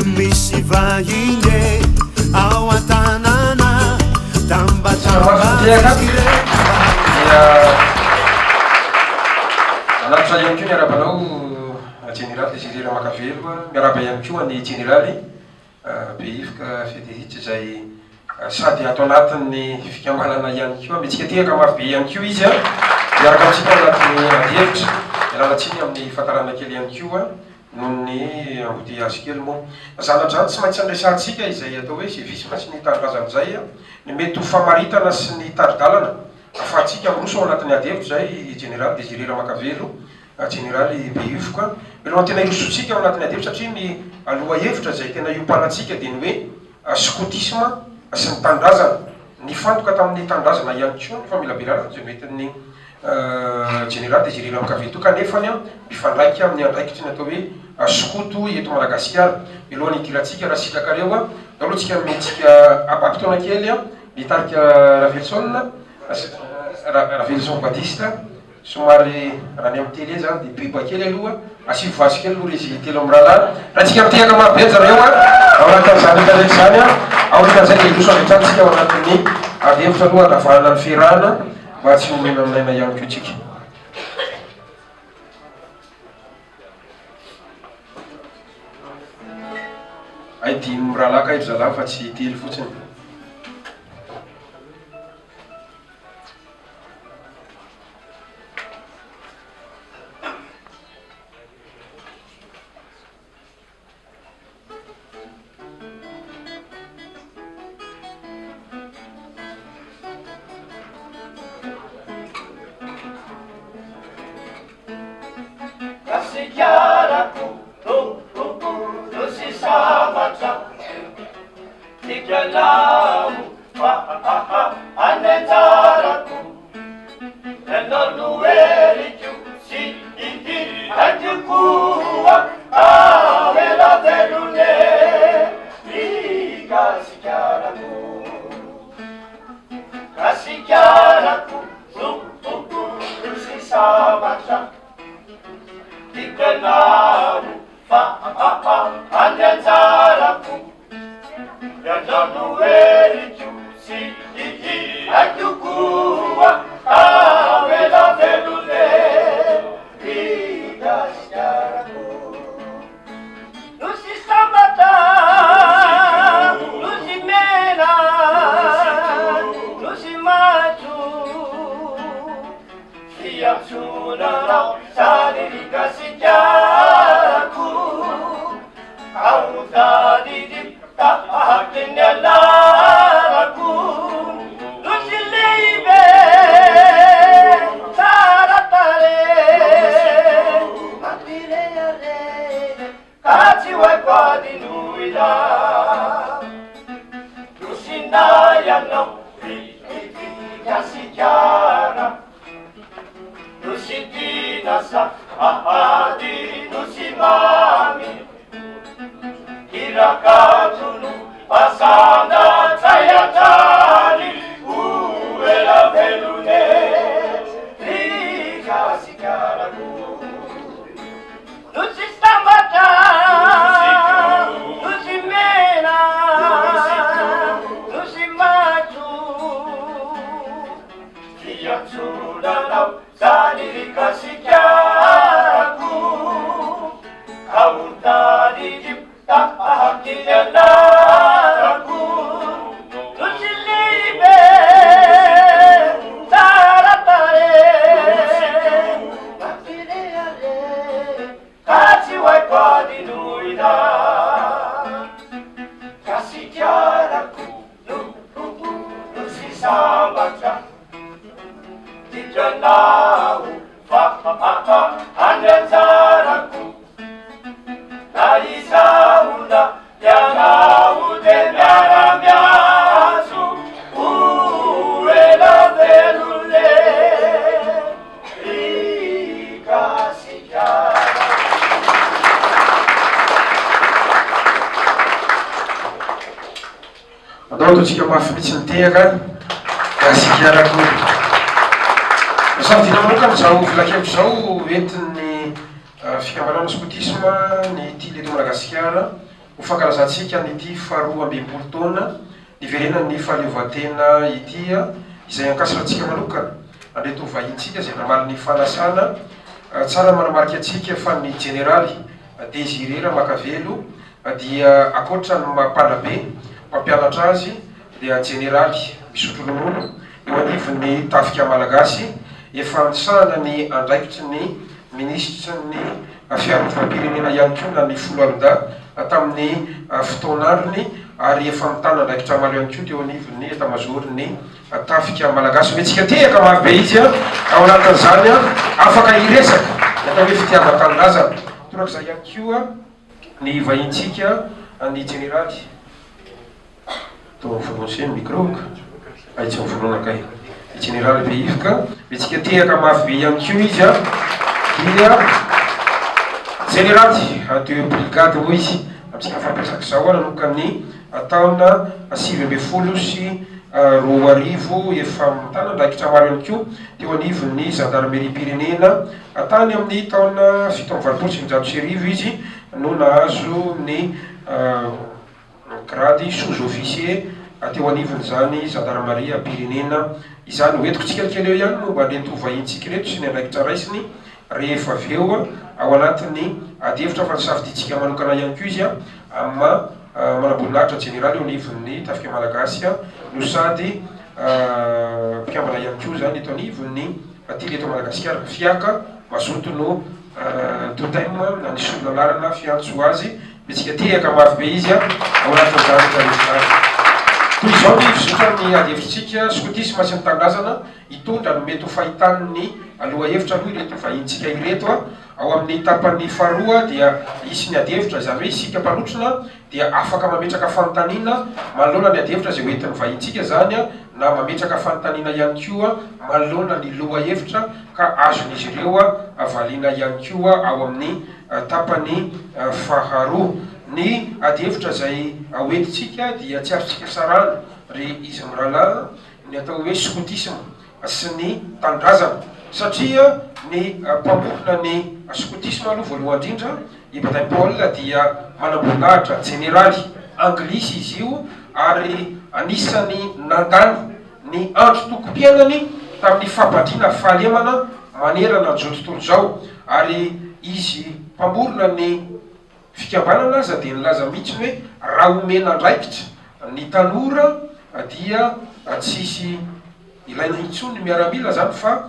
Misy vahiny e ao an-tanàna Tambatamba Dia manatitra ihany koa ny arabanao Jeneraly Désiré Ramakavelo, miarahaba ihany koa an'i Jeneraly Behivoka Frédéric izay sady ato anatin'ny fikambanana ihany koa, mihetsika tehaka mafy be ihany koa izy miaraka amintsika ao anatin'ny adihevitra, mialana tsiny amin'ny fahatarana kely ihany koa noho ny embouteillage kely moa. Zana-drano tsy maintsy anresahantsika izay atao hoe civisme sy ny tanindrazana izay, ny mety ho famaritana sy ny tari-dalana afahantsika miroso ao anatin'ny adihevitra izay Jeneraly Désiré Ramakavelo Jeneraly Behivoka. Mialohan'ny tena hirosoantsika ao anatin'ny adihevitra satria ny lohahevitra izay tena iompanantsika dia ny hoe skotisma sy ny tanindrazana. Nifantoka tamin'ny tanindrazana ihany koa ny famelabelarana izay noentin'ny Jeneraly Désiré Ramikaveto kanefany mifandraika amin'ny andraikitry ny atao hoe skoto eto Madagasikara. Mialohan'ny hidirantsika raha sitrakareo, andao aloha tsika mihetsika ampaham-potoana kely ny tarika Ravelison, Ravelison Baptiste. Somary raha ny amin'ny télé zany dia pub kely aloha, asio vazo kely aloha ry izy telo mirahalahy. Raha tsika mitehaka mafy be ry zareo a, ao anatin'izany rehetra rehetra izany a, aorian'izay dia hiroso avy hatrany tsika ao anatin'ny ady hevitra aloha handravahana ny fiarahana mba tsy ho menamenaina ihany koa tsika. Hay dimy mirahalahy kay ry zalahy fa tsy telo fotsiny. Gasikarako, oh, oh, oh, nosy sambatra, Tikanao fa any anjarako Ianao no heriko sy ity aiko koa Aho ela velona e ry Gasikarako Gasikarako no sy sambatra Tikanao fa any anjarako Ianao no heriko sy aiko koa Aho ela velona e ry Gasikarako Nosy sambatra, nosy mena, nosy maitso Fiantsoana anao zany ry Gasikarako Tahaky ny anarako Nosy lehibe tsara tarehy Mampirehareha ka tsy ho haiko adinoina Nosinay ianao ry Gasikara Nosy tiana sahady Nosy mamy Hira-kanto no asandatray hatrany Ho ela velona e ry Gasikarako Nosy sambatra, nosy mena, nosy maitso Fiantsoana anao zany ry Gasikarako Ka ho tadidio tahaky ny anarako Nosy lehibe tsara tarehy Mampirehareha ka tsy ho haiko adinoina Gasikarako no nosy sambatra Tianao fa any anjarako Na izaho na ianao dia miara-miantso Ho ela velona e ry Gasikara. Andao ataontsika mafy mihitsy ny tehaka Gasikara koa. Nosafidiana manokana izao filankevitra izao entin'ny fikambanana skotisma ny Tily eto Madagasikara. Ho fankalazantsika an'ity faharoa ambimpolo taona niverenan'ny fahaleovantena ity izay ankasitrahantsika manokana an'ireto vahintsika izay namaly ny fanasana. Tsara ny manamarika antsika fa ny Jeneraly Désiré Ramakavelo dia ankoatra ny maha mpanabe, mpampianatra azy dia Jeneraly misotro ronono eo anivon'ny Tafika Malagasy, efa nisahana ny andraikitry ny Minisitry ny Fiarovam-pirenena ihany koa na ny Foloalindahy tamin'ny fotoan'androny ary efa nitana andraikitra maro ihany koa teo anivon'ny Etamazaoron'ny Tafika Malagasy. Omentsika tehaka mafy be izy ao anatin'izany, afaka hiresaka ny atao hoe fitiavan-tanindrazana. Torak'izay ihany koa ny vahintsika ny Jeneraly. Atao mifonosy ny micro ka. Hay tsy miforona kay. I Jeneraly Behivoka, mihetsika tehaka mafy be ihany koa izy an. Dia Jeneraly de brigade moa izy amintsika mifampiresaka izao nanomboka ny taona 2019 efa mitana andraikitra maro ihany koa teo anivon'ny zandarimeriam-pirenena tany amin'ny taona 1987 izy no nahazo ny Grady sous-officier teo anivon'izany zandarimariam-pirenena izany. Ho entiko tsikelikely eo ihany momba an'ireto vahintsika ireto sy ny andraikitra raisiny rehefa avy eo ao anatin'ny adihevitra fa nisafidintsika manokana ihany koa izy amin'ny maha manamboninahitra jeneraly eo anivon'ny tafika malagasy no sady mpikambana ihany koa izany eto anivon'ny Tily eto Madagasikara. Fiaka mazoto no totem na ny solon'anarana fiantso azy. Mihetsika tehaka mafy be izy ao anatin'izany rehetra izany. Toy izao ny fizotran'ny adihevitsika, Skotisma sy ny tanindrazana, hitondra ny mety ho fahitan'ny lohahevitra aloha ireto vahinintsika ireto. Ao amin'ny tapany faharoa dia hisy ny adihevitra, izany hoe isika mpanotrona dia afaka mametraka fanontaniana manoloana ny adihevitra izay hoentin'ny vahintsika izany na mametraka fanontaniana ihany koa manoloana ny lohahevitra ka azon'izy ireo valiana ihany koa ao amin'ny tapany faharoa. Ny adihevitra izay hoentintsika dia tsy azontsika sarahana ry izy mirahalahy ny atao hoe skotisma sy ny tanindrazana satria ny mpamorona ny skotisma aloha voalohany indrindra i Baden Powell dia manamboninahitra jeneraly anglisy izy io ary anisany nandany ny androtokom-piainany tamin'ny fampandriana fahalemana manerana an'izao tontolo izao ary izy mpamorona ny fikambanana aza dia nilaza mihitsy hoe raha omena andraikitra ny tanora dia tsisy ilaina intsony ny miaramila zany fa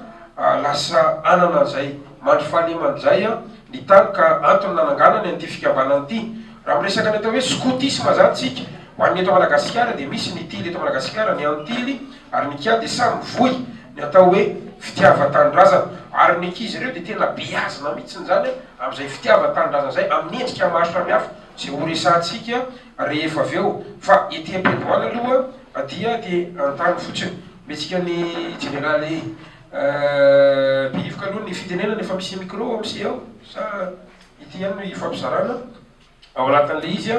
lasa anana an'izay mandry fahalemana izay ny tany ka antony nananganany an'ity fikambanana ity. Raha miresaka ny atao hoe skotisma zany tsika, ho an'ny eto Madagasikara dia misy ny tily eto Madagasikara, ny antily ary ny kia dia samy mivoy ny atao hoe fitiavan-tanindrazana ary ny ankizy ireo dia tena beazina mihitsiny zany amin'izay fitiavan-tanindrazana izay amin'ny endrika maro samihafa izay ho resahantsika rehefa avy eo fa ety am-piandohana aloha dia te hanontany fotsiny mihetsika ny jeneraly Behivoka aloha ny fitenenana efa misy micro ao am'se ao sa ity ihany no hifampizarana ao anatin'ilay izy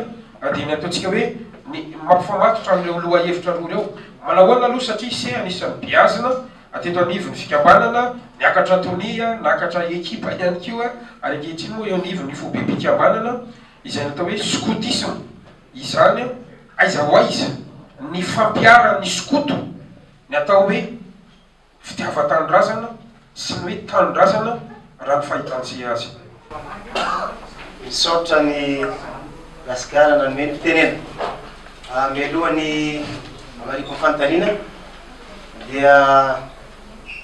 dia ny ataontsika hoe ny mampifamatotra an'ireo lohahevitra roa ireo. Manahoana aloha satria ise anisan'ny beazina teto anivon'ny fikambanana, niakatra tonia, nakatra ekipa ihany koa ary ankehitriny moa eo anivon'ny foibem-pikambanana izay natao hoe skotisma izany, aiza ho aiza ny fampiharan'ny skoto ny atao hoe Fitiavan-tanindrazana sy ny hoe tanindrazana raha ny fahitantsika azy. Misaotra an'i Gasikara nanome ny fitenena. Mialoha ny hamaliako ny fanontaniana dia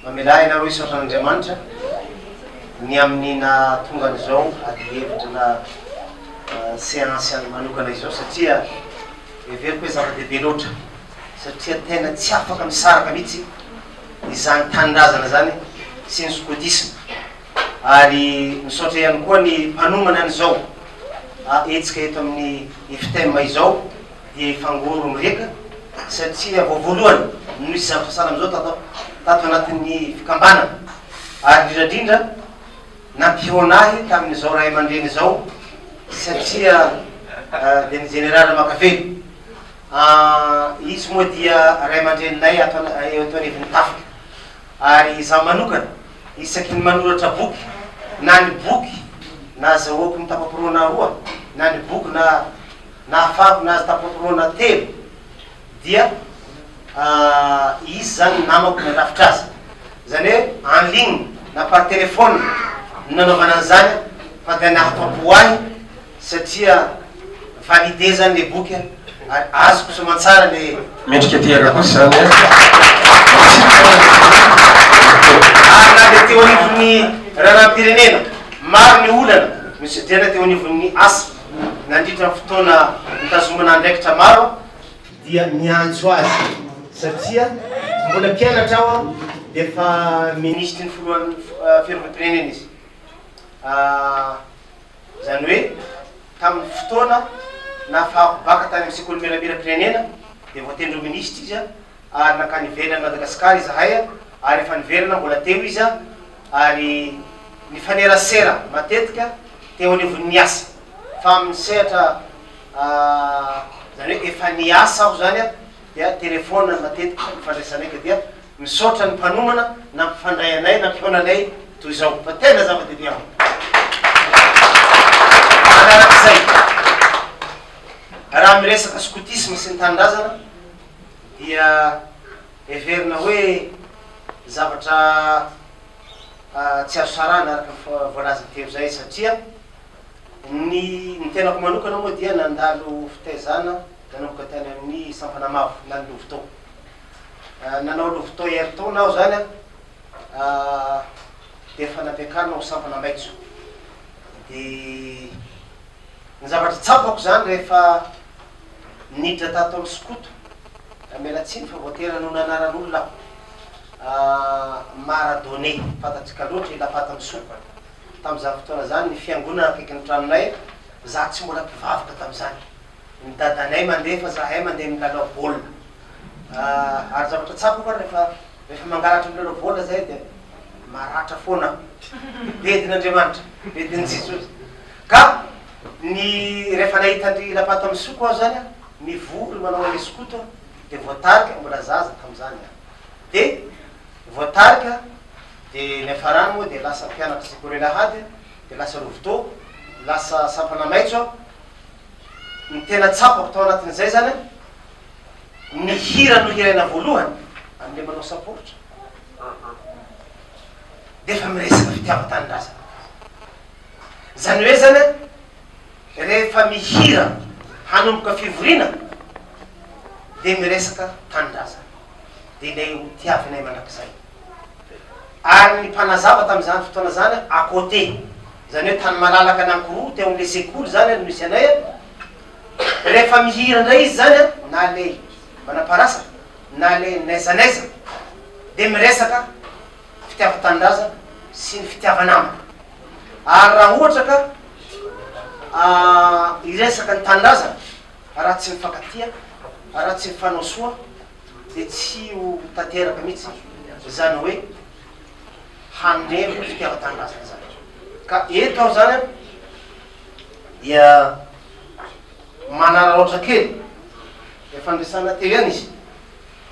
mamelà ianareo hisaotra an'Andriamanitra ny amin'ny nahatonga an'izao adihevitra na séance manokana izao satria heveriko hoe zava-dehibe loatra. satria tena tsy afaka misaraka mihitsy izany tanindrazana izany sy ny skotisma ary misaotra ihany koa ny mpanomana an'izao hetsika eto amin'ny IFTEM izao dia Ifangoro Mireka satria vao voalohany no nisy zavatra sahala amin'izao tato tato anatin'ny fikambanana ary indrindra indrindra nampihaona ahy tamin'izao ray aman-dreny izao satria dia ny jeneraly Ramakavelo Izy moa dia ray aman-dreninay ato eto anivon'ny tafika. Ary izaho manokana, isaky ny manoratra boky, na ny boky nahazahoako ny tapa-porohana roa, na ny boky na. Nahafahako nahazo tapotorona telo dia izy izany ny namako nandrafitra azy. Izany hoe en ligne na par téléphone no nanaovana an'izany fa dia nahafapo ahy satria validé zany le boky ary azoko soamantsara le. Mendrika tehaka kosa izany an! Ary na dia teo anivon'ny raharaham-pirenena, maro ny olana nosedraina teo anivon'ny asa nandritra ny fotoana nitazomana andraikitra maro, dia miantso azy satria mbola mpianatra aho dia efa minisitry ny filohan'ny fiarovam-pirenena izy. Izany hoe tamin'ny fotoana nahafahako baka tany amin'ny sekoly miaramilam-pirenena dia voatendry ho minisitra izy ary nankany ivelan'i Madagasikara izahay ary rehefa niverina mbola teo izy ary nifanerasera matetika teo anivon'ny asa fa amin'ny sehatra izany hoe efa niasa aho izany dia telefaonina no matetika ifandraisanay ka dia Misaotra ny mpanomana nampifandray anay nampihaona anay toy izao fa tena zava-dehibe amiko. Manarak'izay, raha miresaka skotisma sy ny tanindrazana dia heverina hoe zavatra tsy azo sarahina araka ny voalaza teo izay satria ny ny tenako manokana moa dia nandalo fitaizana nanomboka tany amin'ny sampana mavo na ny louveteau. Nanao louveteau herintaona aho zany an, dia efa nampiakarina ho sampana maitso. Dia ny zavatra tsapako zany rehefa niditra tato amin'ny skoto, miala tsiny fa voatery hanona anaran'olona aho, Maradone, fantatsika loatra i Lapata Misoa. Tamin'izany fotoana izany ny fiangonana akaikin'ny tranonay, za tsy mbola mpivavaka tamin'izany. Ny dadanay mandeha fa zahay mandeha milalao baolina. Ary zavatra tsapako ary rehefa rehefa mangalatra milalao baolina zahay dia maratra foana aho. Bedin'Andriamanitra, bedin'i Jesosy. Ka ny rehefa nahita an-dry Lapata misoko aho zany an, mivory manao an'ilay skoto aho, dia voatarika, mbola zaza tamin'izany aho, dia voatarika, dia niafarany moa dia lasa mpianatra sekoly alahady, dia lasa louveteau, lasa sampana maitso aho. Ny tena tsapako tao anatin'izay zany an, Ny hira nohiraina voalohany amin'ilay manao saporitra dia efa miresaka fitiavan-tanindrazana. Izany hoe zany an, rehefa mihira hanomboka fivoriana dia miresaka tanindrazana, dia ilay ho tiavinay mandrakizay. Ary ny mpanazava tamin'izany fotoana izany à côté, izany hoe tany malalaka anankiroa teo amin'ilay sekoly izany no nisy anay an, Rehefa mihira indray izy zany an, na le manamparasa na le n'aiza n'aiza de miresaka fitiavan-tanindrazana sy ny fitiava-namana. Ary raha ohatra ka hiresaka ny tanindrazana raha tsy mifankatia, raha tsy mifanao soa de tsy ho tanteraka mihitsy izany hoe hanemba fitiavan-tanindrazana zany. Ka eto aho zany an dia manararaotra kely efa niresahana teo ihany izy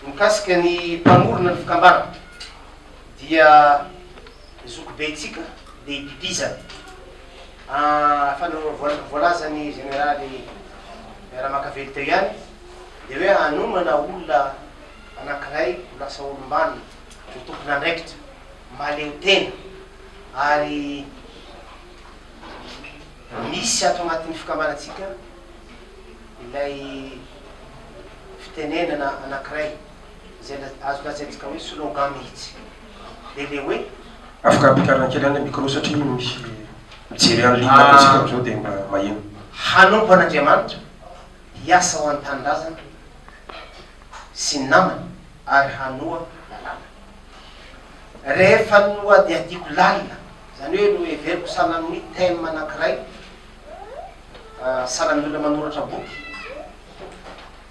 mikasika ny mpanorina ny fikambanana dia zokibentsika dia i Bibi zany efa voalazan'ny jeneraly Ramakavelo teo ihany dia hoe hanomana olona anankiray ho lasa olom-banona ho tompon'andraikitra mahaleo tena ary Misy ato anatin'ny fikambanantsika ilay fitenenana anankiray izay azo lazaintsika hoe slogan mihitsy, dia ilay hoe. Afaka ampiakarina kely ihany ilay micro satria misy mijery en ligne ato antsika amin'izao dia mba maheno. Hanompo an'Andriamanitra, hiasa ho an'ny tanindrazana sy ny namany ary hanoa lalàna. Rehefa nohadihadiako lalina, izany hoe noheveriko sahala amin'ny thème anankiray, sahala amin'ny olona manoratra boky,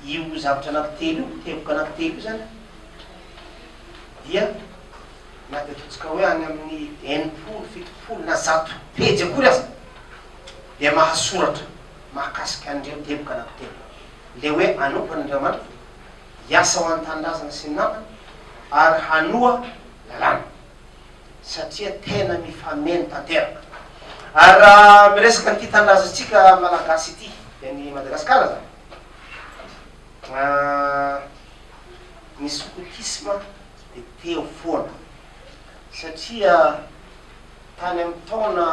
io zavatra anankitelo io, teboka anankitelo io izany dia na dia ataontsika hoe any amin'ny 60, 70 na 100 pejy akory aza dia mahasoratra mahakasika an'ireo teboka anankitelo. Ilay hoe hanompo an'Andriamanitra, hiasa ho an'ny tanindrazana sy ny namany ary hanoa lalàna satria tena mifameno tanteraka. Ary raha miresaka an'ity tanindrazantsika malagasy ity. Dia ny Madagasikara zany. Ny skotisma dia teo foana satria tany amin'ny taona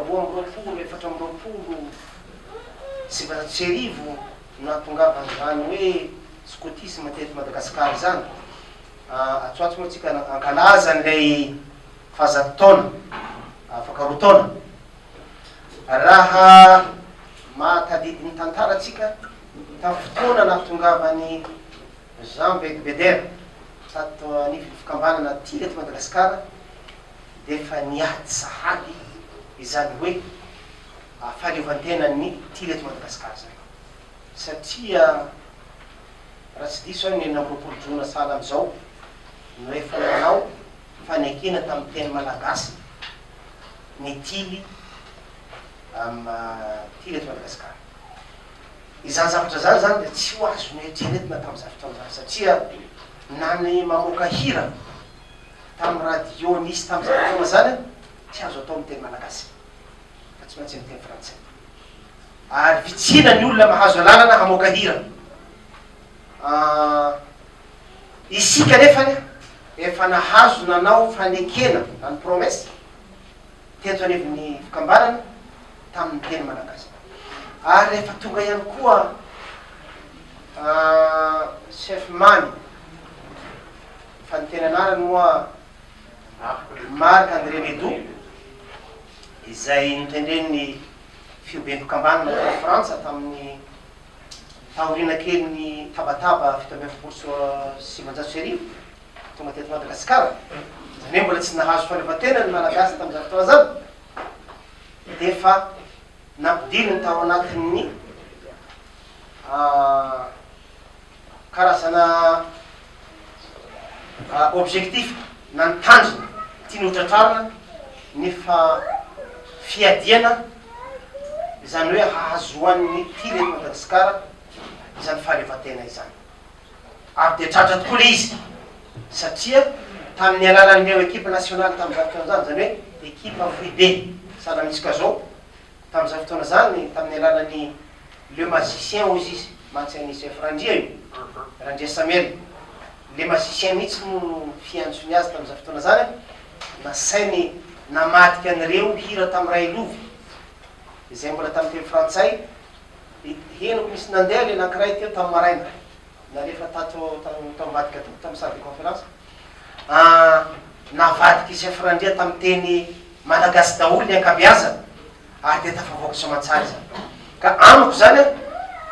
22, 1924 no nahatongavan'izany hoe skotisma teto Madagasikara izany. Atsy ho atsy moa tsika hankalaza an'ilay fahazato taona, afaka roa taona. Raha mahatadidy ny tantara tsika, tamin'ny fotoana nahatongavan'i Jean Beigbeder tato anivon'ny fikambanana Tily eto Madagasikara dia efa niady sahady izany hoe fahaleovantenan'ny Tily eto Madagasikara izany satria raha tsy diso aho ny 26 jona sahala amin'izao no efa nanao fanekena tamin'ny teny malagasy ny Tily Tily eto Madagasikara. Izany zavatra izany izany dia tsy ho azo noeritreretina tamin'izany fotoana izany satria na ny mamoaka hira tamin'ny radio nisy tamin'izany fotoana izany tsy azo atao amin'ny teny malagasy fa tsy maintsy amin'ny teny frantsay. Ary vitsiana ny olona mahazo alalana hamoaka hira. Isika anefany efa nahazo nanao fanekena na ny promesse teto anivon'ny fikambanana tamin'ny teny malagasy. Ary rehefa tonga ihany koa Chef Mamy, fa ny tena anarany moa Marc André Medou, izay notendren'ny fihoben'ny-pikambanana tany Frantsa tamin'ny taoriana kelin'ny tabataba 1947, tonga teto Madagasikara, izany hoe mbola tsy nahazo fahaleovantena ny Malagasy tamin'izany fotoana izany, dia efa nampidiriny tao anatin'ny karazana objectif na ny tanjona tiany ho tratrarina ny fiadiana izany hoe hahazoan'ny tily eto Madagasikara izany fahaleovantena izany. Ary dia tratra tokoa ilay izy satria tamin'ny alalan'ireo ekipa nasionaly tamin'izany fotoana izany, izany hoe ekipa foibe sahala amintsika izao tamin'izany fotoana izany, tamin'ny alalan'ny Le Magicien hozy izy, mantsy an'i Chef Randria io, Randria Samuel, Le Magicien mihitsy no fiantsony azy tamin'izany fotoana izany, nasainy namadika an'ireo hira tamin'ny Railovy izay mbola tamin'ny teny frantsay, Henoko nisy nandeha le anankiray teo tamin'ny maraina, nalefa tato tao ambadika tato tamin'ny salle de conférence. Navadik'i Chef Randria tamin'ny teny malagasy daholo ny ankabeazany ary dia tafavoaka soamantsara izany. Ka amiko izany an,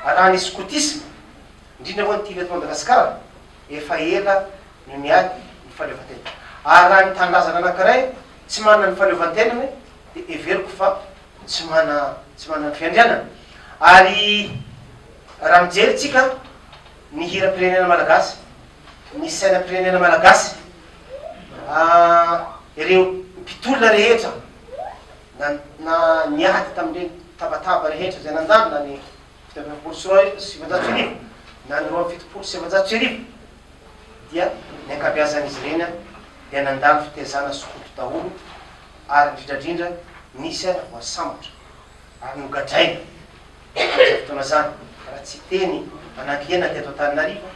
raha ny skotisme, indrindra moa ny tily eto Madagasikara, efa ela no niady ny fahaleovantena. Ary raha ny tanindrazana anankiray tsy manana ny fahaleovantenany dia heveriko fa tsy mana tsy manana ny fiandrianana. Ary raha mijery tsika ny hiram-pirenena malagasy, ny sainam-pirenena malagasy, ireo mpitolona rehetra na na niady tamin'ireny tabataba rehetra izay nandalo na ny 1947 na ny 1972 dia ny ankabeazan'izy ireny dia nandalo fitezana skoto daholo ary indrindrandrindra nisy aza voasambotra ary nogadraina tamin'izay fotoana izany, raha tsy teny anankienina teto Antananarivo,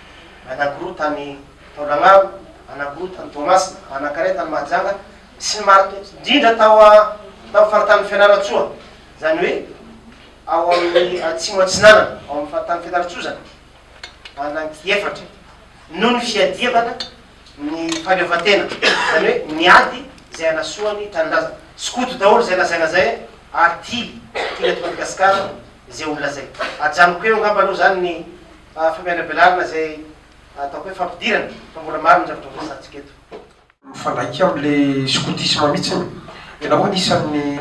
anankiroa tany Taolagnaro, anankiroa tany Toamasina, anankiray tany Mahajanga sy ny maro indrindra tao tamin'ny faritanin'i Fianarantsoa, izany hoe ao amin'ny atsimo atsinanana, ao amin'ny faritanin'i Fianarantsoa izany, anankiefatra noho ny fiadiavana ny fahaleovantena, izany hoe ny ady izay hanasoa ny tanindrazana. Skoto daholo izay lazaina izay ary tily, tily eto Madagasikara izay olona izay. Ajanoko eo angamba aloha izany ny famelabelarana izay ataoko hoe fampidirana fa mbola maro ny zavatra ho resahantsika eto. Mifandraika amin'ilay skotisma mihitsy. Ianao anisan'ny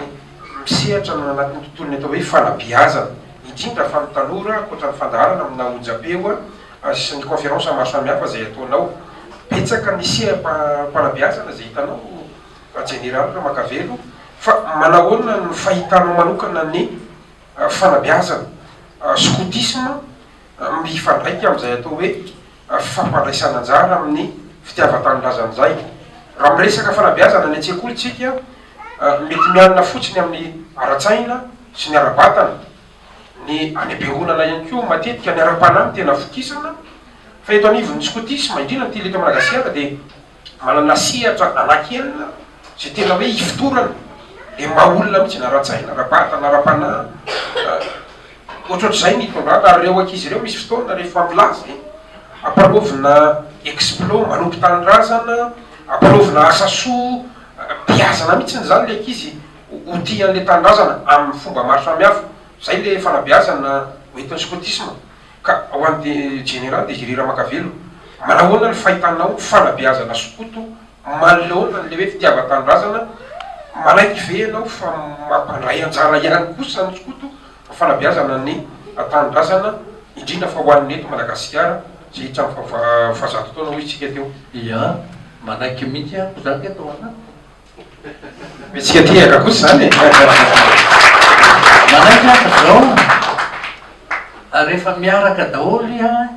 misehatra any anatin'ny tontolon'ny atao hoe fanabeazana, indrindra fa ny tanora, ankoatra ny fandaharana amina onjam-peo sy ny conférence maro samihafa izay ataonao. Betsaka ny seha-panabeazana izay hitanao Jeneraly Ramakavelo, fa manahoana ny fahitanao manokana ny fanabeazana skotisma mifandraika amin'izay atao hoe fampandraisana anjara amin'ny fitiavan-tanindrazana izay? Raha miresaka fanabeazana any an-tsekoly tsika, mety mianina fotsiny amin'ny ara-tsaina sy ny ara-batana. Ny any am-piangonana ihany koa matetika ny ara-panahy no tena vokisana, fa eto anivon'ny skotisma, indrindra ny tily eto Madagasikara dia manana sehatra anankienina izay tena hoe ifotorana dia maha olona mihitsy na ara-tsaina, ara-batana, ara-panahy, ohatrohatr'izay ny itondrana ary ireo ankizy ireo misy fotoana rehefa milaza e, ampanaovina explo manompo tanindrazana, ampanaovina asa soa, beazana mihitsy izany ilay ankizy ho tia an'ilay tanindrazana amin'ny fomba maro samihafa. Izay ilay fanabeazana hoentin'ny skotisma. Ka ho an'i Jeneraly Désiré Ramakavelo, manahoana ny fahitanao ny fanabeazana skoto manoloana an'ilay hoe fitiavan-tanindrazana? Manaiky ve ianao fa mampandray anjara ihany kosa ny skoto amin'ny fanabeazana ny tanindrazana, indrindra fa ho an'ny eto Madagasikara izay hiditra amin'ny fahazato taona hoy isika teo? Ia, manaiky mihitsy aho, za ange tao anatiny. Mihetsika tehaka kosa izany e! Manaiky aho fa zao rehefa miaraka daholo an,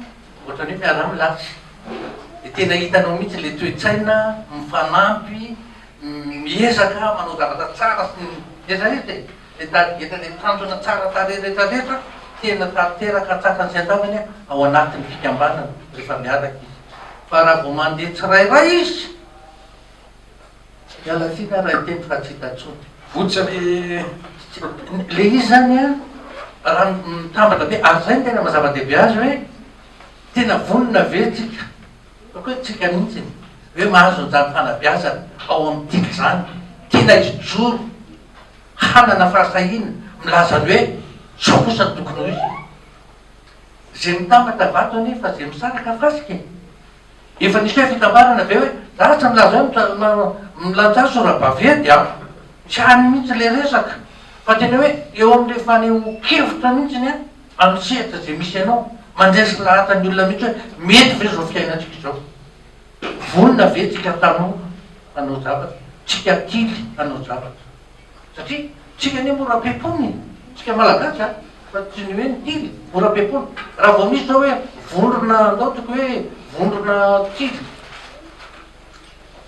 ohatran'ny hoe miara-milasy, dia tena hitanao mihitsy ilay toe-tsaina mifanampy, miezaka manao zavatra tsara sy ny rehetra rehetra e, ilay target, ilay tanjona tsara tarehy rehetra rehetra tena tanteraka antsakany sy andavany ao anatin'ny fikambanana rehefa miaraka izy, fa raha vao mandeha tsirairay izy, Miala tsiny aho raha hiteny fa tsy hita intsony. Votsa le. Le izy zany an, raha mitambatra be, ary zay no tena maha zava-dehibe azy hoe tena vonona ve tsika, ataoko hoe tsika mihitsiny, hoe mahazo an'izany fanabeazana ao amin'ny tily izany, tena hijoro, hanana fahasahiana milaza ny hoe zao kosa no tokony ho izy. Ze mitambatra vato anie fa ze misaraka fasika e. Efa nisy hoe fitambarana ve hoe za tsy milaza hoe milaza sora-baventy an! Tsy any mihitsy ilay resaka fa tena hoe eo amin'ilay fanehoan-kevitra mihitsiny an, amin'ny sehatra izay misy anao, mandresy lahatra ny olona mihitsy hoe mety ve izao fiainantsika izao? Vonona ve tsika tanora hanao zavatra? Tsika tily hanao zavatra? Satria tsika anie mora pepona e! Tsika malagasy a! Fa tsy ny hoe ny tily, mora pepona. Raha vao misy zao hoe vondrona andao toko hoe vondrona tily,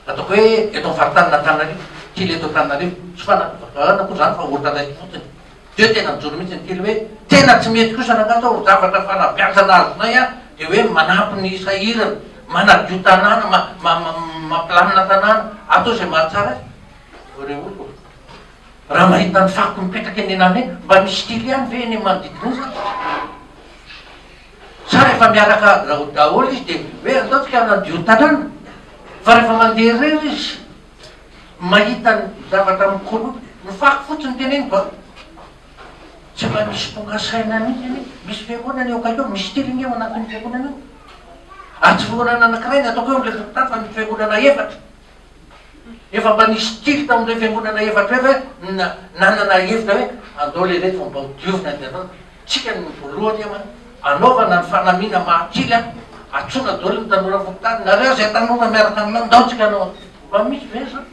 ataoko hoe eto amin'ny faritanin'Antananarivo, tily eto Antananarivo, tsy fanavakavahana akory zany fa ohatra raisiko fotsiny, de tena mijoro mihitsy ny tily hoe tena tsy mety kosa rangaha zao zavatra fanabeazana azonay a, de hoe manampy ny sahirana, manadio tanàna, mampilamina tanàna, atao izay mahatsara azy. Ireo olona raha mahita ny fako mipetraka eny an'ala eny, mba misy tily ihany ve eny amin'ny manodidina eny sa tsia? Sa rehefa miaraka daholo izy dia hoe andao tsika hanadio tanàna? Fa rehefa mandeha irery izy, mahita ny zavatra mikorontana, ny fako fotsiny teneniko an! Tsy mba misy tonga saina mihitsy anie, misy fiangonana eo akaiky eo, misy tily anie ao anatin'ny fiangonana io. Ary tsy fiangonana anankiray ny ataoko eo amin'ilay fokontany fa misy fiangonana efatra. Efa mba nisy tily tamin'ireo fiangonana efatra ireo ve nanana hevitra hoe andao lehireto fa mba ho diovina ny tanàna? Tsika no voalohany ama anaovana ny fanamiana maha tily an! Antsoina daholo ny tanora fokontany, nareo izay tanora miaraka aminay ndao tsika hanao an'ity. Mba misy ve zany?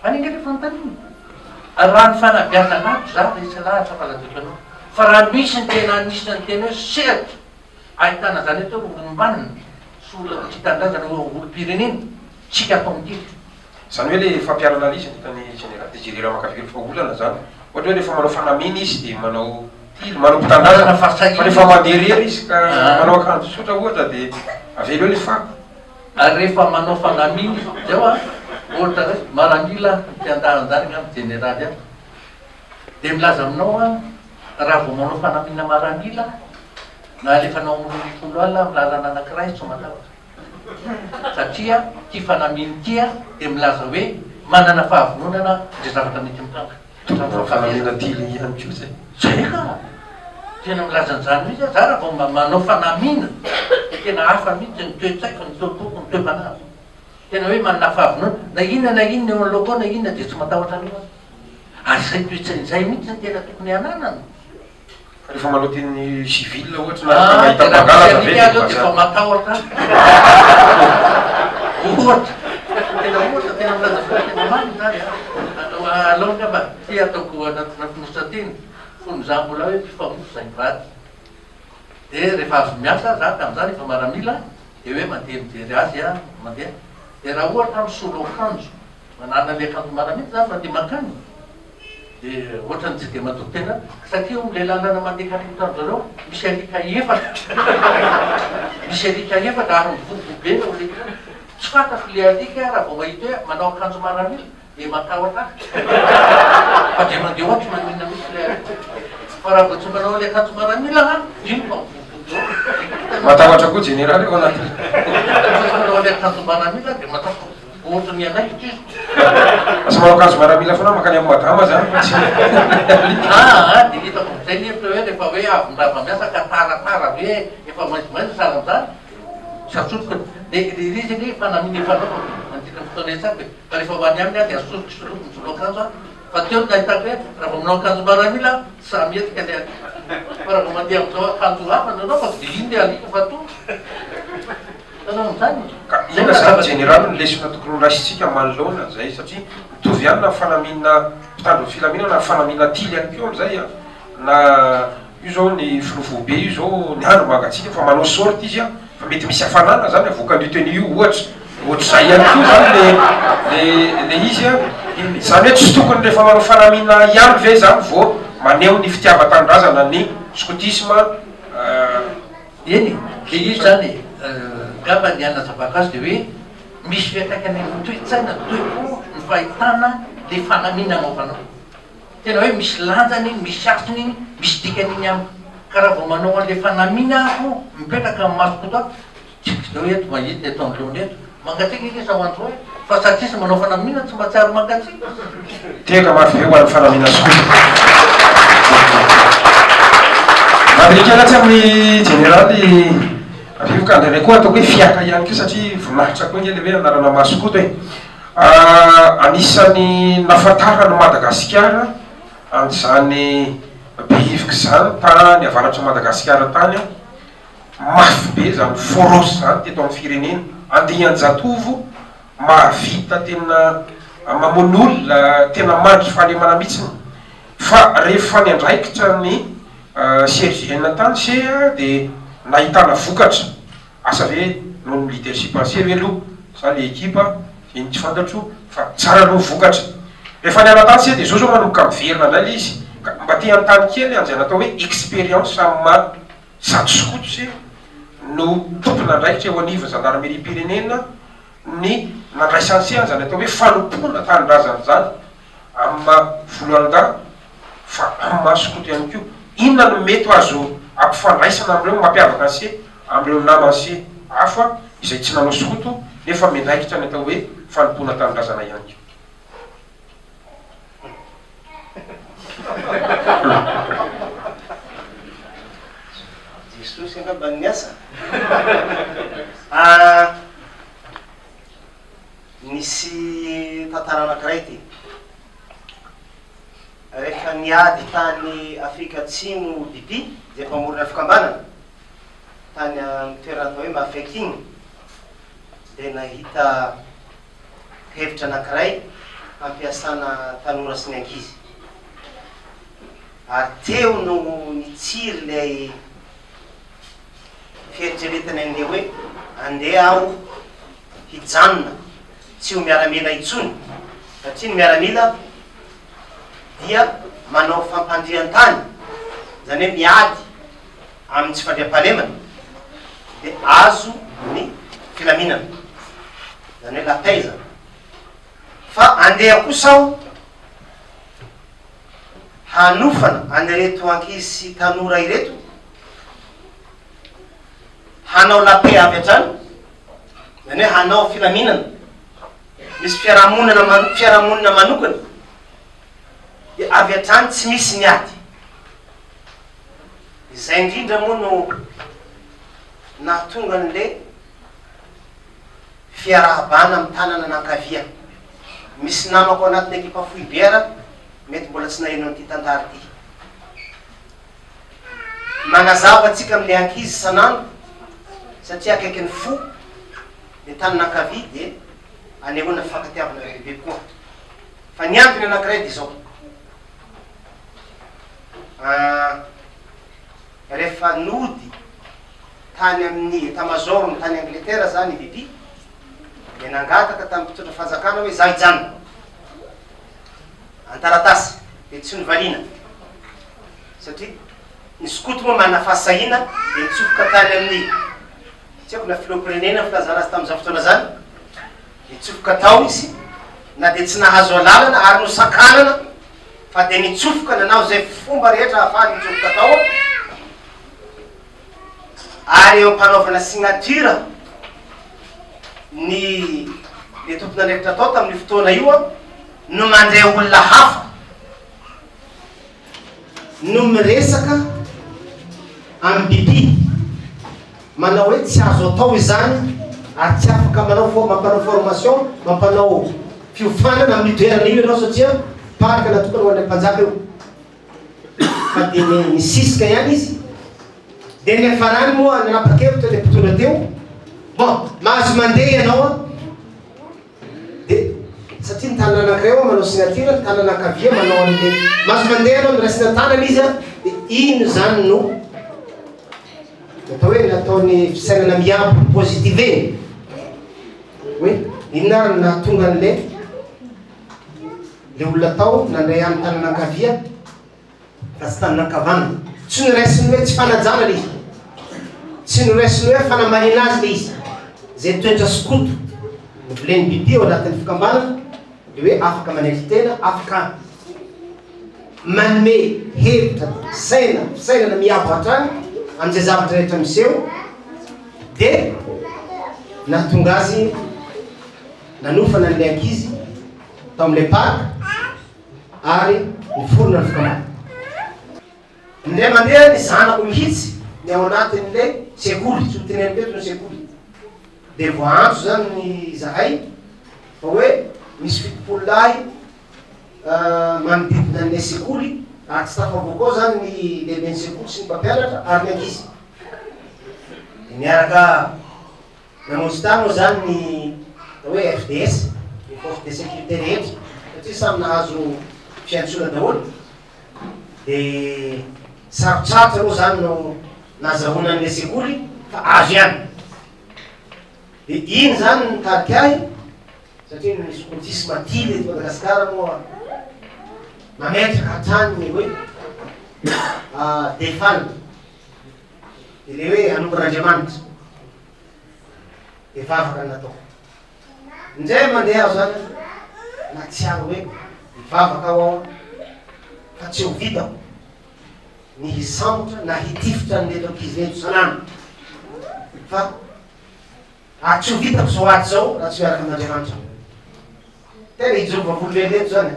Any ange le fanontaniana. Raha ny fanabeazana ato za resy lahatra fa lazaiko anao fa raha misy ny tena anisan'ny tena hoe sehatra Ahitana izany eto hoe olom-banona sy olona tia tanindrazana eo olom-pirenena, tsika ato amin'ity. Izany hoe le fampiharana ilay izy no hitan'i Général Désiré Ramakavelo fa olana izany. Ohatra hoe rehefa manao fanamiana izy dia manao tily, manao mpitandrazana, fa rehefa mandeha irery izy ka manao akanjo tsotra ohatra dia avela eo ilay fako. Ary rehefa manao fanamiana izy, izao an, ohatra hoe maramila ny mpiandahan'izany angamba jeneraly ato, dia milaza aminao an, raha vao manao fanamiana maramila, Na alefanao amin'ny 12 alina amin'ny lalana anankiray tsy matahotra. Satria ity fanamiana ity dia milaza hoe manana fahavononana izay zavatra mety mitranga. Tokony fanamiana tily ihany koa izay. Zay ka! Tena milaza an'izany mihitsy aho. Za raha vao mba manao fanamiana dia tena hafa mihitsy ny toe-tsaiko, ny toe-poko, ny toe-panahiko. Tena hoe manana fahavononana. Na inona na inona eo anoloako eo na inona dia tsy matahotra an'io aho. Ary izay toe-tsaina izay mihitsy no tena tokony hananana. Fa rehefa manao tenue civile ohatra na rehefa mahita mpangalatra ve dia mba efa matahotra ohatra tena ohatra tena milaza fa tena marina izany a alao angamba ty ataoko anatina fonosan-teny fony za mbola hoe mpifamofo zay mivady dia rehefa avy miasa za tamin'izany efa maramila dia hoe mandeha mijery azy aho mandeha dia raha ohatra misolo akanjo manana le akanjo maramila zany mandeha mankany. Dia ohatrany tsy dia matoky tena satria eo amin'ilay lalana mandeha akaiky tamin-dry zareo misy alika efatra. Misy alika efatra ary mivovoa be ireo alika ireo. Tsy fantatro ilay alika raha vao mahita hoe manao akanjo maramila dia matahotra ahy. Fa dia mandeha ho ahy tsy maninona mihitsy ilay alika. Fa raha vao tsy manao ilay akanjo maramila aho, iny fa mivovoa daholo. Matahotra koa jeneraly ao anatin'ny. Rehefa tsy manao ilay akanjo maramila aho dia matahotra. Ohatry ny anaikitra izy. Lasa manao akanjo miaramila foana mankany amin'ny madama zany fa tsy alika. Aa dia hitako amin'izay ny hevitra hoe rehefa hoe avy mirava miasa ka taratara be efa maizimaizy sahala amin'izany, satsofoka dia ilay izy anie fanamiana efa anaovako mandritra ny fotoana iasako e, fa rehefa ho any aminy aho dia asoriko soloko misolo akanjo aho, fa teo no nahitako hoe raha vao manao akanjo miaramila aho tsy sahy mihetsika ilay alika, fa raha vao mandeha amin'izao akanjo hafa no anaovako dia iny ilay alika fa tonga. Ka inona izany jeneraly ny lesona tokony ho raisintsika manoloana an'izay satria mitovy ihany na fanamiana mpitandro ny filaminana na fanamiana tily ihany koa amin'izay an, na io izao ny filoha foibe io izao ny andro mangatsiaka fa manao short izy an, fa mety misy hafanana izany avoakan'io tenue io ohatra, ohatr'izay ihany koa izany le le le izy an, izany hoe tsy tokony rehefa manao fanamiana ihany ve izany vao maneho ny fitiavan-tanindrazana ny skotisma? Eny e, le izy zany e, ngamba ny hanazavako azy de hoe misy fiantraikany amin'ny toe-tsaina, toe-po ny fahitana le fanamiana anaovanao. Tena hoe misy lanjany iny, misy hasiny iny, misy dikany iny amiko. Ka raha vao manao an'le fanamiana aho, mipetraka amin'ny masoko eto aho, tsika zao eto mahita eto anoloana eto, mangatsiaka ange sao andro e, fa sady tsisy manao fanamiana tsy mahatsiaro mangatsiaka. Tehaka mafy be ho an'ny fanamiana skoto. Mametraka tsy amin'ny jeneraly Rivo ka indraindray koa ataoko hoe fiaka ihany koa satria voninahitra koa ange le hoe anarana maha skoto e. Anisan'ny nahafantaran'i Madagasikara an'izany Behivoka izany tany avaratr'i Madagasikara tany mafy be izany foros izany teto amin'ny firenena, andian-jatovo mahavita tena mamono olona, tena mandry fahalemana mihitsiny, fa rehefa niandraikitra ny CRGN tany se dia nahitana vokatra, asa ve noho ny leadership an'i se ve aloha sa le ekipa, iny tsy fantatro fa tsara aloha ny vokatra. Rehefa niala tany se dia zao zao manomboka miverina indray le izy, ka mba te hanontany kely an'izay natao hoe experience amin'ny maha sady skoto se no tompon'andraikitra eo anivon'ny zandarimeriam-pirenena ny nandraisan'i se an'izany atao hoe fanompoana tanindrazana izany amin'ny maha voloalindahy fa amin'ny maha skoto ihany koa. Inona no mety ho azo ampifandraisana amin'ireo mampiavaka an'i se amin'ireo naman'i se hafa izay tsy nanao skoto nefa miandraikitra ny atao hoe fanompoana tanindrazana ihany koa? Jesosy angamba ny niasa. Ah, nisy tantara anankiray ity. Rehefa niady tany Afrika Atsimo Bibi, izay mpamorona fikambanana, tany amin'ny toerana atao hoe Mafeking, dia nahita hevitra anankiray hampiasana tanora sy ny ankizy. Ary teo no nitsiry ilay fieritreretana an'ilay hoe andeha aho hijanona tsy ho miaramila intsony satria ny miaramila dia manao fampandrian-tany, izany hoe miady amin'ny tsy fandriampahalemana dia azo ny filaminana, izany hoe la paix izany. Fa andeha kosa aho hanofana an'ireto ankizy sy tanora ireto hanao la paix avy hatrany, izany hoe hanao filaminana, misy fiarahamonana man- fiarahamonina manokana, dia avy hatrany tsy misy ny ady. Izay indrindra moa no nahatonga an'le fiarahabana amin'ny tanana nankavia. Misy namako anatin'ny ekipa foibe ara mety mbola tsy naheno an'ity tantara ity. Manazava antsika amin'le ankizy isan'andro satria akaikin'ny fo ny tanana ankavia dia anehoana fifankatiavana bebe kokoa. Fa ny antony anankiray dia izao. Rehefa nody tany amin'ny état-major-ny tany Angletera zany i Bibi, dia nangataka tamin'ny mpitondra fanjakana hoe za hijanona. An-taratasy. Dia tsy novaliana satria ny skoto moa manana fahasahiana dia nitsofoka tany amin'ny tsy haiko na filoham-pirenena ny filazana azy tamin'izany fotoana izany, nitsofoka tao izy na dia tsy nahazo alalana ary nosakanana fa dia nitsofoka nanao izay fomba rehetra ahafahany nitsofoka tao ary eo am-panaovana signature ny le tompon'andraikitra tao tamin'io fotoana io no mandray olona hafa no miresaka amin'i Bibi manao hoe tsy azo atao izany ary tsy afaka manao mampanao formation, mampanao fiofanana amin'io toerana io ianao satria parc natokana ho an'ilay mpanjaka io. Fa dia nisisika ihany izy. Dia niafarany moa nanapa-kevitra ilay mpitondra teo, bon, mahazo mandeha ianao an! Dia satria ny tanana anankiray hoa manao signature, ny tanana ankavia manao an'le maso mandeha aloha noraisina tanana izy an, dia iny izany no atao hoe nataony fisainana miabo positive iny hoe inona ary no nahatonga an'le le olona tao nandray ahy ny tanana ankavia Fa tsy tamin'ny ankavanana. Tsy noraisiny hoe tsy fanajana ilay izy. Tsy noraisiny hoe fanambaniana azy ilay izy. Izay toetra skoto novolen'i Bibi ao anatin'ny fikambanana dia hoe afaka manetry tena, afaka manome hevitra, saina, fisainana miabo hatrany amin'izay zavatra rehetra miseho dia nahatonga azy nanofana an'ilay ankizy tao amin'ilay parc. ary niforona ny fikambanana. Indray mandeha ny zanako mihitsy ny ao anatin'ilay sekoly, tsy ho teneniko eto ny sekoly, dia voaantso izany ny izahay fa hoe misy 70 lahy manodidina an'ilay sekoly ary tsy tafavoaka ao izany ny lehiben'ny sekoly sy ny mpampianatra ary ny ankizy. Dia niaraka Namonjy tany moa izany ny atao hoe FDS, ny force de sécurité rehetra, satria samy nahazo fiantsoana daholo, dia sarotsarotra aloha izany no nazahoana an'ilay sekoly fa azo ihany. Dia iny izany no nitarika ahy, satria ny skotisma tily eto Madagasikara moa mametraka hatrany ny hoe defal. Dia ilay hoe hanompo an'Andriamanitra. Dia vavaka no nataoko. Indray mandeha aho zany nahatsiaro hoe hivavaka aho aho fa tsy ho vitako ny hisambotra na hitifitra an'ireto ankizy ireto isan'andro. Fa ary tsy ho vitako izao ady izao raha tsy miaraka amin'Andriamanitra aho. Tena hijoro vavolombelona eto zany.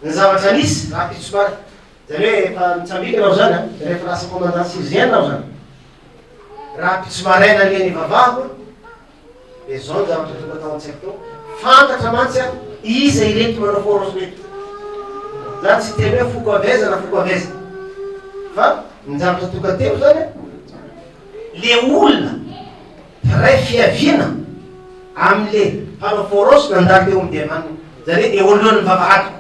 Ny zavatra nisy rahampitso somary Zany hoe efa nitsambikina aho zany an, rehefa lasa commandant syrien aho zany. Rahampitso maraina aleha nivavahako an, de zao ny zavatra tonga tao an-tsaiko tao, fantatra mantsy an, iza ireto manao force ireto. Za tsy hiteny hoe foko avy aiza na foko avy aiza. Fa ny zavatra tonga teo zany an, le olona mpiray fiaviana amle mpanao force nandalo teo amin'ny diamant, zany hoe eo anoloan'ny vavahadiko.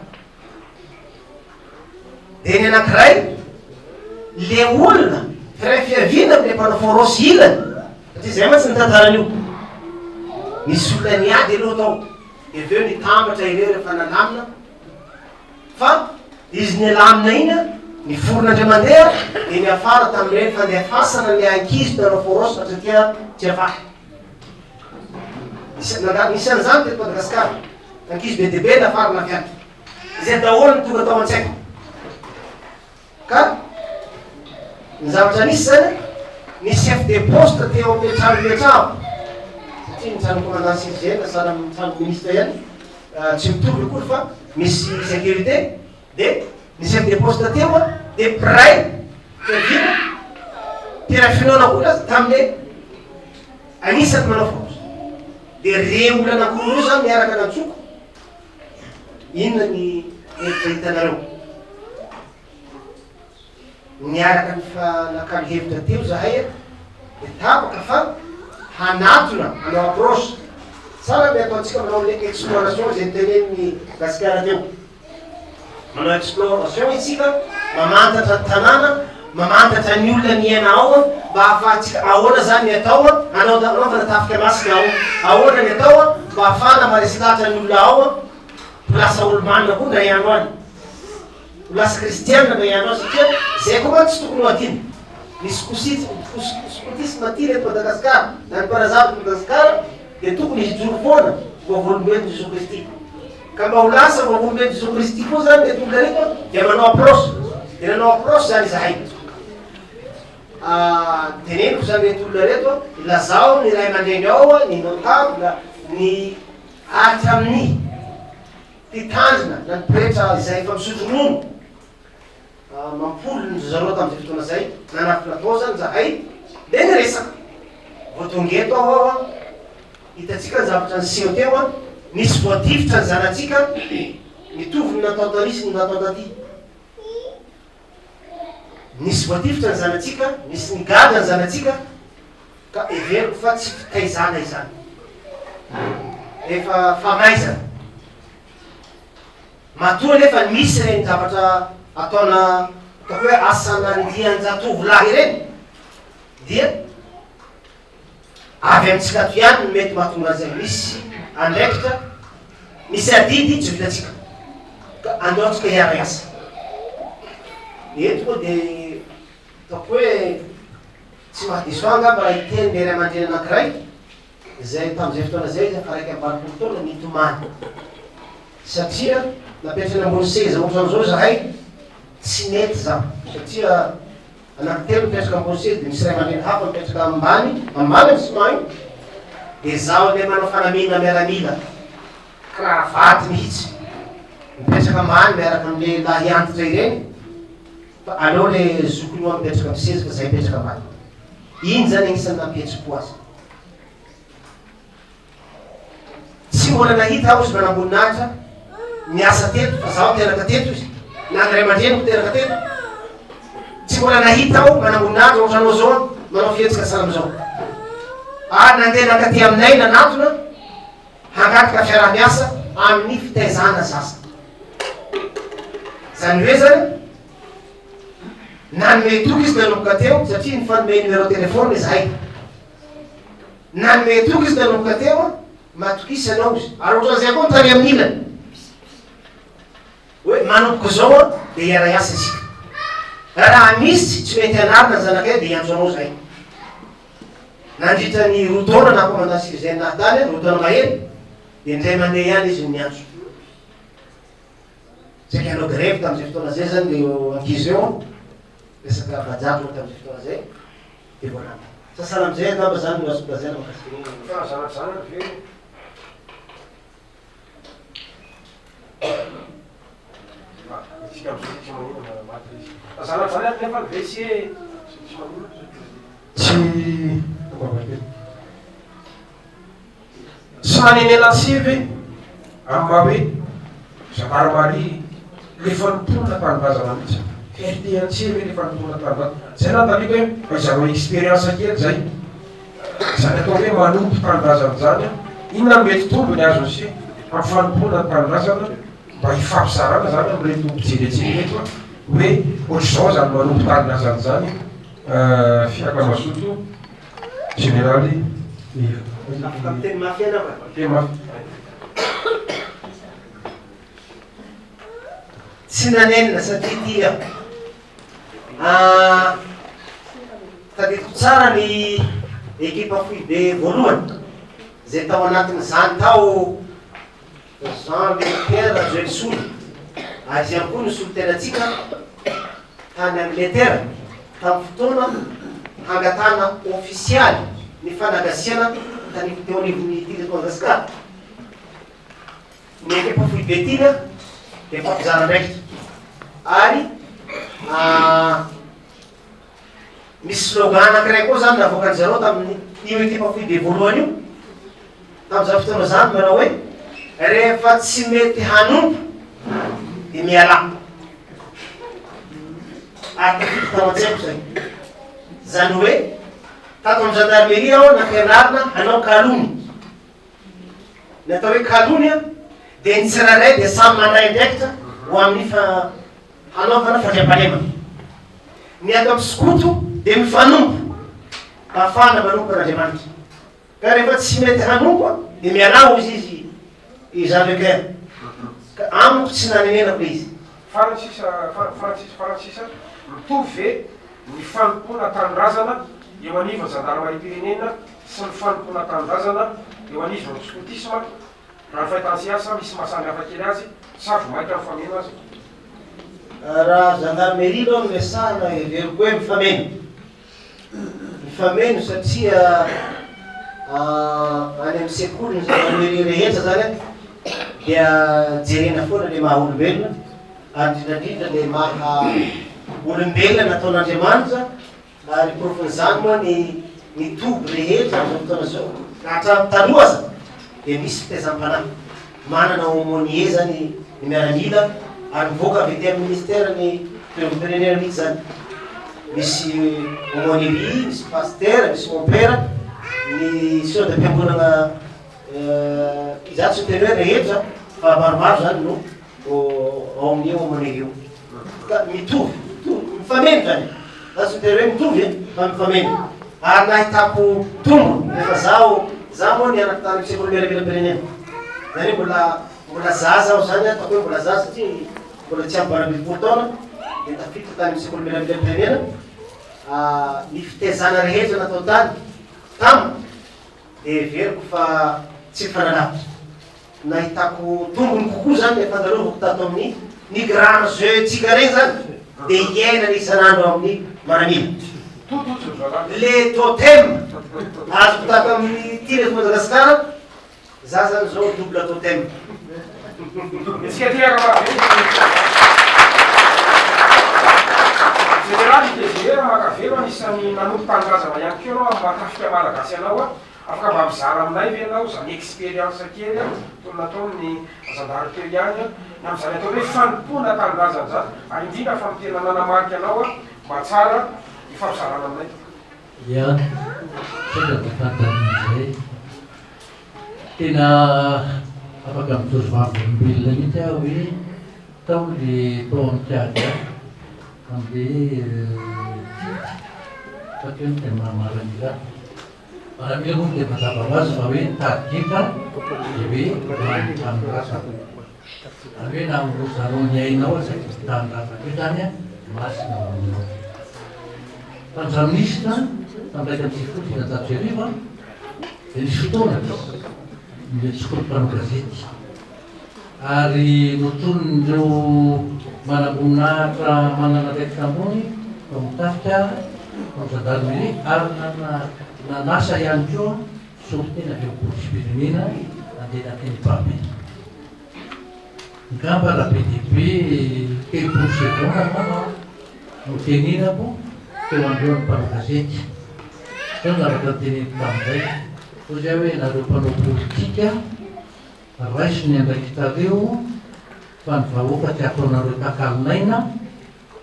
Dia ny anankiray, le olona mpiray fiaviana amle mpanao forosy ilany, satria zay mantsy ny tantaran'io, nisy olona niady aloha tao, de avy eo nitambatra ireo rehefa nalamina, fa izy nilamina iny an, niforona indray mandeha, de niafara tamin'ireny fandefasana le ankizy mpanao forosy fa satria tsy afahy. Nisy nandalo, nisy an'izany teto Madagasikara, ankizy be dia be nafarana avy any. Izay daholo no tonga tao an-tsaiko. Ka ny zavatra nisy zany, ny chef de poste teo amin'ilay trano ipetrahako, satria ny trano commandant CIRGN sahala amin'ny trano ministre ihany, tsy mitovy akory fa misy sécurité, dia ny chef de poste teo dia mpiray fiaviana, mpiray finoana koa aza tamin'ilay anisan'ny manao force. Dia reo olona anankiroa ireo zany niaraka nantsoiko. Inona ny hevitra hitanareo? Niaraka nifanakalo hevitra teo zahay dia tapaka fa hanatona, hanao approche. Tsara ny ataontsika manao an'ilay exploration izay notenenin'i Gasikara teo. Manao exploration isika, mamantatra ny tanàna, mamantatra ny olona miaina ao mba ahafahantsika ahoana zany ny atao hanaovana tafika masina ao, ahoana ny atao mba ahafahana maharesy lahatra ny olona ao ho lasa olo-manina koa indray andro any. Ho lasa kristianina ve ianao satria zay koa mantsy tsy tokony ho adino. Ny skotisma aty eto Madagasikara na ny mpanazava eto Madagasikara dia tokony hijoro foana ho vavolombelon'i Jesoa Kristy. Ka mba ho lasa vavolombelon'i Jesoa Kristy koa zany reto olona reto dia manao approche. Dia nanao approche zany izahay. Teneniko zany reto olona reto, ilazao ny ray aman-dreny ao, ny notable, ny hatramin'ny mpitandrina na ny pretra izay efa misotro ronono mampolony ry zareo tamin'izay fotoana izay, nanafina tao zany zahay dia niresaka, vao tonga eto aho aho an, hitantsika ny zavatra niseho teo an, nisy voatifitra ny zanatsika, mitovy ny natao tary sy ny natao taty, nisy voatifitra ny zanatsika, nisy nigadra ny zanatsika, Ka heveriko fa tsy fitaizana izany. Efa famaizana. Matoa anefa misy ireny zavatra ataona ataoko hoe asan'andian-jatovolahy ireny dia avy amintsika ato ihany no mety mahatonga an'izay. Misy andraikitra, misy adidy tsy vitantsika. Ka andao antsika hiara-hiasa. Eto moa dia ataoko hoe Tsy mahadiso ahy angamba raha hiteny ny ray aman-dreny anankiray izay tamin'izay fotoana izay izy efa 81 taona nitomany satria napetrany ambony seza ohatran'izao izahay, tsy nety izany satria anankitelo mipetraka ambony seza dia misy ray aman-dreny hafa mipetraka ambany, ambany amin'ny ciment io, dia izaho ilay manao fanamiana miaramila, kravaty mihitsy, mipetraka ambany miaraka amin'ilay lahy antitra ireny. Fa aleo le zokiny oa mipetraka am seza fa zay mipetraka ambany. Iny zany agnisan'ny nampihetsi-po azy. Tsy mbola nahita aho izy manamboninahitra niasa teto fa zaho teraka teto izy na ny ray aman-dreniko teraka teto. Tsy mbola nahita aho manamboninahitra ohatranao zao manao fihetsika sahala amizao. Ary nandeha nankaty aminay nanatona hangataka fiaraha-miasa amin'ny fitaizana zaza. Izany hoe zany, nanome toky izy nanomboka teo, satria nifanome numéro téléphone izahay. Nanome toky izy nanomboka teo, matokisa anao izy. Ary ohatran'izay koa ny tany amin'ny ilany. Hoe manomboka izao an, dia hiara-hiasa isika. Raha misy tsy mety anarina ny zanakay dia hiantso anao izahay. Nandritra ny roa taona naha commandant civil ahy tany, roa taona mahery, dia indray mandeha ihany izy no niantso. Saika hanao grève tamin'izay fotoana izay zany ireo ankizy ireo an, resaka bajaj moa tamin'izay fotoana izay, dia vao nandà. Sahala amin'izay angamba zany no azoko lazaina mahakasika an'io. Fa zana-janany ve? Tsy tsy manenena an'se ve amin'ny maha hoe zandarimaria le fanompoana tanindrazana mihitsy? Fierté an'se ve le fanompoana tanindrazana? Zay nanontaniako hoe mba izarao expérience kely zay. Izany atao hoe manompo tanindrazana izany an! Inona no mety tombony azon'ise amin'ny fanompoana ny tanindrazana mba hifampizarana izany amin'ireto mpijery antsika ireto an! Hoe ohatr'izao izany manompo tanindrazana izany Fiaka Mazoto Jeneraly Afaka miteny mafy ihany aho ka. Miteny mafy. Tsy nanenina satria tia aho. Ah, tadidiko tsara ny ekipa foibe voalohany izay tao anatin'izany tao Jean Louis Pierre Rajoelisolo ary izy ihany koa no solontenantsika tany Angletera tamin'ny fotoana hangatahana ofisialy ny fanagasiana tany teo anivon'ny Tily eto Madagasikara. Ny ekipa foibe tiana dia mifampizara andraikitra ary misy slogan anankiray koa zany navoakan-dry zareo tamin'ny io ekipa foibe voalohany io tamin'izany fotoana izany manao hoe rehefa tsy mety hanompo dia mialà ary tafiditra tao an-tsaiko zay zany hoe tato amin'ny gendarmerie aho nampianarina hanao kalony Ny atao hoe kalony dia ny tsirairay dia samy mandray andraikitra ho amin'ny hanaovana fandriampahalemana. Ny ato amin'ny skoto dia mifanompo mba hahafahana manompo an'Andriamanitra. Ka rehefa tsy mety hanompo dia mialà hozy izy i Jean Lecoeur. Ka amiko tsy nanenenako ilay izy. Farany sisa, farany sisa, farany sisa, mitovy ve ny fanompoana tanindrazana eo anivon'ny zandarimariam-pirenena sy ny fanompoana tanindrazana eo anivon'ny skotisma? Raha ny fahitan'ny siansa, misy maha samy hafa kely azy sa vao mainka mifameno aza? Raha gendarmerie aloha no resahana, heveriko hoe mifameno. Mifameno satria any amin'ny sekoly ny gendarmerie rehetra zany dia jerena foana le maha olombelona ary indrindra indrindra le maha olombelona nataon'Andriamanitra ary porofon'izany moa ny ny toby rehetra amin'izao fotoana izao na hatramin'ny taloha aza dia misy fitaizam-panahy manana aumônier zany ny miaramila ary mivoaka avy ety amin'ny ministère ny fiarovam-pirenena mihitsy zany Misy aumônerie, misy pasitera, misy mompera, ny synodam-piangonana izaho tsy miteny hoe rehetra fa maromaro zany no ao amin'io aumônerie io. Ka mitovy, mitovy, mifameno zany. Za tsy miteny hoe mitovy e, fa mifameno. Ary nahitako tombony rehefa zaho, za moa nianatra tany amin'ny sekoly miaramilam-pirenena. Zany hoe mbola mbola zaza aho zany, ataoko hoe mbola zaza satria Mbola tsy ampy 18 taona dia tafiditra tany amin'ny sekoly miaramilam-pirenena. Ny fitaizana rehetra natao tany tamiko dia heveriko fa tsy mifanalavitra. Nahitako tombony kokoa izany ilay fandalovako tato amin'ny ny grand jeu-ntsika ireny izany dia iainana isan'andro amin'ny maramila. Le totem azoko tato amin'ny ity eto Madagasikara Za zany zao double totem. Isika aty Ankababe. Jeneraly Désiré Ramakavelo, anisan'ny nanompo tanindrazana ihany koa ianao amin'ny maha tafika malagasy anao. Afaka mba mizara aminay ve ianao izany expérience kely toy ny nataon'ny zandary teo ihany ny amin'izany atao hoe fanompoana tanindrazana izany ary indrindra fa ny tena nanamarika anao mba tsara hifampizarana aminay. Ya, misaotra be fanontaniana izay. Tena afaka mijoro vavolombelona mihitsy aho hoe tao le tao amin'ny kiady ahy, tamin'le tity, fa teo ny tena maha-maramila ahy. Maramila moa dia mazava ho azy fa hoe nitady gidra dia hoe ho an'ny tanindrazana. Izany hoe na hamoizanao ny ainao aza io tanindrazana io izany an, masina ao aminao. Fa ny zava-nisy an, tamin'ny 1991 an, dia nisy fotoana ny sekoly mpanao gazety ary notronin'ireo manamboninahitra manana andraikitra ambony tao amin'ny tafika, tao amin'ny gendarmerie ary nanasa ihany koa solontena avy ao polisim-pirenena nandeha nankeny Ibabe. Angamba raha be dia be 30 segondra angamba no tenenako teo anoloan'ny mpanao gazety. Izao ny zavatra noteneniko tamin'izay, hoy aho hoe nareo mpanao politika raiso ny andraikitrareo fa ny vahoaka tsy ataonareo takalon'aina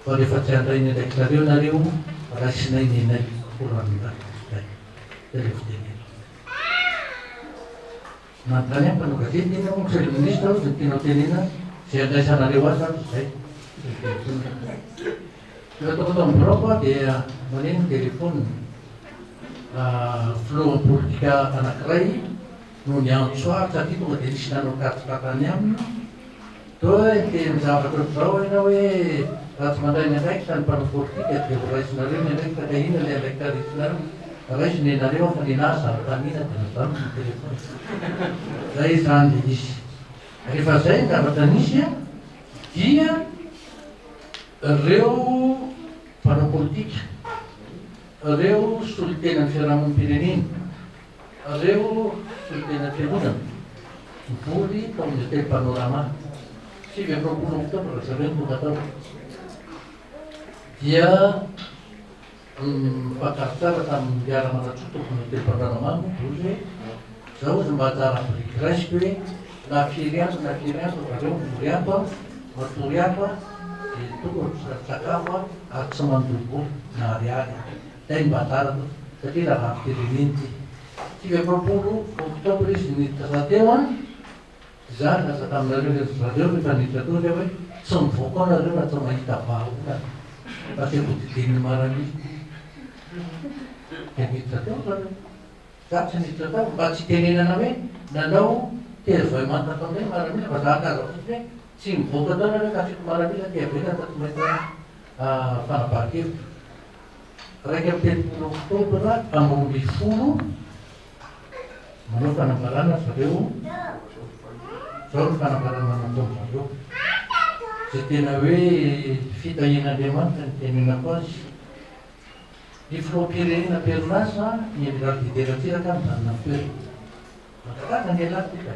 fa rehefa tsy handray ny andraikitrareo nareo raisinay ny anay ho ranon'izay. Izay ilay fitenenako. Nanontany ahy mpanao gazety iny aho, Monsieur le Ministre, hozy ny tianao tenena, izay andraisanareo azy aho izay. Rehefa tonga tao amin'ny biraoko aho dia maneno ny telefaonina. Filohan'ny politika anankiray no niantso ahy satria tonga dia nisy nanao tatitra tany aminy. Toa niteny zavatra ohatr'izao ianao hoe raha tsy mandray ny andraikitra ny mpanao politika dia ho raisinareo ny andraikitra ka inona ilay andraikitra raisinareo? Raiso ny anareo aho fa nenaha aza anontaniana dia najanoko ny telephone. Zay izany ilay izy. Rehefa zay ny zavatra nisy dia ireo mpanao politika, ireo solontenan'ny fiarahamonim-pirenena, Ireo solontenam-piangonana nivory tao amin'ny Hotel Panorama, 29 oktobra ry zareo no tonga tao, dia nifankazo tsara tamin'ny Miara-Manatsoa tompon'ny Hotel Panorama moa Bozy hoe, Izao hozy mba anjara biriky raisiko hoe na firy andro na firy andro ry zareo mivory ato an, matory ato an, dia tokony sakafo an, ary tsy mandoa vola na ariary an. Zay no mba anjara aloha satria raharaham-pirenena ity. 29 octobre izy niditra teo an, za nilaza taminareo ry zareo rehefa niditra teo zay hoe tsy mivoaka ao nareo raha tsy mahita vahaolana fa tsy hodidinin'ny maramila ity. Dia niditra teo zareo. Za tsy niditra tao mba tsy hitenenana hoe nanao tery vay manta tao indray ny maramila fa za nilaza fotsiny hoe. Tsy mivoaka tao nareo ka fito maramila aty ivelany fa tsy mahita fanapahan-kevitra. 31 oktobra 12 manao fanambarana zareo, zao ny fanambarana nataon-dry zareo, izay tena hoe fitahian'Andriamanitra ny tenenako azy. Ny filoham-pirenena am-perinasa, ny Amiraly Didier Ratsiraka mijanona amin'ny toerany. Mankalaza ange lahy ty ka!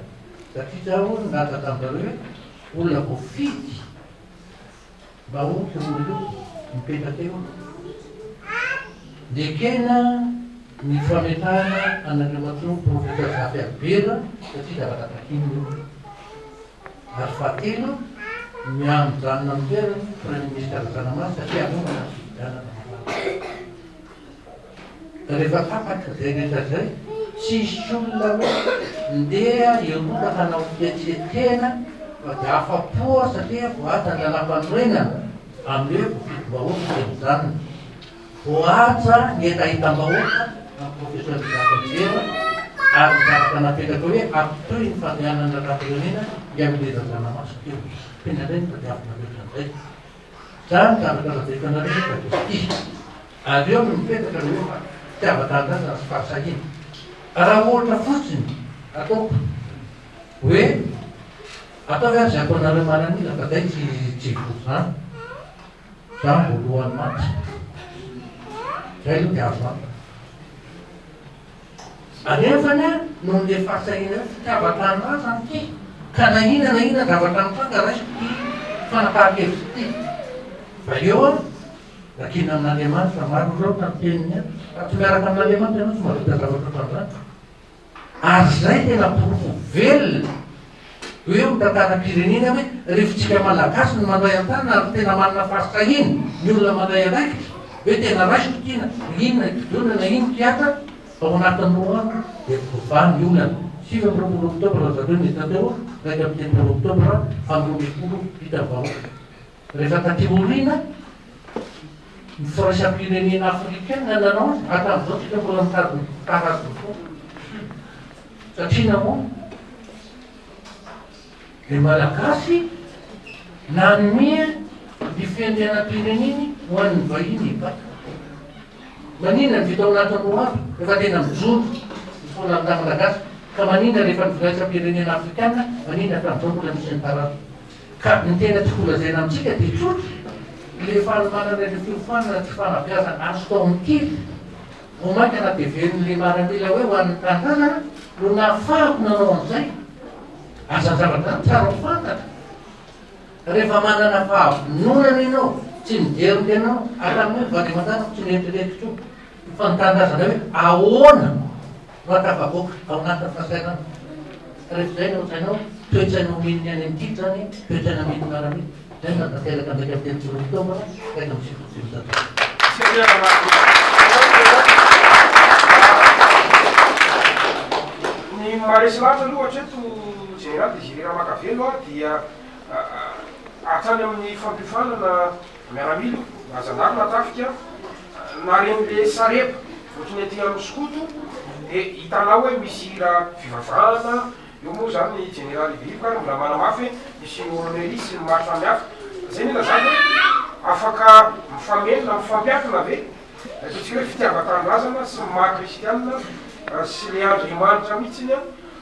Satria zaho nilaza taminjareo hoe olona voafidy mba ho filoha io mipetraka eo. Nekena ny fametrahana an'Andriamatoa Professeur Zafy Albert satria zavatra takiny io. Ary fahatelo, mijanona amin'ny toerany Premier Ministre Razanamasy satria hanomana ny fifidianana manaraka. Rehefa tapaka izay rehetra izay, tsy hisy olona hoe ndeha hiroaka hanao fihetsiketsehana fa dia afa-po aho satria voahaja ny lalàmpanorenana amin'ny hoe voafidim-bahoaka dia mijanona. Voahaja ny hetahetam-bahoaka amin'ny Professeur Jacques Albert ary ny zavatra napetraka hoe hampitohy ny fandehanan'ny lalàmpirenena ny amin'ny Razanamaso teo. Tena indray no tadiavinareo hatramin'izay. Zany zavatra lazaiko anareo fa dia ity. Ary eo no mipetraka le hoe fitiavan-tanindrazana sy fahasahiana. Raha ohatra fotsiny ataoko hoe ataovy ary izay ataonareo maramila fa zay tsy tsy voa zany. Za voalohany maty. Zay aloha dia azo antoka. Anefany noho ny fahasahiana hoe fitiavan-tanindrazana ity ka na inona na inona zavatra mitranga raisiko ity fanapahan-kevitra ity. Fa eo aho nakina amin'Andriamanitra, marina loatra ny teniny any, raha tsy miaraka amin'Andriamanitra ianao tsy mahavita zavatra ohatran'izany. Ary izay tena porofo velona eo amin'ny tantaram-pirenena hoe rehefa tsika Malagasy no mandray an-tanana ary tena manana fahasahiana ny olona mandray andraikitra hoe tena raisiko ity na inona hidona na inona hiatra ao anatin'ny roa andro dia voavaha ny olana. 29 oktobra ry zareo niditra teo, 31 oktobra 12 vita ny vahoaka. Rehefa taty aoriana, ny firaisam-pirenena afrikana nanao azy, hatramin'izao tsika mbola mitady ny tarazony foana. Satria nahoana? Ny Malagasy nanome ny fiandrianam-pireneny ho an'ny vahiny hibata. Maninona ny vita ao anatin'ny roa andro rehefa tena mijoro ny foloalindahy malagasy? Ka maninona rehefa ny firaisam-pirenena afrikana, maninona hatramin'izao mbola misy ny tarazo? Ka ny tena tiako holazaina amintsika dia tsotra, ilay fanomanana ireo fiofanana sy fanabeazana azo tao amin'ny kely, vao mainka natevenin'ilay maramila hoe ho an'ny tanindrazana no nahafahako nanao an'izay. Ary izany zavatra izany tsara ho fantatra. Rehefa manana fahavononana ianao, tsy mijery ny tenanao, hatramin'ny hoe vady aman-janako tsy neritreretiko intsony. Fa ny tanindrazana hoe ahoana no ahatafavoaka ao anatin'ny fahasahiranana. Rehefa izay no an-tsainao, toe-tsaina omen'ny any amin'ny titra izany, toe-tsaina omen'ny miaramila. Izay no nahatanteraka ny 31 oktobra 1991. Ny maharesy lahatra aloha hatreto Général Désiré Ramakavelo dia hatrany amin'ny fampiofanana Miaramila io, na zandary na tafika, na reny le sareba ohatry ny aty amin'ny skoto de hitanao hoe misy hira fivavahana, eo moa zany jeneraly Iberivka ary mbola manamafy hoe misy oronnerie sy ny maro samihafa, zay ny ilazako hoe afaka mifameno na mifampiankina ve ny ataontsika hoe fitiavan-tanindrazana sy ny maha kristianina sy le Andriamanitra mihitsiny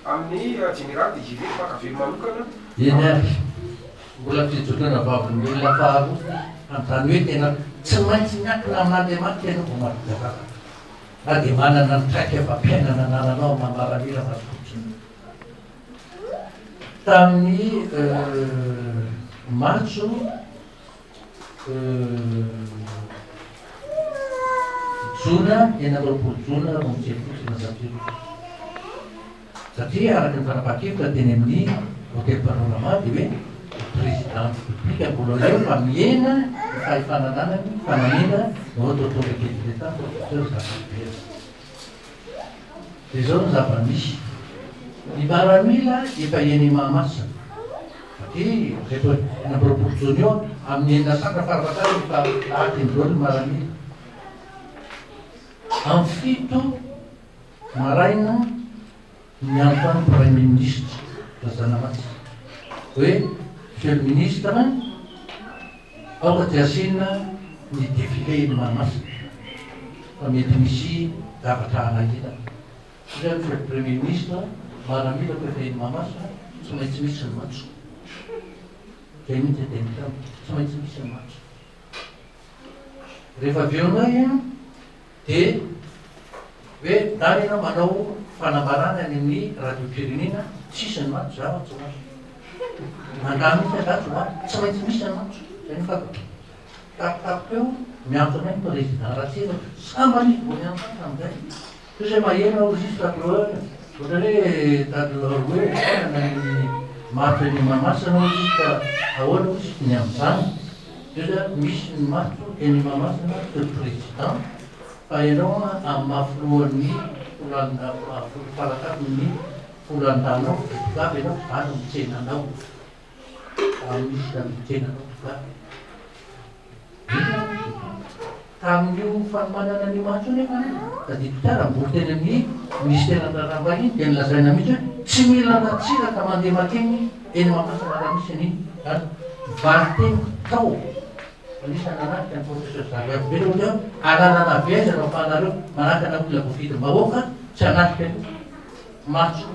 amin'ny jeneraly Désiré Mpakavelo manokana. Eny ary. Mbola fijoroana vavolombelona faharoa amin'izany hoe tena tsy maintsy miankina amin'Andriamanitra ianao vao mahavita zavatra, na dia manana ny traikefam-piainana anananao amin'ny maha miaramila aza fotsiny. Tamin'ny matso jona 26 jona 1992. Satria araka ny fanapahan-kevitra teny amin'ny Hotel Panorama dia hoe ny Président République mbola eo fa mihena ny fahefana ananany fa nahena ny haute autorité de l'Etat Professeur Zafy Albert. Dia izao no zava-misy, ny maramila efa eny Mahamasina satria rehefa 26 jona eo amin'ny enina saka farafahatarany efa laty eny daholo ny maramila. Amin'ny fito Maraina niantso ahy ny Praiminisitra Razanamasy hoe Monsieur le Ministre, aoka tsy asiana ny défilé eny Mahamasina fa mety misy zavatra hanahirana. Hoy aho Monsieur le Premier Ministre, maramila koa efa eny Mahamasina, tsy maintsy misy ny matso. Zay mihitsy ny teniko taminy, tsy maintsy misy ny matso. Rehefa avy eo indray an, dia hoe ndany ianao manao fanambarana any amin'ny radiom-pirenena, tsisy ny matso, za tsy ho azo. Mandà mihitsy aho, za tsy ho azo, tsy maintsy misy ny matso, zay no fantako. Tampotampoka eo, miantso anay ny président Ratsiraka, sambany izy vao niantso ahy tamin'izay. Toy izay maheno aho izy tableau ohatrany hoe tableau hoe foanana ny matso eny Mahamasina hozy izy ka ahoana hozy izy ny amin'izany? Dia hozy aho misy ny matso eny Mahamasina monsieur le président fa ianao amin'ny maha filohan'ny foloalindahy foloalindahinao dia tongava ianao za no mitsena anao. Raha misy zava-tena tonga inona moa izy ity? Tamin'io fanomanana an'io matso io nefa tadidiko tsara mbola teny amin'ny minisiteran'ny raharaham-bahiny dia nolazaina mihitsy hoe tsy mila Ratsiraka mandeha makeny eny Mahamasina raha misy an'iny zany. Valin-teniko tao anisan'ny nanatrika ny professeur Zariavobelo hoy aho, alalana avy aiza no ahafahanareo manakana olona voafidim-bahoaka tsy hanatrika an'io matso?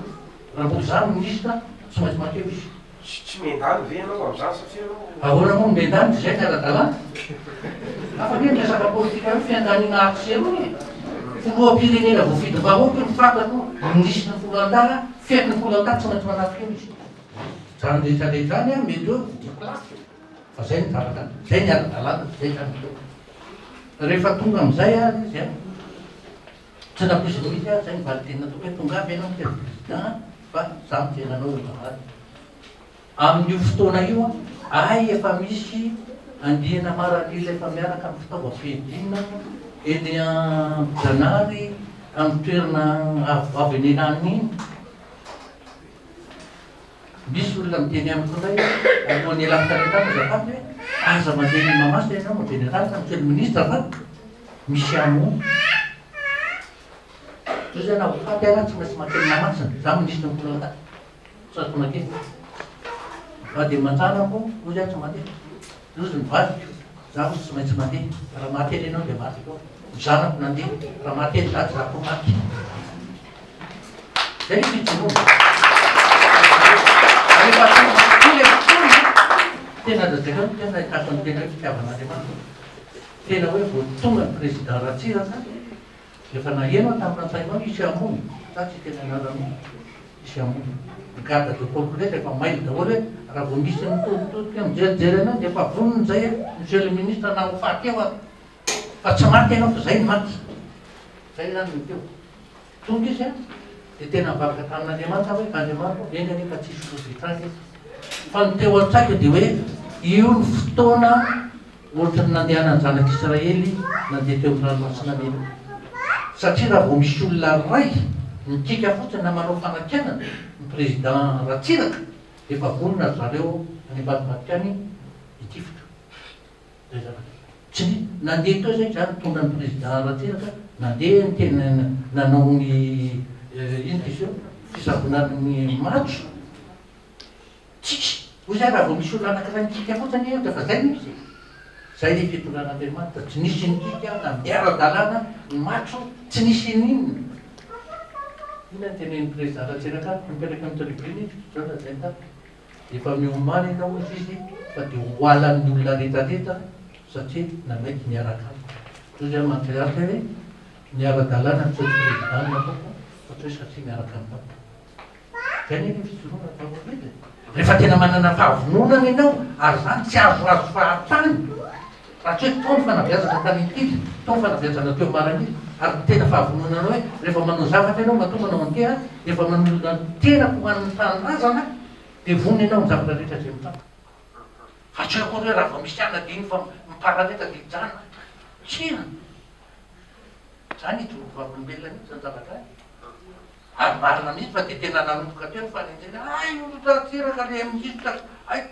Raha mbola izaho no minisitra tsy maintsy makeo izy. Tsy miandany ve ianao amin'izany satria ianao. Ahoana moa no miandany dia izay ny ara-dalàna? Hafa anie ny resaka politika io fiandaniana atsy sy eroa e! Filoham-pirenena voafidim-bahoaka io ny fantatro, minisitry ny foloandahy, fetin'ny foloandahy tsy maintsy manatrika eo izy. Izany rehetra rehetra izany an mety hoe vidiako lafo fa izay ny zavatra, izay ny ara-dalàna, izay izany ny ataoko. Rehefa tonga amin'izay ary izy an. Tsy nampoiziny mihitsy aho zay ny valinteny nataoko hoe tongava ianao Monsieur le Président fa za mijery anao eo ambavahady. Amin'io fotoana io ahay efa misy andiana maramila efa miaraka amin'ny fitaovam-piadiana eny Ambohijanahary amin'ny toerana avoavo eny Enanina iny. Misy olona miteny amiko indray hoe alohan'ny hialako tany an-trano azafady hoe aza mandeha eny Mahamasina ianao mon général na monsieur le ministre fa misy hamono. Zao zay na ho faty ara tsy maintsy mankeny Mahamasina, za ministre ny foloalindahy tsy maintsy mankeny. Vady aman-janako hoy aho tsy mandeha. Hozy ny vadiko, za hozy tsy maintsy mandeha, raha maty eny ianao dia maty koa. Ny zanako nandeha, raha maty eny za dia za koa maty. Zay ny fijoroana. Rehefa tonga tokoa ilay fotoana, tena aza jereo ny tena ahitako ny tena hoe fitiavan'Andriamanitra. Tena hoe vao tonga ny président Ratsiraka, efa naheno aho tamin'ny rantsainao hisy hamono, za tsy hiteny anaran'olona, hisy hamono. Ny garde de corps rehetra efa mailo daholo hoe raha vao misy mitoditodika mijerijery anao dia efa vonona izay monsieur le ministre na ho faty eo aza. Fa tsy maty ianao fa zay no maty. Zay izany no teo. Tonga izy an, dia tena nivavaka tamin'Andriamanitra aho hoe, Andriamanitra ô, enga anie ka tsy hisy loza hitranga eto. Fa ny teo an-tsaiko dia hoe, io ny fotoana ohatry ny nandehanan'ny zanak'Israely nandeha teo amin'ny ranomasina mena. Satria raha vao misy olona iray mikiaka fotsiny na manao fanakianana ny président Ratsiraka, dia efa vonona ry zareo any ambadimbadika any hitifitra. Zay zavatra zay. Tsy ny nandeha teo zay za nitondra ny président Ratsiraka nandeha niteny nanao ny ino izy io fisavoana ny matso tsisy hoy za raha vao misy olona anakiray mikiaka fotsiny eo de efa zay no izy e. Zay le fitondran'Andriamanitra tsy nisy nikiaka nandeha ara-dalàna ny matso tsy nisy ininona. Inona ny tenenin'ny président Ratsiraka amiko mipetraka amin'ny tribune izy zao lazainy tamiko. Efa miomana ianao hozy izy fa dia ho halan'ny olona rehetra rehetra satria nanaiky niaraka amiko. Zao zay mantriarika hoe miara-dalàna ny seul président no ataoko fa tsy hoe satria miaraka aminao. Zay anie ny fijoroana vavolombelona e. Rehefa tena manana fahavononana ianao ary zany tsy azoazo fahatany raha tsy hoe tao ny fanabeazana tany Antily, tao ny fanabeazana teo Maranila ary ny tena fahavononana hoe rehefa manao zavatra ianao matoa manao an'ity aho efa manolona ny tenako ho an'ny tanindrazana Dia vonona ianao amin'ny zavatra rehetra izay mitranga. Fa tsy hoe akory hoe raha vao misy anadino fa miparareta dia hijanona. Tsia! Izany hijoro ho vavolombelona mihitsy izany zavatra izany. Ary marina mihitsy fa dia tena nanomboka teo ny fanenjehana, hay io Ratsiraka le minisitra, hay!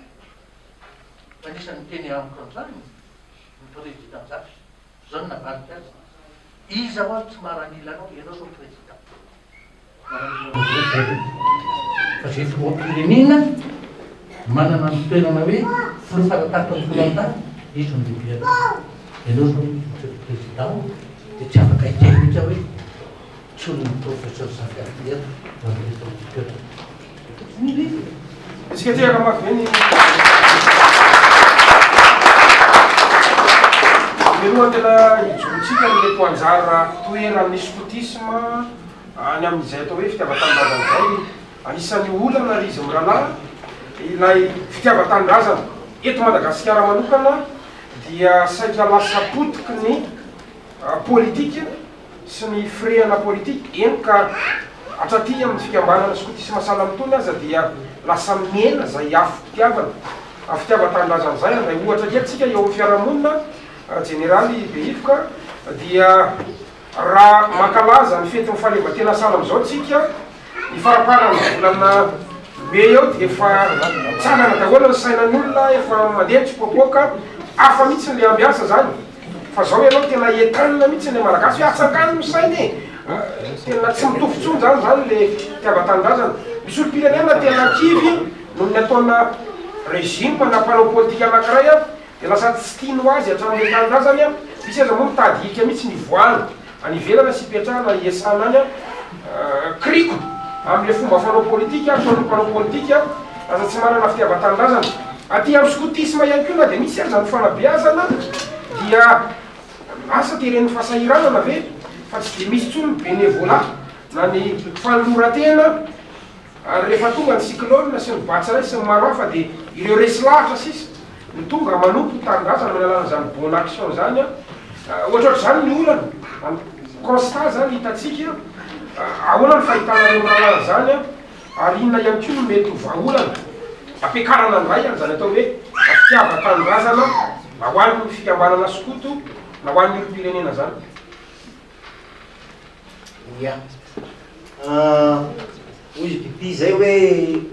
Fa anisan'ny niteny amiko an'izany ny président Zafy. Izao no navaliko azy, Iza hoa no tsy maramila anao, ianao zao président. Maramila anao daholo zay rehetra. Fa zay filoham-pirenena. Manana ny toerana hoe filoha faratampon'ny foloalindahy, izy no lehibe anao. Ianao izao monsieur le président dia tsy afaka hiteny mihitsy aho hoe solon'ny professeur Zafiafy eto no handeha eto amin'ity toerana. Zay ilay izy e. Isika tehaka mafy ve ny Mialohan'ny tena hijoroantsika amin'ireto anjara toeran'ny skotisma any amin'izay atao hoe fitiavan-tanindrazana izay, Anisan'ny olana ry izy mirahalahy ilay fitiavan-tanindrazana. Eto Madagasikara manokana dia saika lasa potiky ny politika sy ny firehana politika, eny ka hatraty amin'ny fikambanana skotisma sahala amin'itony aza dia lasa mihena izay afom-pitiavana, fitiavan-tanindrazana izay. Handray ohatra kely tsika eo amin'ny fiarahamonina, Jeneraly Behivoka dia Raha mankalaza ny fetin'ny fahaleovantena sahala amin'izao tsika, ny faramparan'ny volana mey eo dia efa mitsangana daholo ny sainan'ny olona, efa mandeha ny tsipoapoaka, hafa mihitsy ilay ambiance zany, fa zao ianao tena entanina mihitsy ilay malagasy hoe atsangano ny saina e, tena tsy mitovy intsony zany zany le fitiavan-tanindrazana, misy olom-pirenena tena kivy noho ny ataona régime na mpanao politika anakiray an, Dia lasa tsy tiany ho azy hatramin'ilay tanindrazany an! Misy aza moa mitady hika mihitsy ny hivoahana any ivelana sy hipetrahana hiasana any an! Kiriko amin'ilay fomba fanao politika ataon'ny mpanao politika lasa tsy manana fitiavan-tanindrazana. Aty amin'ny skotisma ihany koa na dia misy aza ny fanabeazana dia lasa teren'ny fahasahiranana ve fa tsy dia misy intsony ny bénévolat na ny fanoloran-tena. Ary rehefa tonga ny cyclone sy ny batsiray sy ny maro hafa dia ireo resy lahatra sisa no tonga manompo ny tanindrazana amin'ny alalan'izany bonne action izany an! Ohatrohatr'izany ny olana, constat izany hitantsika, ahoana ny fahitanareo mirahalahy an'izany an? Ary inona ihany koa no mety ho vahaolana ampiakarana indray an'izany atao hoe fitiavan-tanindrazana na ho an'ny fikambanana skoto na ho an'ny olom-pirenena izany? Ia. Hoy izy BP izay hoe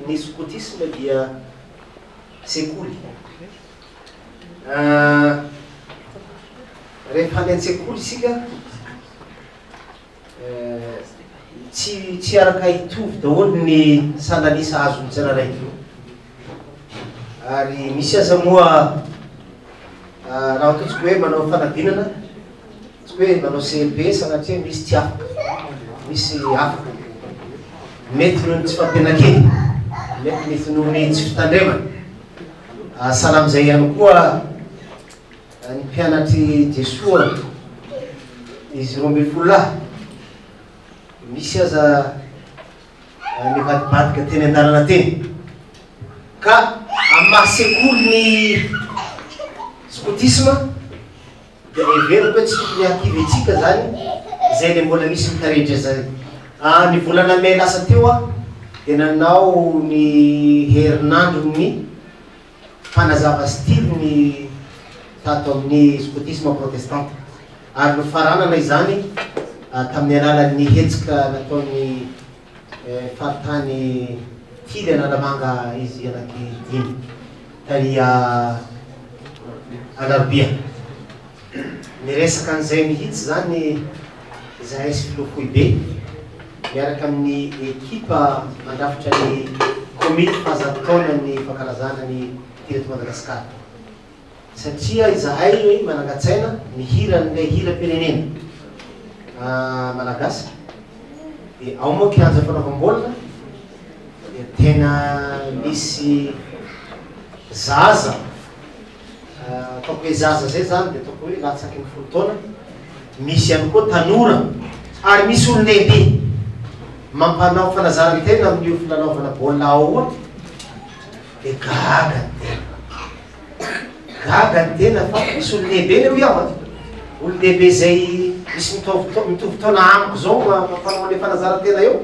ny skotisme dia sekoly. Rehefa any an-tsekoly isika, tsy tsy araka hitovy daholo ny salan'isa azon'ny tsirairay. Ary misy aza moa raha ataontsika hoe manao fanadinana, Tsy hoe manao CEP sanatria misy tsy afaka, misy afaka. Mety noho ny tsy fampiana-kely, mety mety noho ny tsy fitandremana. Sahala amin'izay ihany koa ny mpianatr'i Jesoa, izy 12 lahy, misy aza nivadibadika teny an-dalana teny. Ka amin'ny maha sekoly ny skotisma, Dia heveriko hoe tsy tokony hahakivy antsika izany izay ilay mbola misy mitarehitra izay. Ny volana mey lasa teo aho dia nanao ny herinandron'ny mpanazava style ny tato amin'ny skotisma protestanta ary nofaranana izany tamin'ny alalan'ny hetsika nataon'ny Faritany Tily Analamanga izy anaky dimy tary Alarobia. Niresaka an'izay mihitsy izany izahay sy Filoha Foibe miaraka amin'ny ekipa mandrafitra ny komity fahazato taonan'ny fankalazana ny Tily eto Madagasikara. Satria izahay manangan-tsaina mihira an'ilay hiram-pirenena malagasy dia ao moa kianja fanaovam-baolina dia tena misy zaza, ataoko hoe zaza zay zany dia ataoko hoe latsaky ny folo taona, misy ihany koa tanora ary misy olon-dehibe mampanao fanazaran-tena amin'io filalaovana baolina ao io dia gaga ny tena. Gaga ny tena fa misy olon-dehibe anie hoy aho an! Olon-dehibe izay misy mitovy mitovy taona amiko izao mampanao an'ilay fanazaran-tena eo.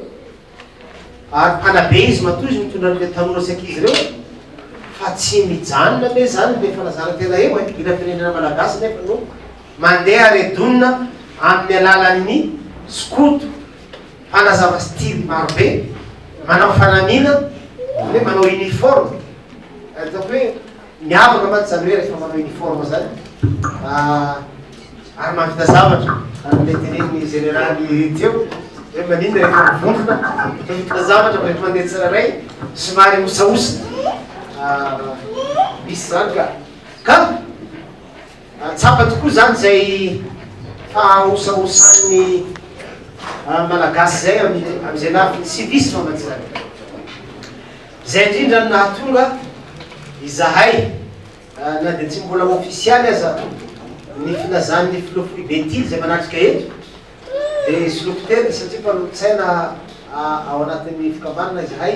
Ary mpanabe izy matoa izy mitondra an'ilay tanora sy ankizy ireo fa tsy mijanona anie izany ilay fanazaran-tena eo e! Hiram-pirenena malagasy nefa no mandeha redonina amin'ny alalan'ny skoto mpanazava style marobe, manao fanamiana, hoe manao uniforme. Ataoko hoe miavaka mantsy zany hoe rehefa manao uniforme zany ary mahavita zavatra, araka ilay tenenin'ny jeneraly teo hoe maninona rehefa mivondrona mahavita zavatra fa rehefa mandeha tsirairay somary osaosa. Misy izany ka. Ka tsapa tokoa izany izay fahaosaosan'ny Malagasy izay amin'izay lafiny civisme mantsy izany. Izay indrindra no nahatonga izahay na dia tsy mbola ofisialy aza ny filazan'ny filoha foibe Tily izay manatrika eto dia soloko teny satria mpanolotsaina ao anatin'ny fikambanana izahay.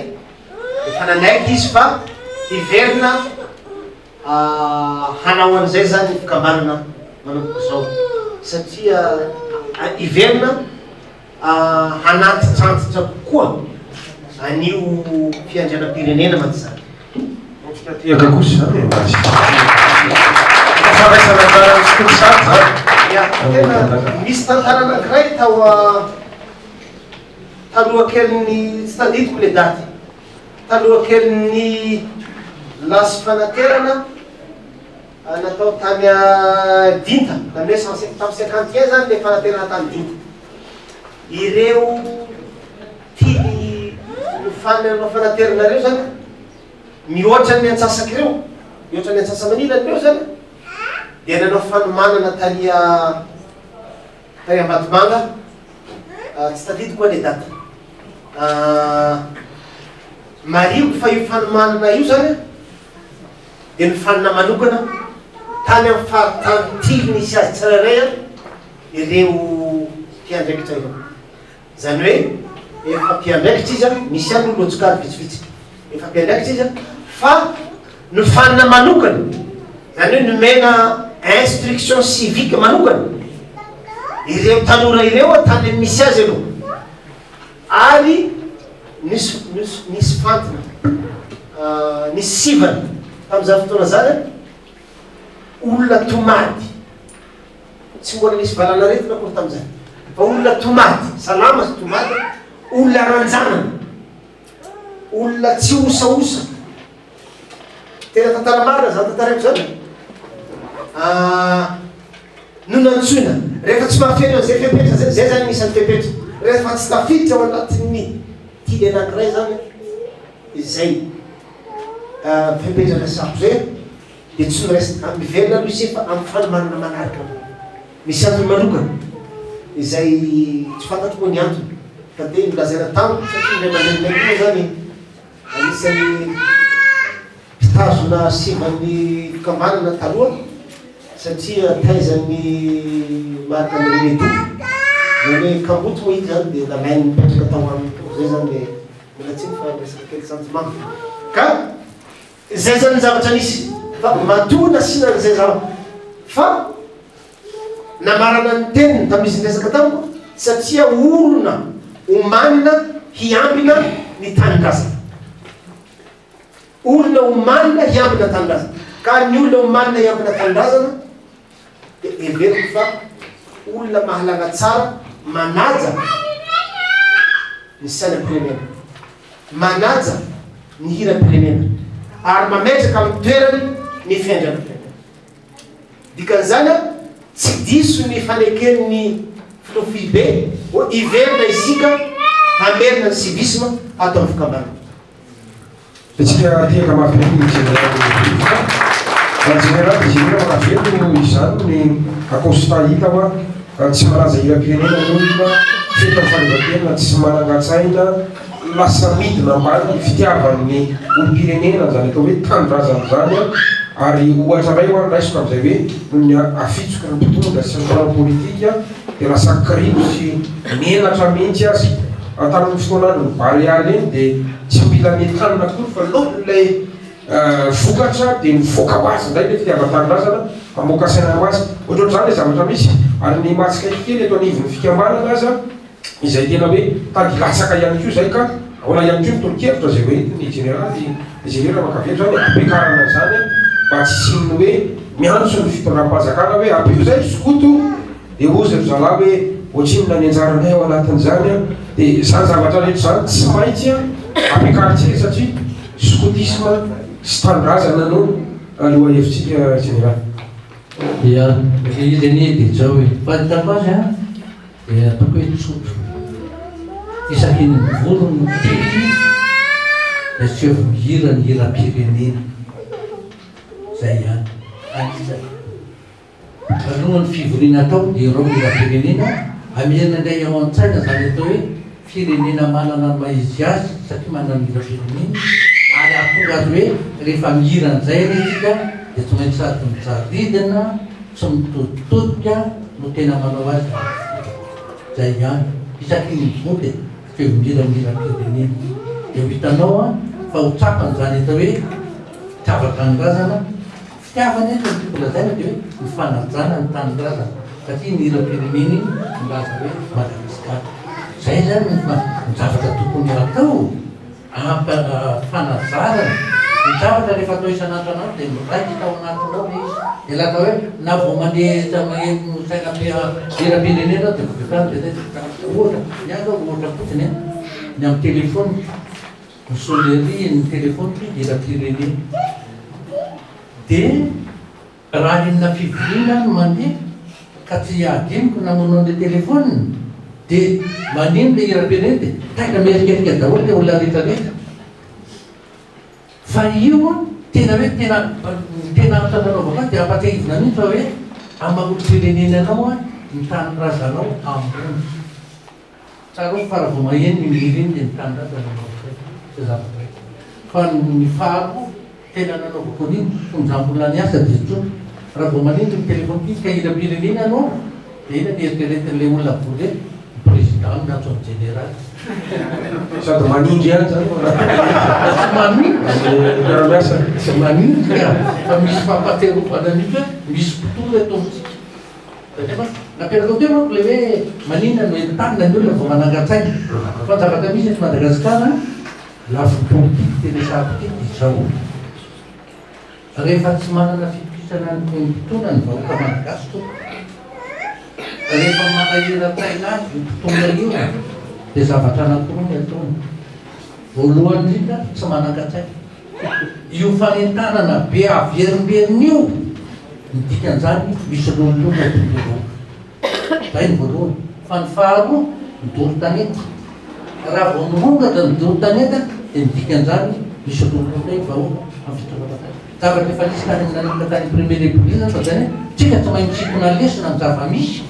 Efa nanaiky izy fa hiverina hanao an'izay zany ny fikambanana manomboka izao satria hiverina hanantitrantitra kokoa an'io fiandrianam-pirenena mantsy izany. Mendrika tehaka kosa izany e, mba tsy fandraisana anjara amin'ny skoto sary izany. Ya, tena misy tantara anankiray tao Taloha kelin'ny, tsy tadidiko le daty, taloha kelin'ny lasy fanaterana natao tany Dinta, zany hoe cent tamin'ny cinquante et un zany le fanaterana tany Dinta. Ireo tily nofanina nanao fanaterana ireo zany, mihoatra ny antsasak'ireo, mihoatra ny antsasa-manilany ireo zany dia nanao fanomanana tary Tany Ambatomanga, tsy tadidiko anie daty. Marihiko fa io fanomanana io zany dia nofanina manokana tany amin'ny faritany tily nisy azy tsirairay ireo mpiandraikitra ireo. Izany hoe efa mpiandraikitra izy an, misy ihany ny lojikary vitsivitsy, efa mpiandraikitra izy an, fa nofanina manokana, izany hoe nomena instruction civique manokana ireo tanora ireo an, tany amin'ny misy azy aloha, ary nisy nisy nisy fantina, nisy sivana tamin'izany fotoana izany an, olona tomady. Tsy mbola nisy valanaretina akory tamin'izay. Fa olona tomady, salama sy tomady, olona ranjanana, olona tsy osaosa. Tena tantara marina zany tantaraiko zany. Ah, no nantsoina. Rehefa tsy mahafeno an'izay fepetra zay, zay zany anisan'ny fepetra. Rehefa tsy tafiditra ao anatin'ny tily anankiray zany izay ah, fepetra resako zay, dia tsy noraisina amin'ny miverina aloha ise fa amin'ny fanomanana manaraka aloha. Misy antony manokana izay tsy fantatro moa ny antony fa dia nolazaina tamiko satria ny ray aman-dreninay koa moa zany anisan'ny mpitazona sivan'ny fikambanana taloha satria taizan'ny Marc André Ledoux izany hoe kamboty moa izy zany dia nalainy nipetraka tao aminy tao zay zany le mbola tsiny fa resaka kely sentiment ka Izay zany ny zavatra nisy fa matoa nasiana an'izay zava fa namarana ny teniny tamin'izy niresaka tamiko satria olona omanina hiambina ny tanindrazana. Olona omanina hiambina tanindrazana. Ka ny olona omanina hiambina tanindrazana dia heveriko fa olona mahalala tsara manaja ny sainam-pirenena, manaja ny hiram-pirenena ary mametraka amin'ny toerany ny fiandrianam-pirenena. Dikan'izany, tsy diso ny faneken'ny filoha foibe hoe hiverina isika hamerina ny civisme ato amin'ny fikambanana. Betsaka tehaka mafy be ny jeneraly Rivotra. Raha jeneraly dia jenera mahavelo izany ny Acosta hita hoa tsy manaja hiram-pirenena ny olona, feta fahaleovantena tsy manangan-tsaina, lasa midina ambany ny fitiavan'ny olom-pirenena an'izany atao hoe tanindrazana izany ary ohatra iray hoa raisiko amin'izay hoe noho ny afitsoky ny mpitondra sy ny mpanao politika dia lasa kiribo sy menatra mihitsy aza. Tamin'ny fotoan'andron'ny Barea ireny dia tsy mila nentanina akory fa nony ilay vokatra dia mivoaka ho azy indray ilay fitiavan-tanindrazana hamoaka saina ho azy. Ohatrohatr'izany ilay zavatra misy ary ny mahatsikaiky kely eto anivon'ny fikambanana aza izay tena hoe tady hilatsaka ihany koa izay ka ahoana ihany koa ny tolo-kevitra izay hoentin'ny jeneraly Désiré Ramakavelo izany hampiakarana an'izany mba tsy hisian'ny hoe miantso ny fitondram-panjakana hoe ampio izay ry skoto Dia hozy ry zalahy hoe ohatrinona ny anjaranay ao anatin'izany an! Dia izany zavatra rehetra izany tsy maintsy ampiakarintsika satria skotisma sy tanindrazana no lohahevitsika Jeneraly. Ia, ilay izy anie dia izao e, fahitako azy an, dia ataoko hoe tsotra. Isaky ny mivory ny tily dia asaivo mihira ny hiram-pirenena. Izay ihany. Anisany. Alohan'ny fivoriana atao dia ireo hiram-pirenena hamerina indray ao an-tsaina izany atao hoe firenena manana ny maha izy azy satria manana ny hiram-pireneny ary hahatonga azy hoe rehefa mihira an'izay anie isika dia tsy maintsy sady mijaridina tsy mitoditodika no tena manao azy amin'ny fo. Izay ihany. Isaky ny mivoaka e, feo mihira ny hiram-pirenena dia ho hitanao an fa ho tsapany izany atao hoe fitiavan-tanindrazana. Fitiavana eto no tiako lazaina dia hoe ny fanajana ny tanindrazana satria ny hiram-pirenena iny milaza hoe Madagasikara. Izay izany no ny zavatra tokony hatao hampa-fanazarana ny zavatra rehefa atao isan'andro isan'andro dia miraikitra ao anatinao ilay izy. Dia lasa hoe na vao mandeha maheno sainam-pirenena dia avy hatrany dia ohatra, ny ahy izao ohatra fotsiny an, ny amin'ny telefaoniko. Ny sonnerie ny telephone ty hiram-pirenena. Dia raha any amina fivoriana aho no mandeha ka tsy adinoko namono an'ilay telephone dia maneno ilay hiram-pirenena dia taitra mierikerika daholo ilay olona rehetra rehetra. Fa io an, tena hoe tena ny tena antony nanaovako azy dia ampatsiahivina mihitsy fa hoe amin'ny maha olom-pirenena anao an, ny tanindrazanao ambony. Tsarovy fa raha vao maheno iny hira iny dia ny tanindrazana no ao an-tsaina. Izay zavatra izay. Fa ny faharoa tena nanaovako an'iny fony za mbola niasa dia tsotra. Raha vao manindry ny telephone iny ka hiram-pirenena no ao dia inona ny eritreretin'ilay olona vory eny? Ny président no miantso ny jeneraly. Sady manindry ihany zany no Tsy manindry. Ny mpiara-miasa. Tsy manindry ka. Fa misy fampahatsiarovana mihitsy hoe misy mpitondra eto amintsika. Kanefa, napetraka teo manko ilay hoe maninona no entanina ny olona vao manangan-tsaina. Fa ny zavatra misy eto Madagasikara, lafiny politika ity resahako ity dia izao, rehefa tsy manana fitokisana ny mpitondra ny vahoaka malagasy tompoko, rehefa manahiran-tsaina azy io mpitondra io dia zavatra anankiroa ny ataony, voalohany indrindra tsy manangan-tsaina. Io fanentanana be averimberina io, ny dikan'izany misy lonilony ao am-pon'ny vahoaka. Izay ny voalohany. Fa ny faharoa, ny doro tanety. Raha vao mirongatra ny doro tanety dia ny dikan'izany misy lonilony indray ny vahoaka amin'ny fitondram-panjakana. Zavatra efa nisy tany amin'ny nanomboka tany premier république izany fa izany hoe tsika tsy mahay misintona lesona amin'ny zava-misy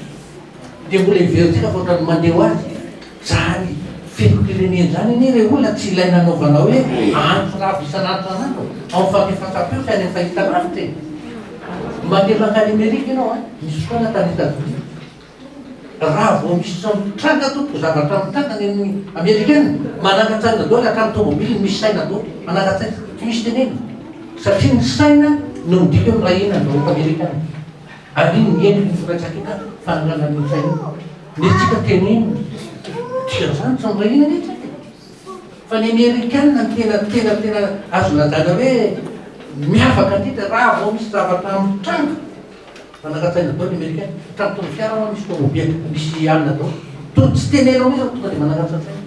dia mbola heverintsika fa ohatran'ny mandeha ho azy. Zany fetim-pirenena zany anie re olona tsy ilaina anaovana hoe antso lava isan'andro isan'andro ao amin'ny fampifantsam-peo sy any amin'ny fahitalavitra e! Mandeha mankany Amerika ianao an, nisy fotoana tany Etazonia, raha vao misy mitranga tompoko zavatra mitranga any amin'ny Amerikana, manangan-tsaina daholo hatramin'ny tomobiliny misy saina daholo, manangan-tsaina, tsy misy tenenina satria ny saina no midika hoe miray hina ny vahoaka Amerikana. Ary iny ny endriky ny firaisankina fananganana io saina io. Ny antsika tenenina. Dikan'izany tsy miray hina anie tsika e. Fa ny amerikana no tena tena tena azo lazaina hoe miavaka indrindra raha vao misy zavatra mitranga. Manangan-tsaina daholo ny amerikana. Hatramin'ny tondro fiara ho'a misy tomobile, misy alina daholo. Toa tsy tenenao mihitsy fa tonga dia manangan-tsaina.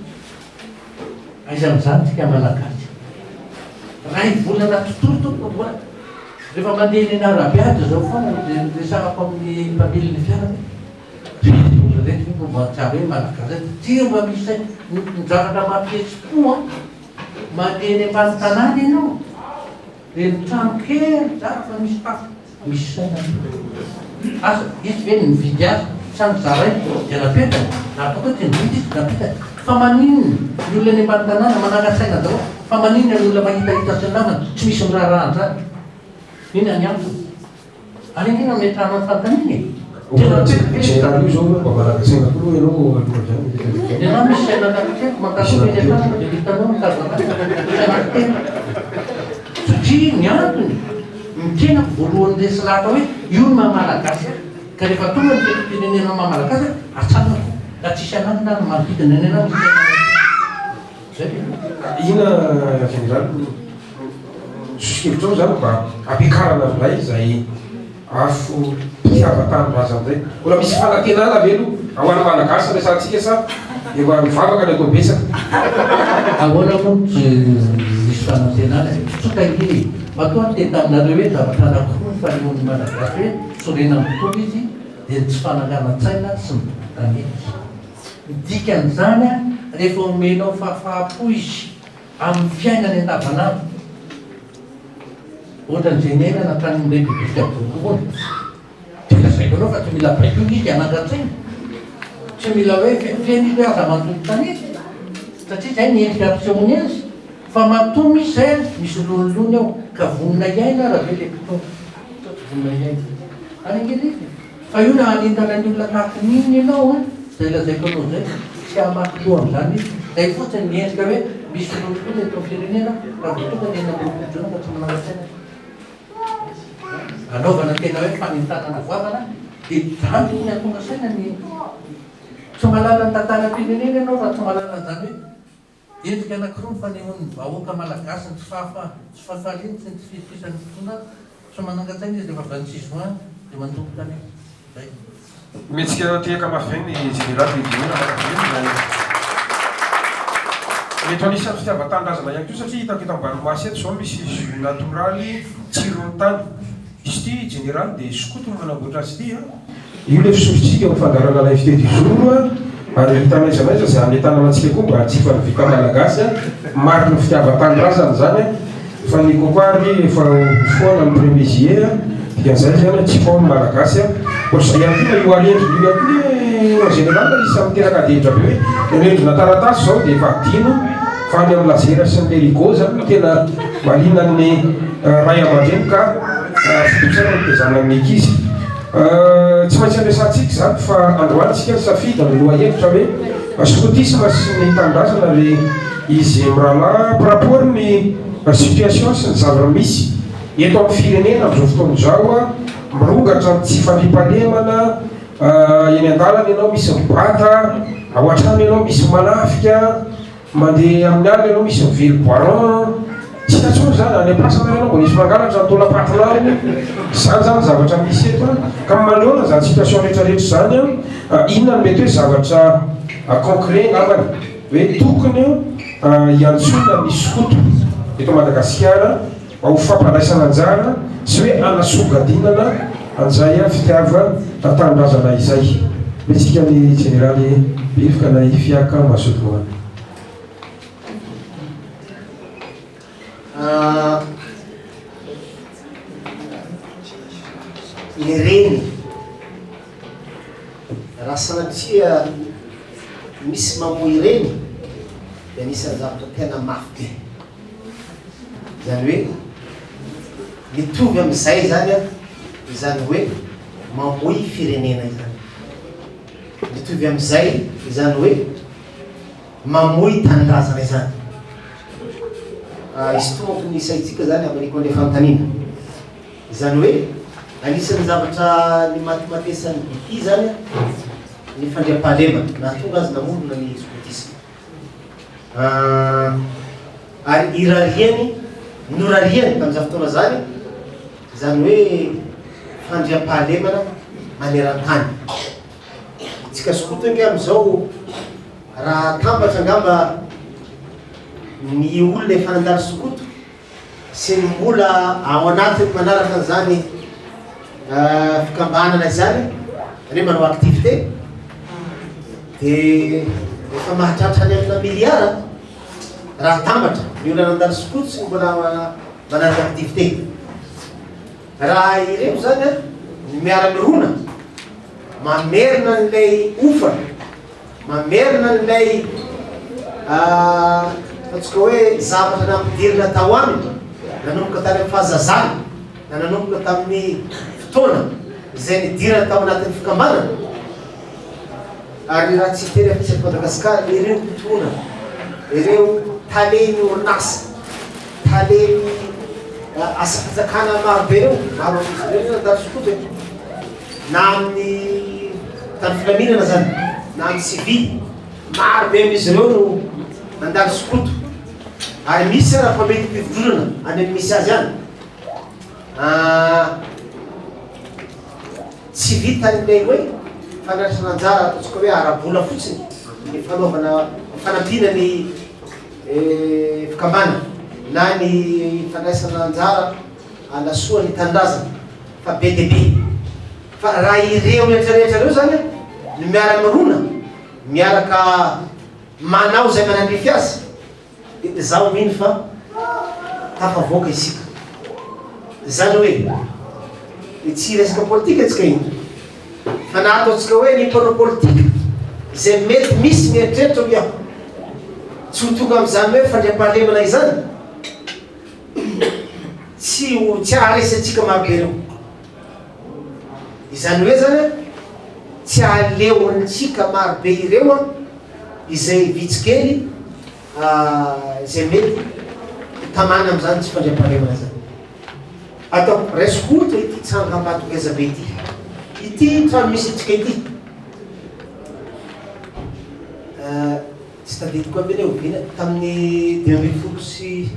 Aiza amin'izany tsika Malagasy? Ray volana tontolo tompoko mbola rehefa mandeha eny an'arabe aho dia zao foana no resahako amin'ny mpamily ny fiara hoe ireto olona ireto ve mba mahatsiaro hoe Malagasy ireto? Tsy mba misy saina. Ny zavatra mampihetsi-po an, mandeha eny ambany tanàna ianao, ireny trano kely zara fa misy tafo. Misy saina aloha. Asa, izy ve no nividy azy sa nozarainy dia napetrany? Na ataoko hoe tsy nividy izy dia napetrany. Fa maninona ny olona any ambany tanàna manangan-tsaina daholo? Fa maninona ny olona mahitahita sy ny namany tsy misy miraharaha an'izany? Inona ny antony? Any ange no ametrahanao ny fanontaniana e! Tena tsy haiko ve? Général io zao mba manangan-tsaina koa aloha ianao alohan'izany. Ny anah misy saina anankiray, mankatò eny an-tanana dia hitanao ny tazana azy fa misy anankitelo. Satria ny antony, ny tenako voalohany resy lahatra hoe io no maha malagasy ahy, ka rehefa tonga ny fetim-pirenena maha malagasy ahy, atsangako na tsisy ananana ary manodidina ny anah misy ananana. Zay ve? Inona Général ny soso-kevitrao zany mba hampiakarana amin'ilay izay Afo mpitiavan-tanindrazana indray. Mbola misy fanantenana ve aloha ho an'ny Malagasy resahantsika sa efa mivavaka ny atao betsaka? Ahoana moa no tsy misy fanantenana e? Tsotra ange e! Matoa niteny taminareo hoe zavatra anankiroa ny fanehoan'ny Malagasy hoe sorena amin'ny mpitondra izy dia ny tsy fananganan-tsaina sy ny doro tanety. Ny dikan'izany rehefa omenao fahafaham-po izy amin'ny fiainany andavanandro. Ohatran'izay niainana tany amin'ny Repoblika Voalohany. Dia lazaiko anao fa tsy mila baikoina izy hanangan-tsaina. Tsy mila hoe fefena izy hoe aza mandoro tanety. Satria izay ny endrika ampisehoany azy. Fa matoa misy izay an, misy lonilony ao. Ka vonona hiaina ara ve ilay mpitondra? Sao tsy vonona hiaina. Any ange ilay izy e. Fa io raha hanentana ny olona tahaka ny inona ianao an, izay lazaiko anao izay, tsy hamaky loha amin'izany izy. Izay fotsiny ny endrika hoe misy lonilony eto amin'ny firenena raha vao tonga ny 26 jona fa tsy manangan-tsaina. Anaovana tena hoe fanentanana goavana dia izany tokony hahatonga saina ny tsy mahalala ny tantaram-pirenena ianao raha tsy mahalala an'izany hoe endrika anankiroa ny fanehoan'ny vahoaka malagasy ny tsy fahafa tsy fahafaliany sy ny tsy fitokisan'ny mpitondra azy. Tsy manangan-tsaina izy rehefa 26 juin dia mandoko tanety. Zay. Mihetsika tehaka mafy be ny jeneraly Didier Ramakavelo izay mety ho anisan'ny fitiavan-tanindrazana ihany koa satria hitako eto ambany maso eto izao misy jus natoraly tsiron'ny tany. Izy ity jeneraly dia skoto no manamboatra azy ity a! Io ilay fisorontsika ho fandaharana l'invité du jour ary hita n'aiza n'aiza izay hanentanana antsika koa mba hanjifa ny vita malagasy a! Mariky ny fitiavan-tanindrazana izany a! Fa ny coco ary efa ho foana ny premier juillet a! Dikan'izay zany a tsy fao ny malagasy a! Ohatr'izay ihany koa na io arendrina io ihany koa anie en général isan'ny miteraka adihevitra be hoe ny arendrina taratasy izao dia efa adino fa any amin'ny laser sy ny lerigot zany no tena mahaliana ny ray aman-dreny ka fototsana ny fitaizana ny ankizy. Tsy maintsy andresantsika izany fa androany tsika nisafidy ny lohahevitra hoe skotisma sy ny tanindrazana ry izy mirahalahy par rapport ny situation sy ny zava-misy eto amin'ny firenena amin'izao fotoana izao mirongatra ny tsy fandriampahalemana eny an-dalana ianao misy mibata ao an-trano ianao misy manafika Mandeha amin'ny alina ianao misy mively boiron, tsy hita intsony izany, any am-pasana ianao mbola misy mangalatra ny taolam-patinao, izany izany ny zavatra misy eto an, ka manoloana izany situation rehetra rehetra izany an, inona no mety hoe zavatra concret angambany hoe tokony hiantsoana ny skoto eto Madagasikara mba ho fampandraisana anjara sy hoe hanasongadinana an'izay fitiavan-tanindrazana izay. Betsika ny Jeneraly Bivoka na i Fiaka Masodoana. Ny reny, raha sanatria misy mamoy reny dia anisan'ny zavatra tena mafy be. Izany hoe mitovy amin'izay izany an, izany hoe mamoy firenena izany. Mitovy amin'izay izany hoe mamoy tanindrazana izany. Isintomako ny saintsika izany hamaliako an'ilay fanontaniana. Izany hoe anisan'ny zavatra nimatimatesan'i Guy izany ny fandriampahalemana, nahatonga azy namorona ny skotisma. Ary irariany, norariany tamin'izany fotoana izany, izany hoe fandriampahalemana maneran-tany. Tsika skoto ange amin'izao, raha atambatra angamba ny olona efa nandalo skoto sy ny mbola ao anatiny manaraka an'izany fikambanana izany, izany hoe manao activité, dia efa mahatratra any amina milliard raha atambatra ny olona nandalo skoto sy ny mbola manaraka activité. Raha ireo izany an, ny miara-mirona mamerina an'ilay ofana, Mamerina an'ilay ataontsika hoe zavatra nampidirina tao aminy nanomboka tany amin'ny fahazazany na nanomboka tamin'ny fotoana izay nidirany tao anatin'ny fikambanana. Ary raha tsy hiteny afa-tsy eto Madagasikara, ireo mpitondra, ireo talen'ny orinasa, talen'ny asam-panjakana marobe ireo, maro amin'izy ireo no nandalo skoto e. Na amin'ny tany filaminana zany na amin'ny sivily, maro be amin'izy ireo no nandalo skoto ary misy ara fa mety mpivondronana any amin'ny misy azy any. Tsy vitan'ilay hoe fandraisana anjara ataontsika hoe ara-bola fotsiny ny fanaovana fanampiana ny fikambanana na ny fandraisana anjara hanasoa ny tanindrazana fa be dia be fa raha ireo rehetra rehetra ireo zany no miara-mirona miaraka manao izay manandrify azy dia izaho mino fa tafavoaka isika. Izany hoe, tsy hiresaka politika tsika iny, fa na ataontsika hoe ny mpanao politika izay mety misy mieritreritra hoy aho, tsy ho tonga amin'izany hoe fandriampahalemana izany, tsy ho tsy haharesy antsika marobe ireo. Izany hoe zany an, tsy hahaleo antsika marobe ireo an, izay vitsy kely izay mety ho tamana amin'izany tsy fandriampahalemana izany. Ataoko, raisiko ohatra ity tsangambato ngeza be ity. Ity trano misy antsika ity. Tsy tadidiko aby anie oviana, tamin'ny 2015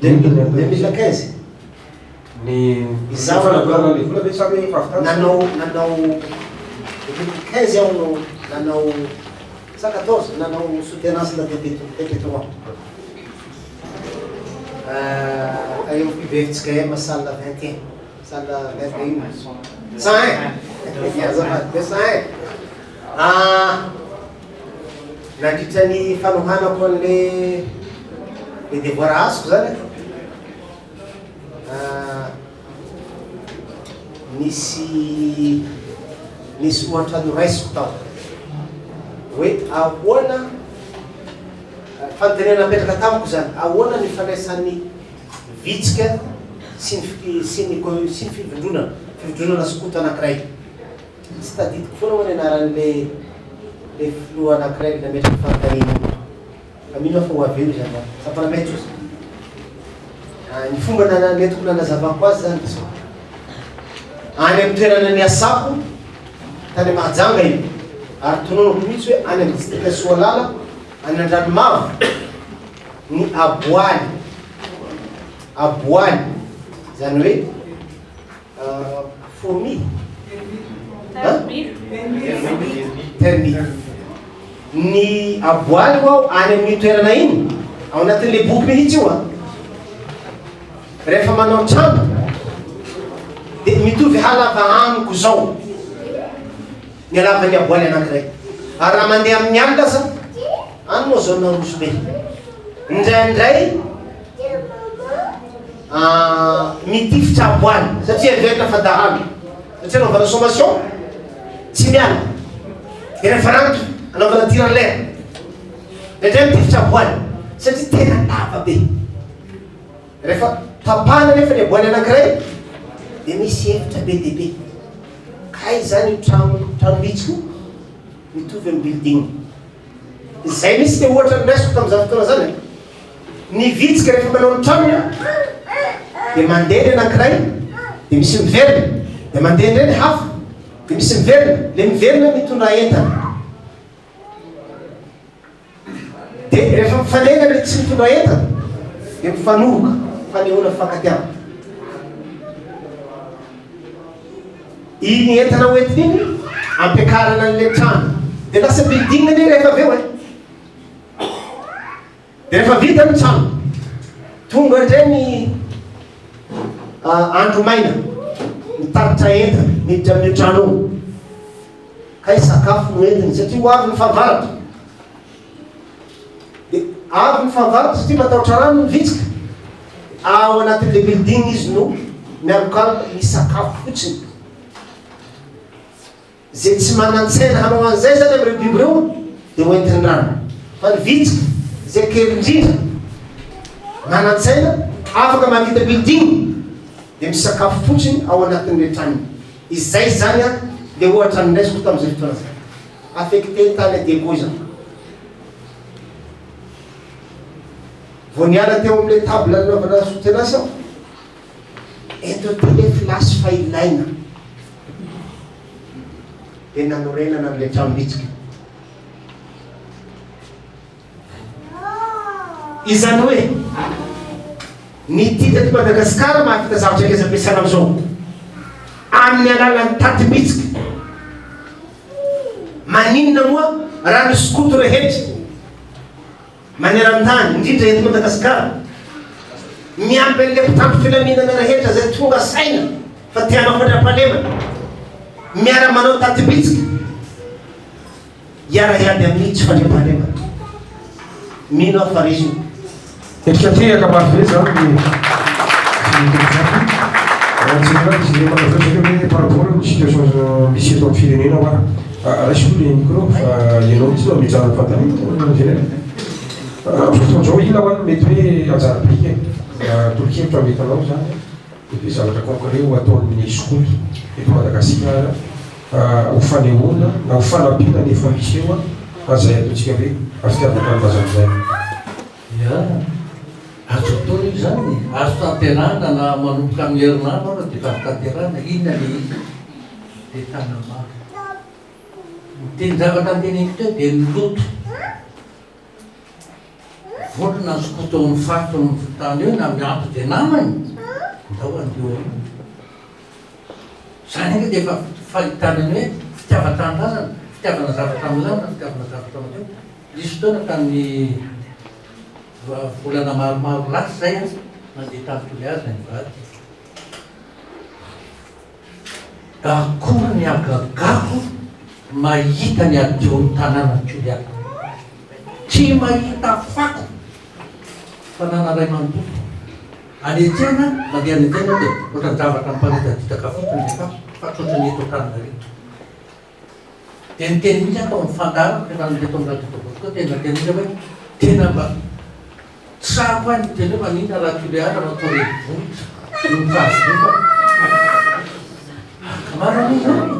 2015. Ny Izaho fanangonana ny vola ve sa hoe fahavitana? Nanao nanao 2015 aho no nanao sa 14 nanao soutenance la TP TP3. Tany amin'ny foibe FJKM salle 21, salle 21. 101. Azafady, 201. Ah, nandritra ny fanohanako an'le le devoir azoko zany Nisy nisy ohatra noraisiko tao hoe ahoana, fanontaniana napetraka tamiko izany, ahoana ny ifandraisan'ny vitsika sy ny sy ny sy ny fivondronana, fivondronana skoto anankiray. Tsy tadidiko foana moa ny anaran'ilay ilay filoha anankiray nametraka fanontaniana io. Fa mino aho fa ho avy eo izy androany. Sampana maitso izy. Ny fomba nentiko nanazavako azy zany dia zao. Any amin'ny toerana niasako, tany Mahajanga io, ary tononako mihitsy hoe any amin'ny distrika Soalala, any Andranomavo, ny aboaly. Aboaly, zany hoe Fourmi? Termite. Ny aboaly ho'aho any amin'io toerana iny, ao anatin'ilay boky mihitsy io an. Rehefa manao trano, dia mitovy halava amiko izao ny halavan'ny aboaly anankiray. Ary raha mandeha amin'ny alina aza, any moa zone rouge be. Indraindray Mitifitra aboaly satria heverina fa dahalo satria anaovana sommation tsy miala de rehefa ranto anaovana tir en l'air indraindray mitifitra aboaly satria tena lava be rehefa tapahana nefa ny aboaly anankiray de misy efitra be dia be kay zany io trano trano mihitsy ko mitovy amin'ny building Izay mihitsy le ohatra noraisiko tamin'izany fotoana izany e. Ny vitsika rehefa manao ny tranony an, dia mandeha ny anankiray, dia misy miverina, dia mandeha indray ny hafa, dia misy miverina, le miverina mitondra entana. Dia rehefa mifanena le tsy mitondra entana, dia mifanoroka, fanehoana fifankatiavana. Iny entana hoentiny iny ampiakarana an'ilay trano. Dia lasa building anie rehefa avy eo e. Dia rehefa vita ny trano, tonga indray ny andro maina, mitatitra entana miditra amin'io trano io. Kay sakafo no entiny satria ho avy ny fahavaratra. Dia avy ny fahavaratra satria matahotra rano ny vitsika. Ao anatin'ilay building izy no mialokaloka misakafo fotsiny. Izay tsy manan-tsaina hanao an'izay izany amin'ireo biby ireo dia ho entin'ny rano. Fa ny vitsika izay kely indrindra manan-tsaina afaka mahavita building dia misakafo fotsiny ao anatin'ilay tranony. Izay izany an, ilay ohatra noraisiko tamin'izay fotoana izay. Affecté tany Diego izany. Vao niala teo amin'ilay table nanaovana soutenance aho, ento aty ilay flash fa ilaina. Dia nanorenana an'ilay tranomitsika. Izany hoe, ny tia teto Madagasikara mahavita zavatra ngeza be sahala amin'izao, amin'ny alalan'ny tatimitsika. Maninona moa raha ny skoto rehetra maneran-tany, indrindra eto Madagasikara, miampy an'ilay mpitandro filaminana rehetra izay tonga saina fa te hanao fandriampahalemana, miara-manao tati-bitsika, hiara-hiady amin'ny tsy fandriampahalemana. Mino aho fa resy io. Endrika tehaka mafy be zany ny fiteny Raha tsy ireo manavao tsika hoe par rapport amin'ny situation misy eto amin'ny firenena hoa. Raiso aloha le micro fa ianao mihitsy no ametrahana fanontaniana Général. Amin'izao fotoana izao inona hoa no mety hoe anjara biriky e? Tolo-kevitra mety anao izany mety hoe zavatra concret ho ataon'ny skoto eto Madagasikara ho fanehoana na ho fanampiana ny efa misy eo fa izay ataontsika hoe fitiavan-tanindrazana izay. Ya, azo atao io izany e, azo tanterahina na manomboka amin'ny herinandro ara dia efa azo tanterahina, inona le izy? Le tanamaro. Ny tenin-javatra noteneniko teo dia ny loto. Vondrona ny skoto ao amin'ny faritra ao amin'ny tany eo na miampy dia namany, ndao handeha ao aminy. Izany ange dia efa fahitana ny hoe fitiavan-tanindrazana, fitiavana zavatra milamina, fitiavana zavatra madio. Nisy fotoana tamin'ny volana maromaro lasa izay aho, nandeha tany Toliara izay nivadika. Akory ny hagagako mahita ny hadion'ny tanànan'i Toliara. Tsy mahita fako tanàna iray manontolo. Any an-tsena, mandeha any an-tsena dia ohatran'ny zavatra miparitaditaka fotsiny ilay fako fa tsy ohatran'ny eto Antananarivo. Dia niteny mihitsy aho tao amin'ny fandaharako rehefa nandeha tao amin'ny radio Don Bosco, tena niteny mihitsy aho hoe tena mba tsapa ahy ny teny hoe maninona raha Tulear no atao renivohitra noho ny fahazotoana. Ka marina anie izany e!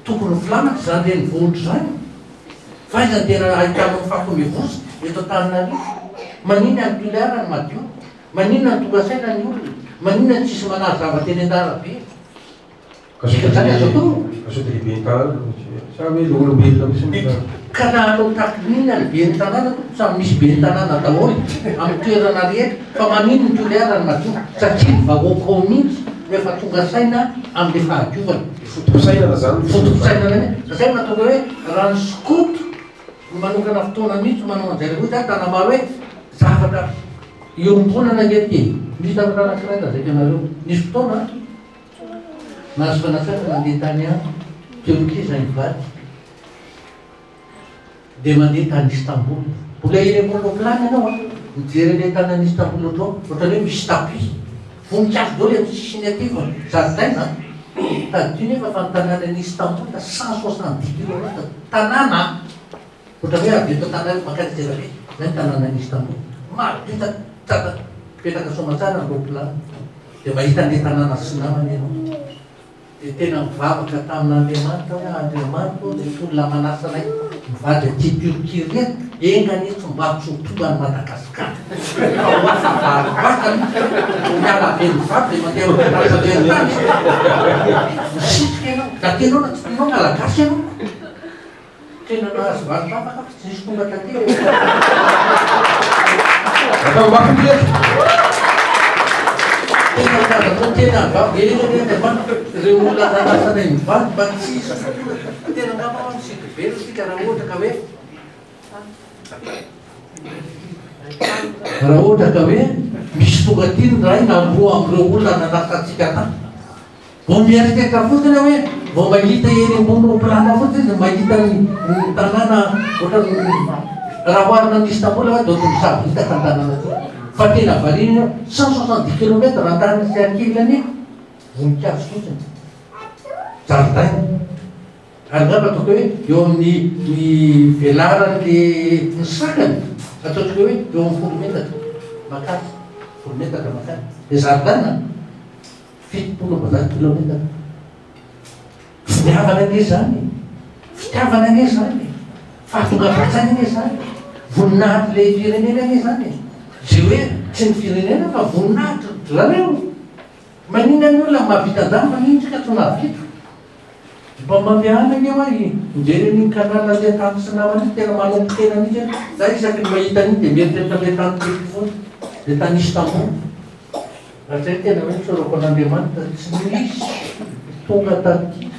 Tokony ho filamatra izany renivohitra izany. Fa aiza no tena ahitanao fako mivosa eto Antananarivo? Maninona any Tulear no madio? Maninona no tonga saina ny olona? Maninona no tsisy manary zavatra eny an-dalabe? Ka sao dia ka sao dia le ben'ny tanàna no tsy sa hoe le olombelona mihitsy no fa. Ka na hanao takin'inona ny ben'ny tanàna tompoko samy misy ben'ny tanàna daholo amin'ny toerana rehetra fa manino ny Toliara no madio satria ny vahoaka ao mihitsy no efa tonga saina amin'le fahadiovana. Foto-pisainana zany. Foto-pisainana mihitsy. Zay mahatonga hoe raha ny skoto no manokana fotoana mihitsy manao an'izay rehetra hoy za tanamaro hoe zavatra iombonana ange ity e. Misy zavatra anankiray lazaiko anareo nisy fotoana Nahazo fanasana nandeha tany an Turquie izahay mivady dia mandeha tany Istanbul. Mbola eny ambony roapilany ianao an, mijery an'ilay tanàna Istanbul ohatr'izao, ohatran'ny hoe misy tapis, voninkazo daholo amin'ny sisiny aty fa zaridaina an. Tadidio nefa fa ny tanànan'i Istanbul 170 kilomètres, tanàna an! Ohatran'ny hoe avy eto Antananarivo mankany Antsirabe, izay ny tanànan'i Istanbul. Madio tsara, mipetraka soamatsara ny roapilany. Dia mahita an'ilay tanàna sy namany ianao. Dia tena nivavaka tamin'Andriamanitra aho hoe, Andriamanitra ô, ireto olona manasa anay mivady aty Turquie ireto, enga anie tsy mba tsy ho tonga any Madagascar. Fa ho afa-barbaka mihitsy aho, vao miala avy eny Ivato dia mandeha Madagasikara tany. Misitrika ianao, na tianao na tsy tianao, Malagasy ianao. Tena nahazo valim-bavaka aho fa tsy nisy tonga taty e. Atao mafy ny eto. Tena tazako tena vavy eny anie Andriamanitra ireo olona nanasa anay mivady mba tsy hisy tonga. Tena angamba hoa misy velona isika raha ohatra ka hoe raha ohatra ka hoe misy tonga aty ny ray na roa amin'ireo olona nanasa antsika tany. Vao mieritreritra fotsiny aho hoe vao mahita eny ambony roapilana fotsiny izy mahita ny ny tanàna ohatran'ny raha oharina amin'i Istanbul aho dia ohatran'ny misavoritaka ny tanàna aty. Fa tena variana eo, 170 kilomètres andaniny sy ankilany voninkazo fotsiny, zaridaina. Ary angamba ataoko hoe eo amin'ny ny velaran'ny ny sakany ataontsika hoe eo amin'ny folo metatra makany, folo metatra makany. Dia zaridaina. 170 kilometatra. Finiavana anie izany e! Fitiavana anie izany e! Fahatongavan-tsaina anie izany e! Voninahitr'ilay firenena anie izany e! Izay hoe tsy ny firenena fa voninahitry zareo. Maninona ny olona mahavita an'izany, maninona isika tsy mahavita? Mba mandehana ange hoa i mijery an'iny canal le tany sy namany iny tena manompo tena mihitsy aho. Za isaky ny mahita an'iny dia mieritreritra le tany Turquie foana, le tany Istanbul. Ary zay tena hoe tsorako an'Andriamanitra tsy nisy tonga taty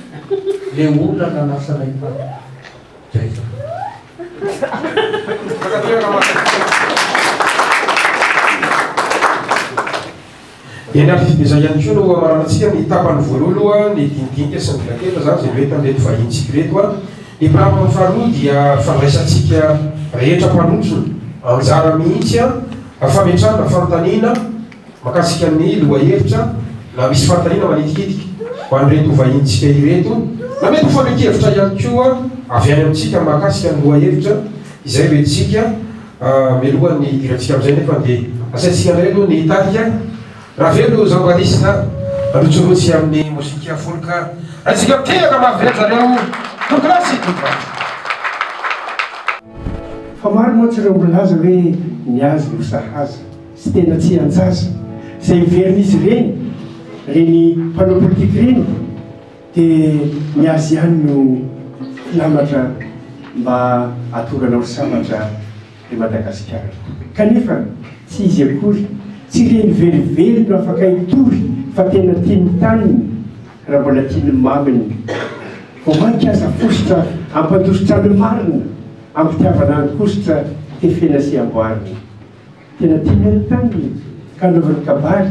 le olona nanasa anay tany. Zay zany. Eny ary, dia izay ihany koa no hamaranantsika ny tapany voalohany aloha, ny dinidinika sy ny volan-kevitra izany izay noentin'ireto vahinintsika ireto. Ny tapany faharoa dia fandraisantsika rehetra mpanotrona anjara mihitsy. fametrahana fanontaniana mahakasika ny lohahevitra na misy fanontaniana manitikitika ho an'ireto vahinintsika ireto na mety ho fanehoan-kevitra ihany koa avy any amintsika mahakasika ny lohahevitra izay hoentintsika mialohan'ny hidirantsika amin'izay nefa dia asaintsika indray aloha ny hitarika Ravelo Jean Baptiste rotsirotsy amin'ny mozika folk. Raisika mitehaka mafy ve ry zareo tompokolahy sy tompovavy? Fa maro mantsy ireo milaza hoe ny azy no sahaza sy tena tsy an-jaza. Izay heverin'izy ireny, ireny mpanao politika ireny, dia ny azy ihany no filamatra mba hahatonga anao ho sambatra ry Madagasikara. Kanefa tsy izy akory, tsy ireny velively no afaka hitory fa tena tia ny taniny raha mbola tia ny maminy. Vao mainka aza fositra hampandositra ny marina, am-pitiavana ankosotra tefena sy amboarina. Tena tiany ny taniny ka anaovany kabary,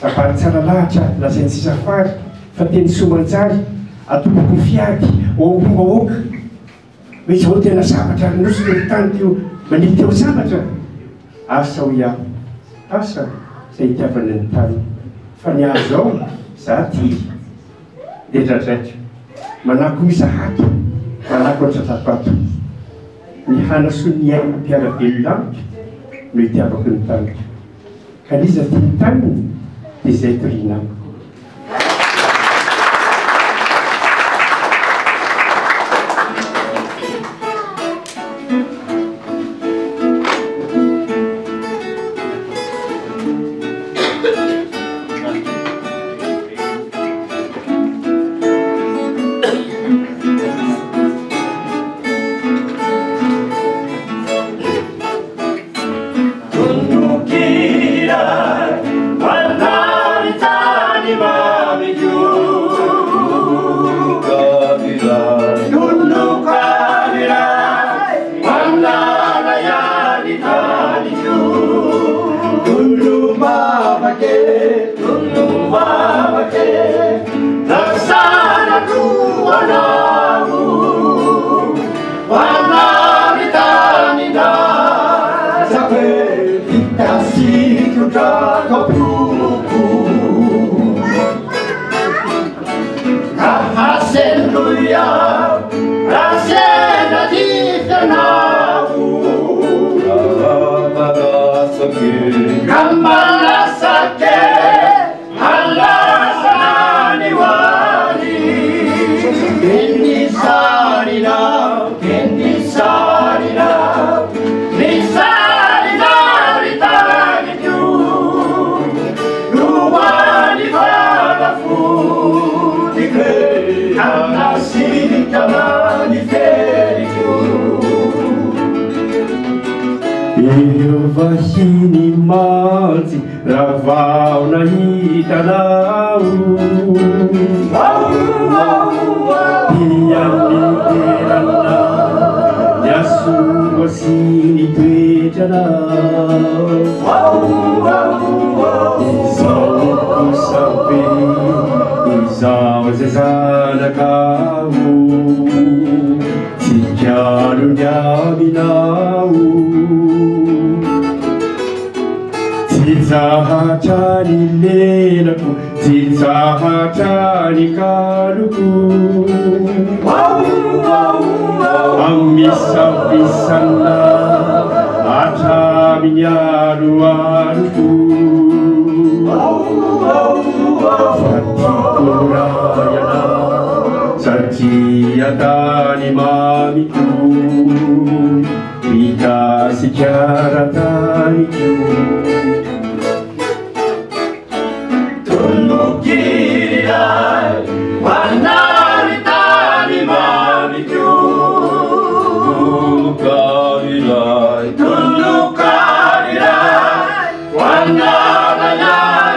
kabary tsara lahatra lazainy tsy safary fa teny soa manjary, atoboko ho fiady ho am-pombahoaka. Hoe izao tena sabatra ry nosy teo tany teo maniry teo sabatra asa hoy aho asa izay itiavany ny tany fa ny ahy zao za tia de dradraiko manako mizahato manako antratrako ato ny hanasoa ny ain'ny mpiara-belona amiko no itiavako ny taniko Ka n'iza tia ny taniny dia izay toriana amiko. Ireo vahiny mantsy raha vao nahita anao Dia nidera anao ny hasoa sy ny toetranao Izao kosa ve izaho izay zanakao Tsy kalo ny aminao Tsy tsahatra ny lelako Tsy tsahatra ny kaloko Amisavisana hatramin'ny aloaloko Fa tiako raha ianao Satria tany mamiko I Gasikara taniko. Tonok'iray ho anao ry tany mamiko. Tonok'iray, tonok'iray ho anao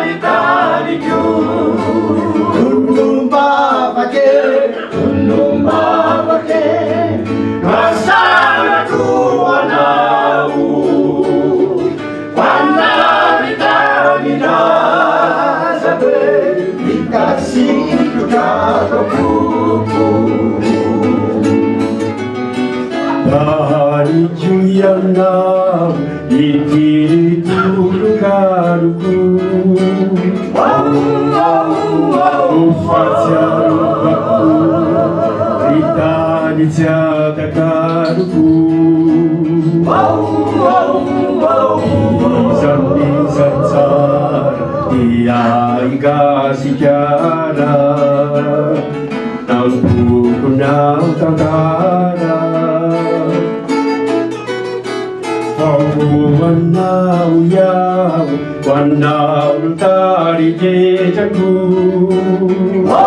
ry taniko. Tonom-bavaka e, tonom-bavaka e, Masalako ho anao, ho anao ry tanindrazako e, Mikasiko trako am-poko. Marihiko ianao ity ny tononkaloko Ho fahatsiarovako ny tany tsy atakaloko Iza n'iza tsara dia i Gasikara Tampokona tantara Fa ho anao iaho, ho anao no tarigetrako Fa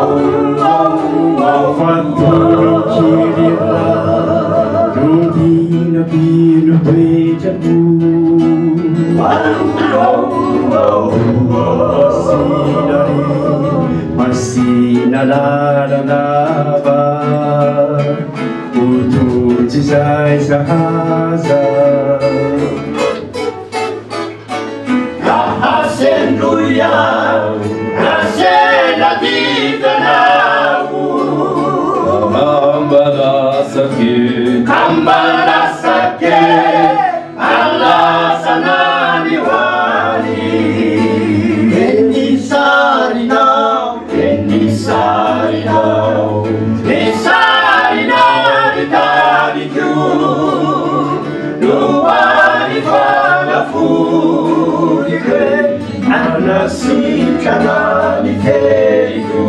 tonon-kirira no dinabino toetrako Masina re, masina lalandava Ho tojo izay sahaza Raha sendroia, raha sendra dikanao Kambalasake Kambalasake Alasana ny hoany Ny sarinao Ny sarinao Ny sarinao ny taniko No any fanafodiko e Manasitrana ny feriko.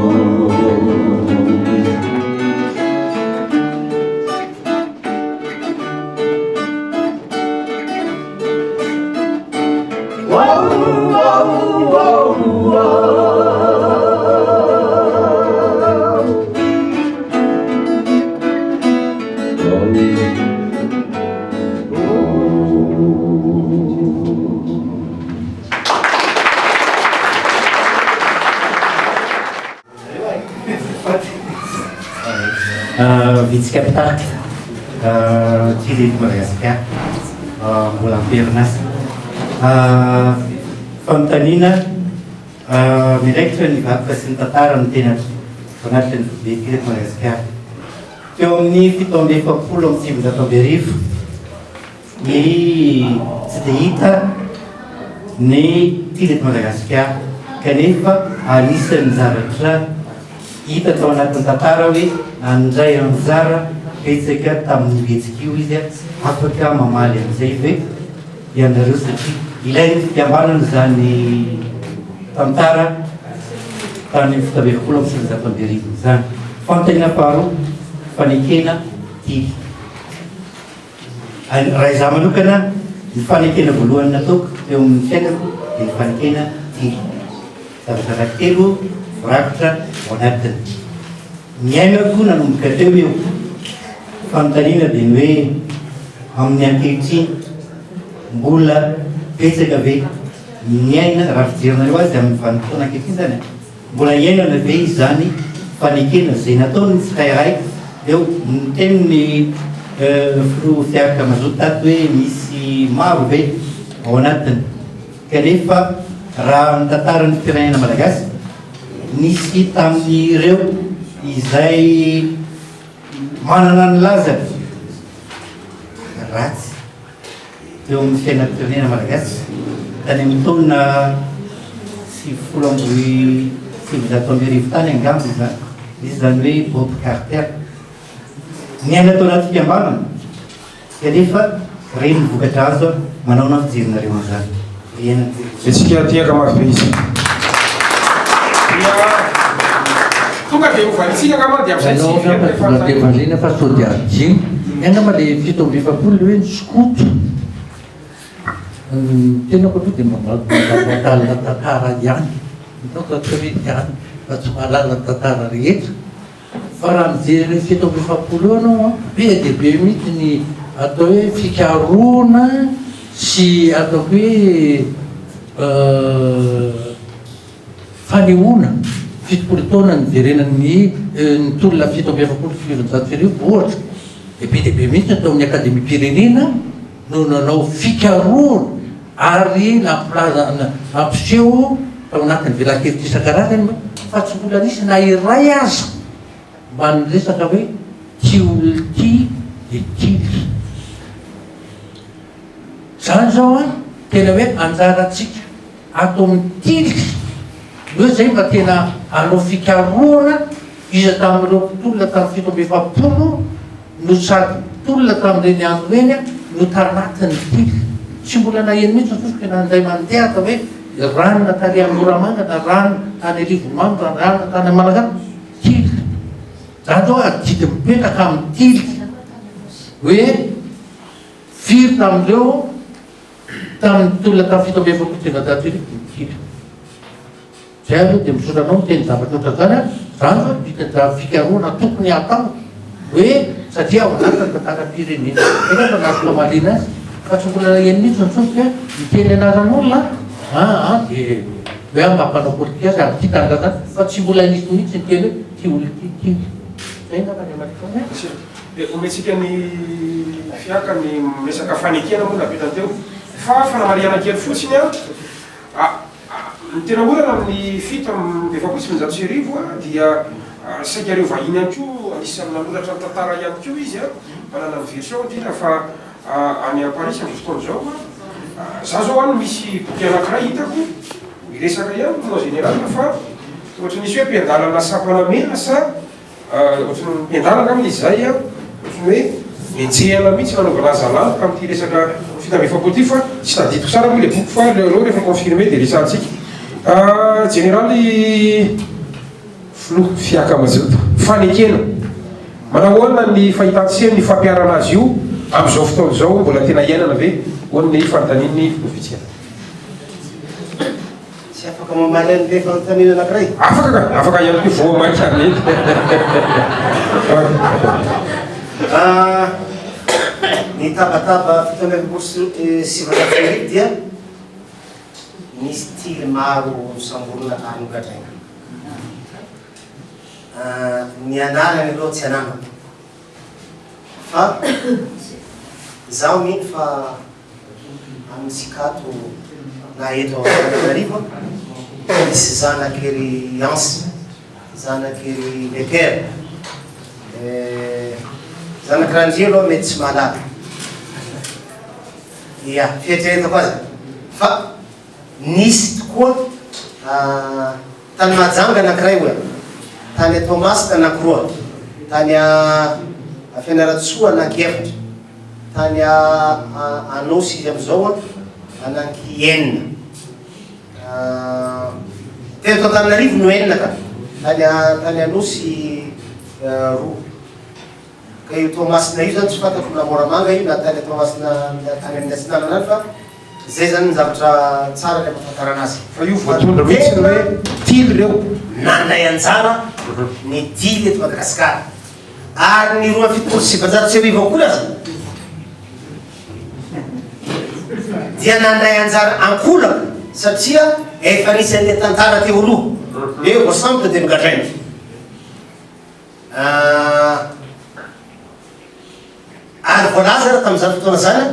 Vitsika mpitarika Tily eto Madagasikara mbola am-perinasa. Fanontaniana miraikitra ny vakoka sy ny tantara no tena manatrika ny foibe Tily eto Madagasikara. Teo amin'ny 1947 ny tsy dia hita ny Tily eto Madagasikara kanefa anisan'ny zavatra hita tao anatin'ny tantara hoe nandray anjara betsaka tamin'io hetsika io izy, afaka mamaly an'izay ve ianareo satria ilain'ny fikambanana izany tantara tany 1947 izany. Fanontaniana faharoa, fanekena Tily. Raha izaho manokana, ny fanekena voalohany nataoko teo amin'ny fiainako dia ny fanekena Tily. Zavatra anankitelo voarakitra ao anatiny. Niainako nanomboka teo io. Fanontaniana dia ny hoe amin'ny ankehitriny mbola betsaka ve ny miaina, raha fijerinareo azy amin'ny vanim-potoana ankehitriny izany e, mbola iainana ve izany fanekena izay nataon'ny tsirairay eo, niteny ny filoha Fiaraka Mazoto tato hoe misy maro ve ao anatiny. Kanefa raha ny tantaran'ny firenena malagasy, nisy tamin'ireo izay manana ny lazany ratsy teo amin'ny fiainam-pirenena malagasy tany amin'ny taona 1990 tany angamba izany, nisy izany hoe Bob Carter. Niaina tao anaty fikambanana. Kanefa reny ny vokatra azo a, manaona ny fijerinareo an'izany? Iainana. Isika aty Ankamavy be isika dia tonga dia hovaintsika angamba dia amin'izay tsy Ianao angamba hiverina tonga efa dia variana fa sao dia adino. Ny angamba le 47 le hoe ny skoto. Ny tenako aloha dia mba mandalina tantara ihany. Ataoko tsy hoe ihany fa tsy mahalala ny tantara rehetra. Fa raha mijery an'io 47 io ianao an, be dia be mihitsy ny atao hoe fikarohana sy ataoko hoe fanehoana 70 taona niverenan'ny ny tolona 1947 ohatra, dia be dia be mihitsy ny tao amin'ny akademiam-pirenena no nanao fikarohana ary nampilaza nampiseho tao anatin'ny velakevitra isan-karazany fa tsy mbola nisy na iray aza mba niresaka hoe ty olona ity dia tily. Zany zao an, tena hoe anjarantsika ato amin'ny tily hoe zay mba tena hanao fikarohana iza tamin'ireo mpitolona tamin'ny 47 no sady mpitolona tamin'ireny andro ireny no tanatin'ny tily. Tsy mbola naheno mihitsy ny sofiko na indray mandeha atao hoe ranona tary amin'ny Moramanga na ranona tany Arivonimamo na ranona tany Manakara. Tily. Zany zao adidy mipetraka amin'ny tily hoe Firy tamin'ireo tamin'ny tolona tamin'ny 1947 no nikiry? Zay aloha dia misaotra anao miteny zavatra ohatran'izany an, zany zao dika fikarohana tokony hatao hoe satria ao anatin'ny tantaram-pirenena. Zay angamba no azoko hamaliana azy fa tsy mbola naheno mihitsy ny sofiko hoe miteny anaran'olona an an dia hoe aho mba mpanao politika azy ary tia tanindrazana fa tsy mbola nisy mihitsy niteny hoe ity olona ity ity. Zay angamba ny hamaliko azy an. Dia omentsika ny fiaka ny resaka fanekena moa nampita teo fa fanamarihana kely fotsiny an, ny tena olana amin'ny 1947 dia saika ireo vahiny ihany koa anisan'ny nanoratra ny tantara ihany koa izy an, manana ny version indrindra fa any Paris amin'izao fotoana izao an, za zao any misy boky anankiray hitako miresaka ihany moa en général fa ohatry ny nisy hoe mpiandalana sampana mena sa Ohatry ny miandalana angamba izy izay an, ohatry ny hoe nenjehina mihitsy nanaovana azy zalany tamin'ity resaka 47 ity fa tsy tadidiko tsara moa ilay boky fa aleo rehefa confirmé dia resahantsika. Jeneraly Filoha Fiaka Mazoto, fanekena. Manao ahoana ny fahitantsika ny fampiharana azy io amin'izao fotoana izao, mbola tena iainana ve? Hoy ny fanontanian'ny Filoha Fitsihana. Tsy afaka mamaly an'ilay fanontaniana anankiray? Afaka ka, afaka ihany koa vao mainka mety. Ah, ny tabataba 1947 dia nisy tily maro nosamborina ary nogadraina. Ah, ny anarany aloha tsy ananako fa izaho mino fa Amintsika ato na eto Antananarivo misy zanaky ry Hans, zanaky ry Becker, zanaky Randria aloha mety tsy mahalala. Ia, fieritreretako azy fa nisy tokoa tany Mahajanga anankiray hoy aho, tany Toamasina anankiroa, tany Fianarantsoa anankiefatra. Tany Anôsy izy amin'izao an, ananky enina. Teto Antananarivo no enina ka, tany tany Anosy roa. Ka io Toamasina io zany tsy fantako na Moramanga io na tany Toamasina tany amin'ny atsinanana any fa zay zany ny zavatra tsara ny ampahafantarana azy. Fa io voatondro mihitsy ny hoe tily ireo. Nandray anjara ny tily eto Madagasikara. Ary ny 1972 akory aza dia nandray anjara ankolaka satria efa nisy an'ilay tantara teo aloha hoe voasambotra dia nogadraina. Ary voalaza ary tamin'izany fotoana izany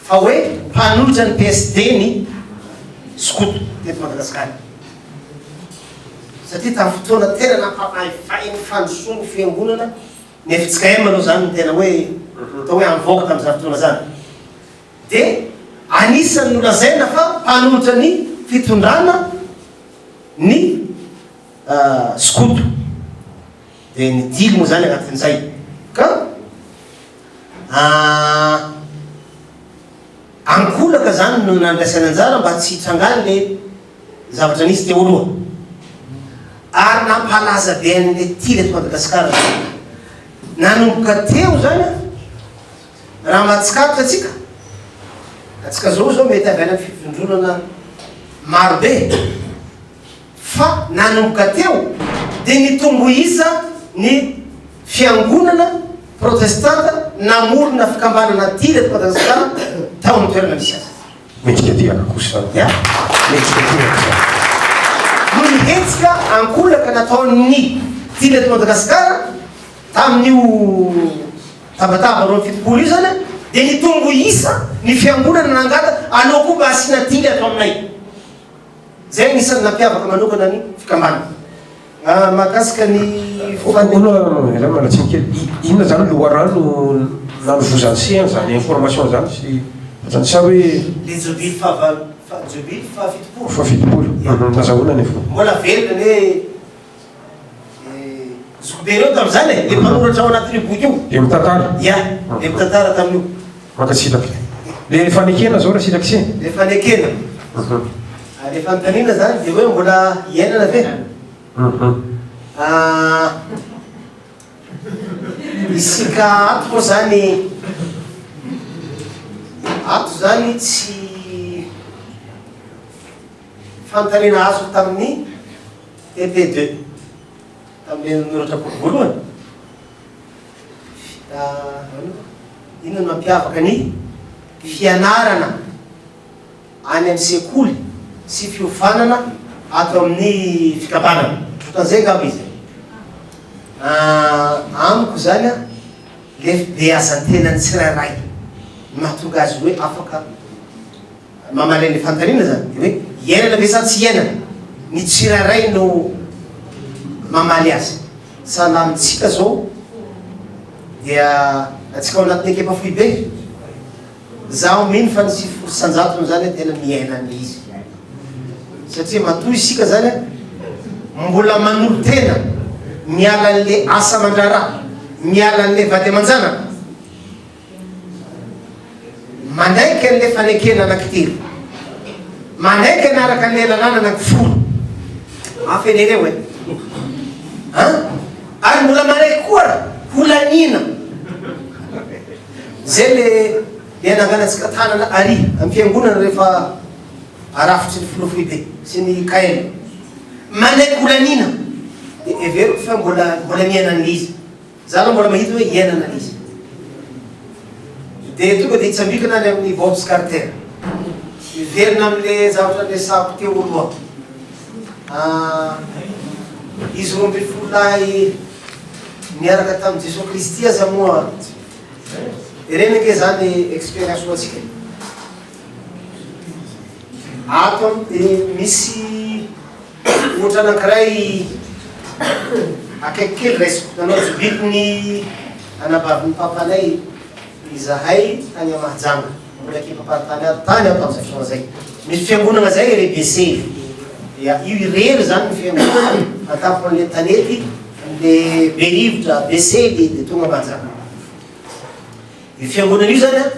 fa hoe mpanohitra ny PSD ny skoto teto Madagasikara. Satria tamin'ny fotoana tena nampamaivay ny fandrosoan'ny fiangonana ny fjkm aloha izany no tena hoe atao hoe en vogue tamin'izany fotoana izany. Dia anisan'ny nolazaina fa mpanohitra ny fitondrana ny skoto. Dia ny dily moa izany anatin'izay. Ka ankolaka izany no nandraisany anjara mba tsy hitrangany le zavatra nisy teo aloha. Ary nampalaza be an'ilay tily eto Madagasikara izany. Nanomboka teo izany an, raha mahatsikaritra antsika, antsika zao zao mety avy any amin'ny fivondronana maro be, fa nanomboka teo dia nitombo isa ny fiangonana protestanta namorona fikambanana tily eto Madagasikara tao amin'ny toerana misy azy. Mendrika tehaka kosa izany. Ya. Mendrika tehaka izany. Noho ny hetsika ankolaka nataon'ny Tily eto Madagasikara tamin'io tabataba 72 io izany dia nitombo isa ny fiangonana nangataka aleo koa mba asiana Tily ato aminay. Izay anisan'ny nampiavaka manokana ny fikambanana. Mahakasika ny Hono, miala tsiny kely, inona izany loharano? nanovozan'i se an'izany information izany sy ohatrany sa hoe. Le jobily fahavalo fa jobily fahafitopolo. Fahafitopolo. Nazahoana ny info. Mbola velona anie zokibe ireo tamin'izany e, le mpanoratra ao anatin'io boky io. Dia mitantara. Ya, dia mitantara tamin'io. Mankasitraka. Le fanekena zao raha sitraka se. Le fanekena. Le fanontaniana zany dia hoe mbola iainana ve? Isika ato moa zany, ato zany tsy fanontaniana azoko tamin'ny TP deux, tamin'ilay nanoratra boky voalohany. Inona no mampiavaka ny fianarana any amin'ny sekoly sy fiofanana ato amin'ny fikambanana? Ohatran'izay angamba izy e. Amiko izany an, le fibeazan-tenan'ny tsirairay no mahatonga azy hoe afaka mamaly an'ilay fanontaniana izany, dia hoe iainana ve sa tsy iainana? Ny tsirairay no mamaly azy. Sahala amintsika izao dia antsika ao anatin'ny ekipa foibe, zaho mino fa ny 90 isan-jatony izany tena miaina an'ilay izy. Satria matoa isika izany mbola manolo-tena miala an'ilay asa aman-draharaha, miala an'ilay vady aman-janaka, Manaiky an'ilay fanekena anankitelo. Manaiky hanaraka an'ilay lalàna anankifolo. Mafy anie ireo e. An? Ary mbola manaiky koa ary holaniana. Zay le le ananganantsika tanana ary amin'ny fiangonana rehefa arafitry ny filoha foibe sy ny KM. Manaiky holaniana. Dia heveriko fa mbola mbola miaina an'ilay izy. Za aloha mbola mahita hoe iainana le izy. De tonga de hitsambikina any amin'ny Bob's Carter. Miverina amin'le zavatra niresahako teo aloha. Ah, izy 12 lahy niaraka tamin'i Jesoa Kristy aza moa ireny ange zany expérience ho antsika. Ato am- misy Ohatra anankiray akaiky kely raisiko, nanao jobily ny anabavin'ny papanay izahay tany Mahajanga, mbola ekipa-paritany ato tany aho tamin'izay fotoana izay. Misy fiangonana izay RBC, dia io irery izany ny fiangonana an-tampon'ilay tanety, amin'ilay Berivotra, Besely, dia tonga Mahajanga. Io fiangonana io zany an,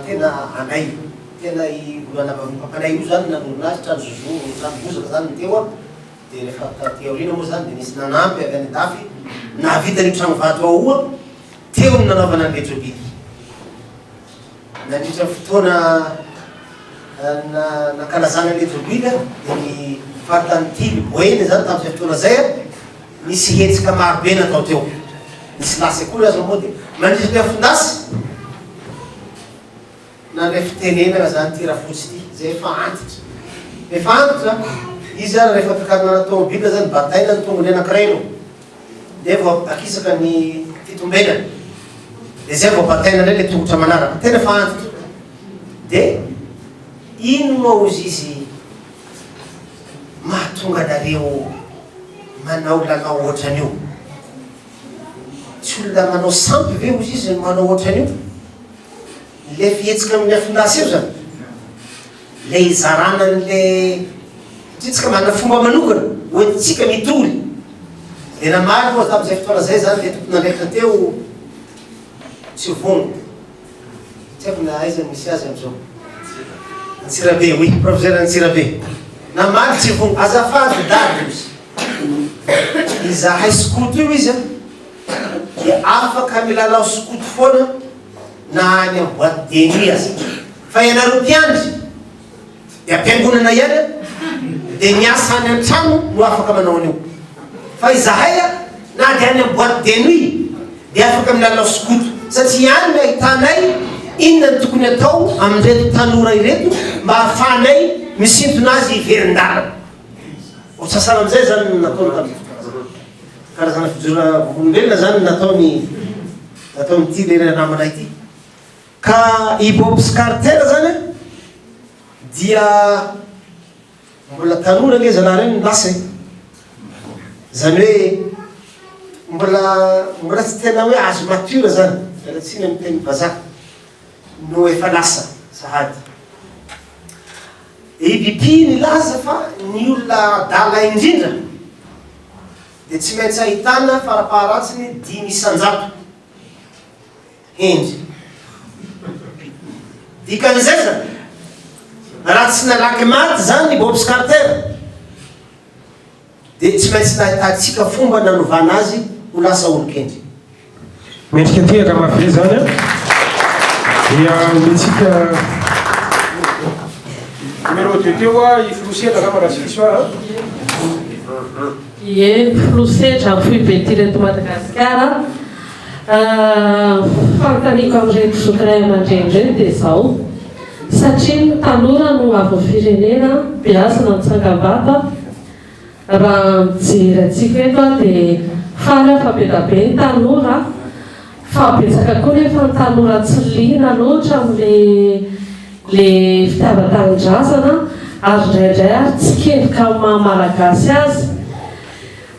tena anay io, tena i Olanabavin'ny papanay io zany nanorina azy, trano zozoro, trano bozaka zany ny teo an, dia rehefa taty aoriana moa zany dia nisy nanampy avy any andafy nahavita an'io trano vato ao io, teo no nanaovana an'ilay jobily. Nandritra ny fotoana nankalazana an'ilay jobily dia ny faritany Tily, Boeny zany tamin'izay fotoana izay an, Nisy hetsika maro be natao teo. Nisy lasy akory aza moa dia nandritra ny afon-dasy, nandray fitenenana izany ity rafotsy ity, izay efa antitra. Efa antitra, izy ary rehefa ampiakarina anaty tomobile izany, bataina ny tongony anankiray aloha, dia vao akisaka ny fitombenany, dia izay vao bataina indray ilay tongotra manaraka. Tena efa antitra. Dia inona hozy izy mahatonga anareo manao lalao ohatran'io? Tsy olona manao sampy ve hozy izy no manao ohatran'io? Le fihetsika amin'ny afon-dasy io zany, le hizarana an'le, satria tsika manana fomba manokana hoentintsika mitory, de namaly moa tamin'izay fotoana zay zany le tompon'andraikitra teo tsy vonona. Tsy haiko na aiza no misy azy amin'izao. Antsirabe, oui, professeur Antsirabe. Namaly tsy voa. Azafady dada ozy. Izahay skoto io izy dia afaka milalao skoto foana na any amin'ny boîte de nuit aza. Fa ianareo mpiandry Dia am-piangonana ihany an, dia ny asa any an-trano no afaka manao an'io. Fa izahay an, na dia any amin'ny boîte de nuit dia afaka milalao skoto, satria any no ahitanay inona no tokony atao amin'ireto tanora ireto mba hahafahanay misintona azy hiverin-dalana. Ho sasana amin'izay izany no nataony tamin'izay fotoana izay. Karazana fijoroana vavolombelona izany no nataony nataon'ity lehilahy namana ity. Ka i Bobs Carter zany an dia mbola tanora ange zalahy reny no lasa e! Zany hoe. mbola mbola tsy tena hoe âge mature zany, miala tsiny amin'ny teny vazaha, no efa lasa sahady. ABP nilaza fa ny olona adala indrindra dia tsy maintsy ahitana fara-paharatsiny 5%. Hendry. Dikan'izay zany, raha tsy nalaky maty zany i Bobs Carter, dia tsy maintsy nahitantsika fomba nanovana azy ho lasa olon-kendry. Mendrika tehaka mafy be zany an! Dia omentsika numéro deux teo i Filoha Sedra angamba raha tsy diso aho an! Ie, Filoha Sedra, foibe ity eto Madagasikara. Fanontaniako amin'ireto zoky ray aman-dreny ireto dia izao, satria ny tanora no avin'ny firenena, beazina ny tsangambato, raha mijery antsika eto aho dia faly aho fa be da be ny tanora, fa betsaka koa nefa ny tanora tsy liana loatra amin'ilay ilay fitiavan-tanindrazana ary indraindray ary tsy kevoka amin'ny maha malagasy azy.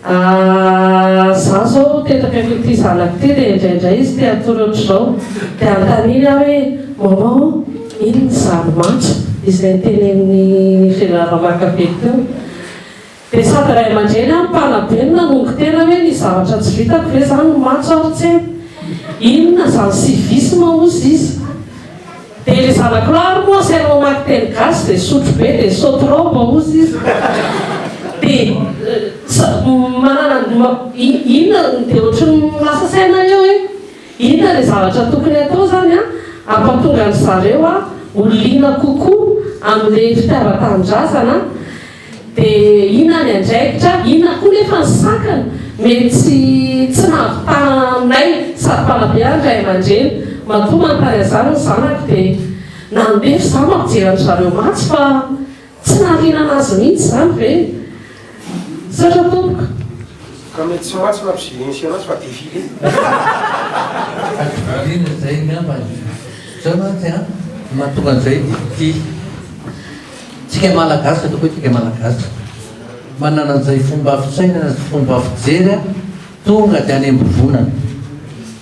Aah za zao teto akaikiko ity zanako ity dia indraindray izy te hatory ohatr'izao dia anontaniany aho hoe maman o inona izany matso izay notenenin'i Général Ramakavelo teo dia sady ray aman-dreny aho no mpanabe no nanongo tena hoe ny zavatra tsy vitako ve izany ny matso ary tsy inona izany civisme hozy izy Dia ilay zanako lahy ary moa asaina mamaky teny gasy dia sotro be dia saute robe hozy izy. Dia manana inona dia ohatry ny lasa saina eo hoe inona ilay zavatra tokony atao izany an hampatonga an-dry zareo ho liana kokoa amin'ilay fitiavan-tanindrazana. Dia inona ny andraikitra, inona koa nefa ny sakana mety tsy tsy nahavitanay sady mpanabe ahy ny ray aman-dreny. Matoa manontany an'izany ny zanako dia nandefa izaho mampijery an-dry zareo matso fa tsy nahaliana an'azy mihitsy izany ve? Misaotra tompoko. Ka mety tsy matso na ampijeren'ise anazy fa défilé. Azo valiana izay angamba e. Izao mantsy an, ny mahatonga an'izay dia ity. Tsika Malagasy, ataoko hoe tsika Malagasy, manana an'izay fomba fisainana sy fomba fijery tonga dia any am-bovonana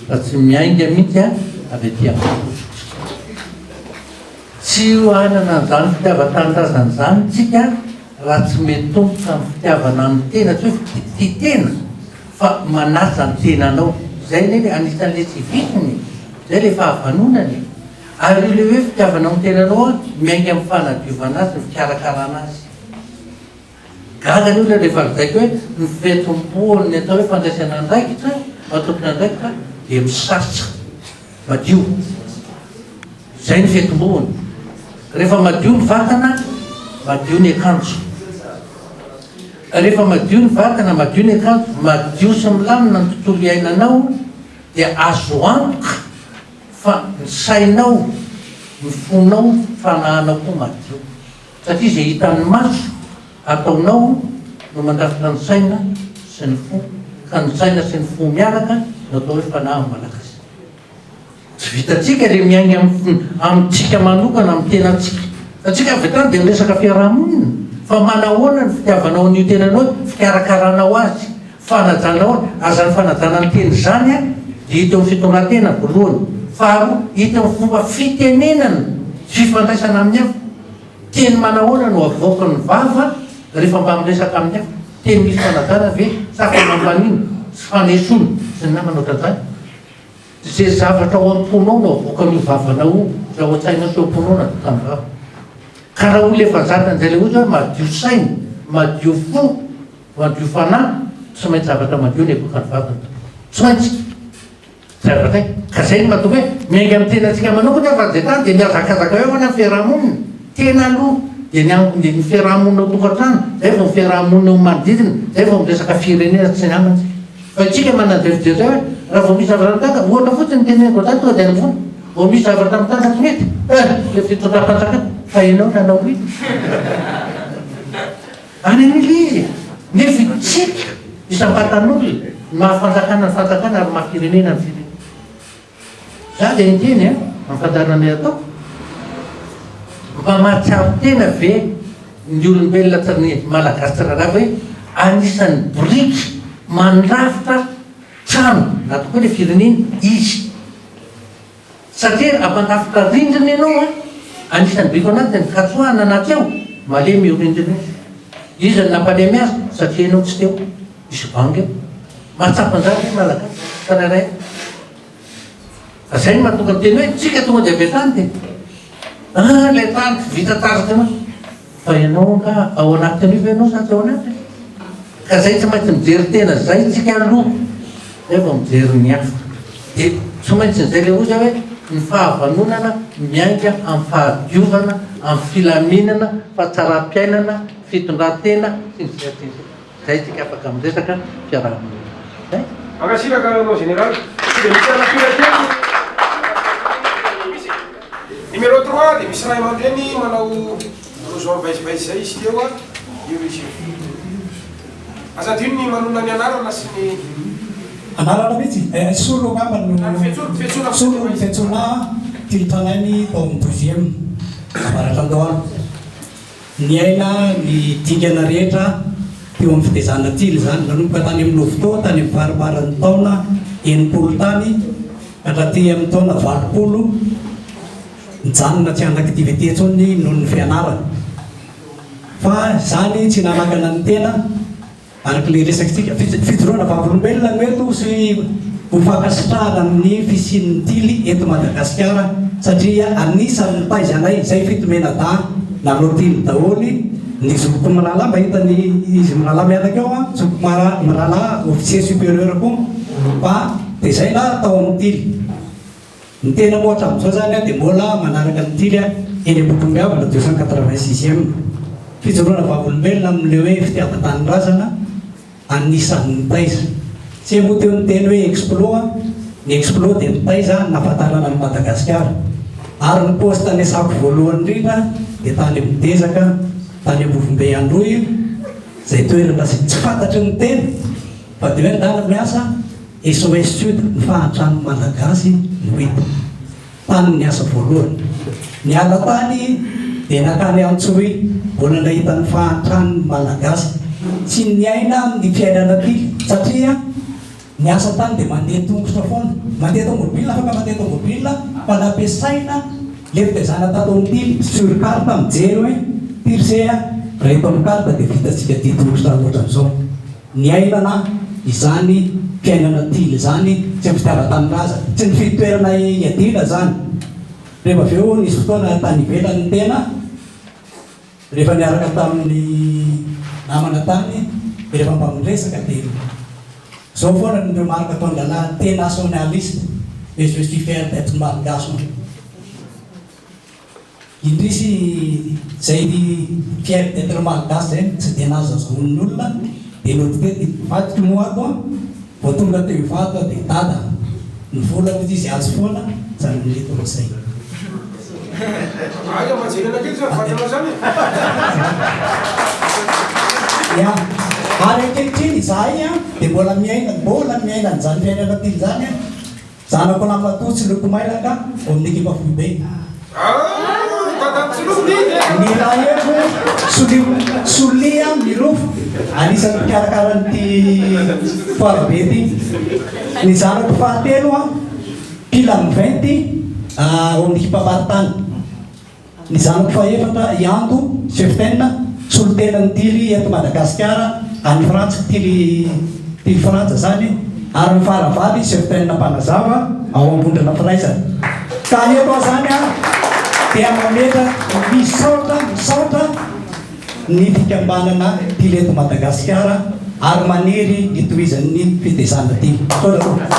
fa tsy miainga mihitsy avy aty am-po. Tsy hanana an'izany fitiavan-tanindrazana izany tsika raha tsy mitomboka amin'ny fitiavana ny tena, tsy hoe tia tena fa manaja ny tenanao. Izay anie anisan'ilay tsy vitiny e, izay ilay fahavanonana e. Ary ilay hoe fitiavanao ny tenanao an, miainga amin'ny fanadiovana azy, ny fikarakarana azy. Gaga ny olona rehefa lazaiko hoe ny fitomboan'ny atao hoe fandraisana andraikitra, maha tompon'andraikitra dia misasa, madio. Izay ny fitomboany. Rehefa madio ny vatana, madio ny akanjo. Rehefa madio ny vatana, madio ny akanjo, madio sy milamina ny tontolo iainanao dia azo antoka Fa ny sainao, ny fonao, ny fanahinao koa madio. Satria izay hitan'ny maso ataonao no mandrafitra ny saina sy ny fo, ka ny saina sy ny fo miaraka no atao hoe fanahy amin'ny Malagasy. Tsy vitantsika ilay miainga amintsika manokana, amin'ny tenantsika. Fa tsika avy hatrany dia miresaka fiarahamonina. Fa manahoana ny fitiavanao an'io tenanao io, fikarakaranao azy. Fanajana ahoana? Ary izany fanajana ny tena izany dia hita eo amin'ny fitondran-tena voalohany. Faharoa, hita eo amin'ny fomba fitenenana sy fifandraisana amin'ny hafa. Teny manahoana no avoakan'ny vava rehefa mba miresaka amin'ny hafa? Teny misy fanajana ve sa fanambanina sy fanesoana sy ny namana ohatran'izany? Izay zavatra ao am-ponao no avoakan'io vavanao io, izay ao an-tsainao sy ao am-ponao no avoakan'ny vava. Ka raha olona efa zatra an'izay ilay ohatra hoe madio saina, madio fo, Madio fanahy, tsy maintsy zavatra madio ny avoakan'ny vavany tompoko. Tsy maintsy. Zavatra hay. Ka zay no mahatonga hoe miainga amin'ny tenantsika manokana fa zay tany dia mihazakazaka eo foana ny fiaraha-monina. Tena aloha dia ny am- ny fiaraha-monina ao tokantrano, zay vao ny fiaraha-monina eo amin'ny manodidina, zay vao miresaka firenena tsy namana tsika. Fa isika manana izay fijery izay hoe raha vao misy zavatra mitranga, ohatra fotsiny ny teneniko an'izany tonga dia any am-pony, vao misy zavatra mitranga tsy mety, eh, ilay fitondram-panjakana, fa ianao nanao inona? Any amin'ilay izy e! Nefa isika isam-batan'olona ny maha fanjakana ny fanjakana ary maha firenena ny firenena. Za dia niteny an, amin'ny fandaharanay ataoko, mba mahatsiaro tena ve ny olombelona tsy ny Malagasy tsirairay avy hoe anisan'ny biriky mandrafitra. trano na tokoa ilay firenena izy. Satria raha mpanafika rindrina ianao an, anisan'ny biko anatiny ka tsoahana anaty ao, malemy io rindrina io. Iza no nampalemy azy? Satria ianao tsy teo. Misy banga eo. Mahatsapa an'izany ve ny Malagasy tsirairay avy? Fa izay no mahatonga miteny hoe tsika tonga dia avy hatrany dia ah ilay tany tsy vita taratra ianao. Fa ianao angaha ao anatin'io ve ianao sa tsy ao anatiny? Ka zay tsy maintsy mijery tena zay tsika aloha zay vao mijery ny hafa. Dia tsy maintsy izay le ozy hoe ny fahavanonana miainga amin'ny fahadiovana, amin'ny filaminana, fahatsaram-piainana, fitondran-tena sy ny sisa sy ny sisa. Zay tsika afaka miresaka fiaraha-monina. Zay. Mankasitraka anao Général. Tsy dia misy anakira kely misy. Numéro trois dia misy ray aman-dreny manao blouson beige beige zay izy teo a, io izy io. Aza adino ny manonona ny anarana sy ny. Anarana mihitsy eh, Solo angamba no Na ny fiantsoana, fiantsoana Solo ny fiantsoana ahy, tily tranainy tao amin'ny douzième, Avaratr'Andohalo. Niaina ny dingana rehetra teo amin'ny fitezana tily izany, nanomboka tany amin'ny Louveteau tany amin'ny fariparan'ny taona 60 tany ka hatraty amin'ny taona 80, nijanona tsy en activité intsony noho ny fianarana. Fa izany tsy nanakana ny tena. Araka ilay resakitsika, fijoroana vavolombelona no eto sy ho fankasitrahana ny fisian'ny Tily eto Madagasikara satria anisan'ny nitaiza anay izay fitomenadahy nanao Tily daholo ny zokiko mirahalahy, mba hita ny izy mirahalahy miaraka eo an, zokiko mirahalahy officier supérieur koa fa tezaina tao amin'ny Tily. Ny tena moa hatramin'izao izany dia mbola manaraka ny Tily eny Ambohitrombihavana 286 ème. Fijoroana vavolombelona amin'ilay hoe fitiavan-tanindrazana anisan'ny nitaiza. Tsy hay moa teo ny teny hoe explo an, ny explo dia nitaiza nahafantarana an'i Madagasikara. Ary ny poste niasako voalohany indrindra dia tany Midezaka, tany Ambovombe Androy, izay toerana izay tsy fantatry ny tena fa dia hoe ndana miasa, SOS Sud, ny fahantran'ny Malagasy no hita. Tany ny asa voalohany. Niala tany dia nankany Antsohihy, mbola nahita ny fahantran'ny Malagasy. Tsy niaina ny fiainana tily satria ny asa tany dia mandeha tongotra foana. Mandeha tomobile, afaka mandeha tomobile fa nampiasaina le fitaizana tato amin'ny tily sur carte mijery hoe tirse a, raha eto amin'ny carte dia vitantsika dia tongotra ohatran'izao. Niainana izany fiainana tily izany sy ny fitiavan-tanindrazana. Tsy nifidy toerana hiadiana izany. Rehefa avy eo nisy fotoana tany ivelany ny tena, rehefa niaraka tamin'ny namana tany dia rehefa mba miresaka dia izao foana ny remarque ataon-drahalahy, t'es nationaliste mais je suis fier d'etre malgache. Indrisy zay fier d'etre malgache zay no tsy dia nahazahoan'ny olona dia nody teto vadiko moa ato an, vao tonga teo Ivato aho dia dada ny vola hozy izy azo foana zany mety amin'izay. Aia mba jerena kely zany vadinao zany e. Ya, ary ankehitriny izahay an dia mbola miaina mbola miaina an'izany fiainana tily izany an. Zanako lahimatoa Tsiloko Mailaka ao amin'ny ekipa foibe. Ny raheko Solia Milofo, anisan'ny mpikarakara an'ity foire be ity. Ny zanako fahatelo Mpila Miventy ao amin'ny ekipam-paritany. Ny zanako fahefatra, i Ando, cheftaine, solontenan'ny Tily eto Madagasikara, any Frantsa, Tily Tily Frantsa izany, ary ny faravavy, cheftaine mpanazava, ao Ambondrona Firaisana. Ka eto aho izany dia mametra misaotra misaotra ny fikambanana Tily eto Madagasikara ary maniry ny hitohizan'ny fitezana Tily. Misaotra tompoko.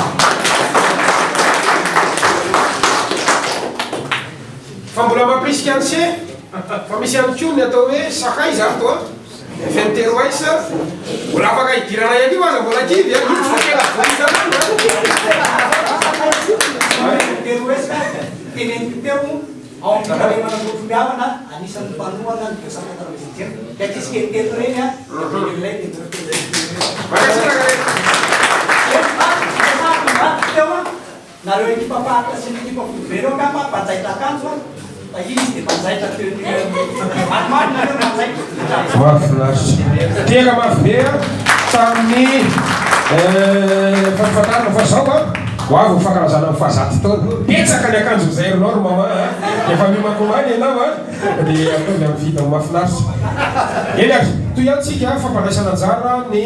Fa mbola mampirisika an'se fa misy ihany koa ny atao hoe sakaiza ato a, FNTROS, mbola afaka hidiranay an'io aza mbola kivy a, io tsy voatery avoaka isan'andro a. FNTROS teneniko teo ao amin'ny fitandremana Ambohitrombihavana anisan'ny mpanohana ny 297 ny ankizy kely teto ireny a, dia ilay teto ireny. Mankasitraka re. Teo a. Nareo ekipa faritra sy ny ekipa foibe reo angamba mpanjaitra akanjo an! Fa izy dia mpanjaitra tenue Maromaro nareo mpanjaitra. Mahafinaritra. Tena mafy be an! Tamin'ny. Eh, fahafantarana fa zao an, ho avy ny fankalazana ny fahazato taona. Betsaka ny akanjo zairinao ry maman a, efa miomankomana ianao a, dia ataovy amin'ny vidiny mahafinaritra. Eny ary, toy ihany tsika fampandraisana anjara ny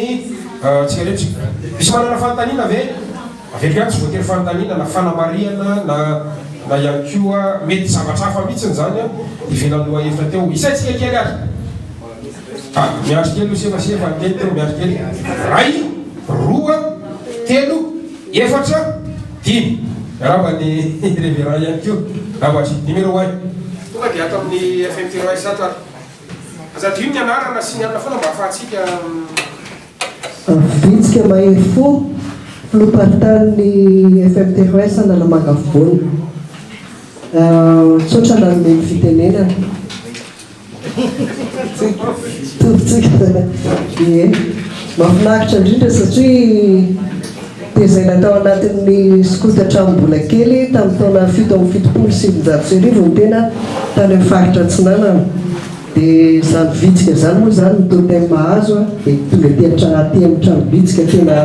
tsika rehetra. Misy manana fanontaniana ve? Averiko ihany, tsy voatery fanontaniana na fanamarihana na na ihany koa mety zavatra hafa mihitsiny izany an, ivelan'ny lohahevitra teo. Isaintsika kely ary. Ah, miandry kely io sefa sefa niteny teo, miandry kely. Iray, roa, telo, efatra, dimy. Miarahaba ny Révérend ihany koa. Miarahaba azy. Numéro un. Tonga dia ato amin'ny FMT Rice ato ary. Aza adino ny anarana sy ny anona foana mba ahafahantsika. Vitsika mahery fo, filoham-paritanin'ny FMTRS Analamanga Afovoany. Misaotra nanome ny fitenenana. Tompon-tsika. Ie. Mahafinaritra indrindra satria tezaina tao anatin'ny skoto hatramin'ny mbola kely tamin'ny taona 1977 ny tena tany amin'ny faritra Atsinanana. Dia izany vitsika izany moa izany ny totem mahazo a, dia tonga aty an-trano aty amin'ny trano bitsika tena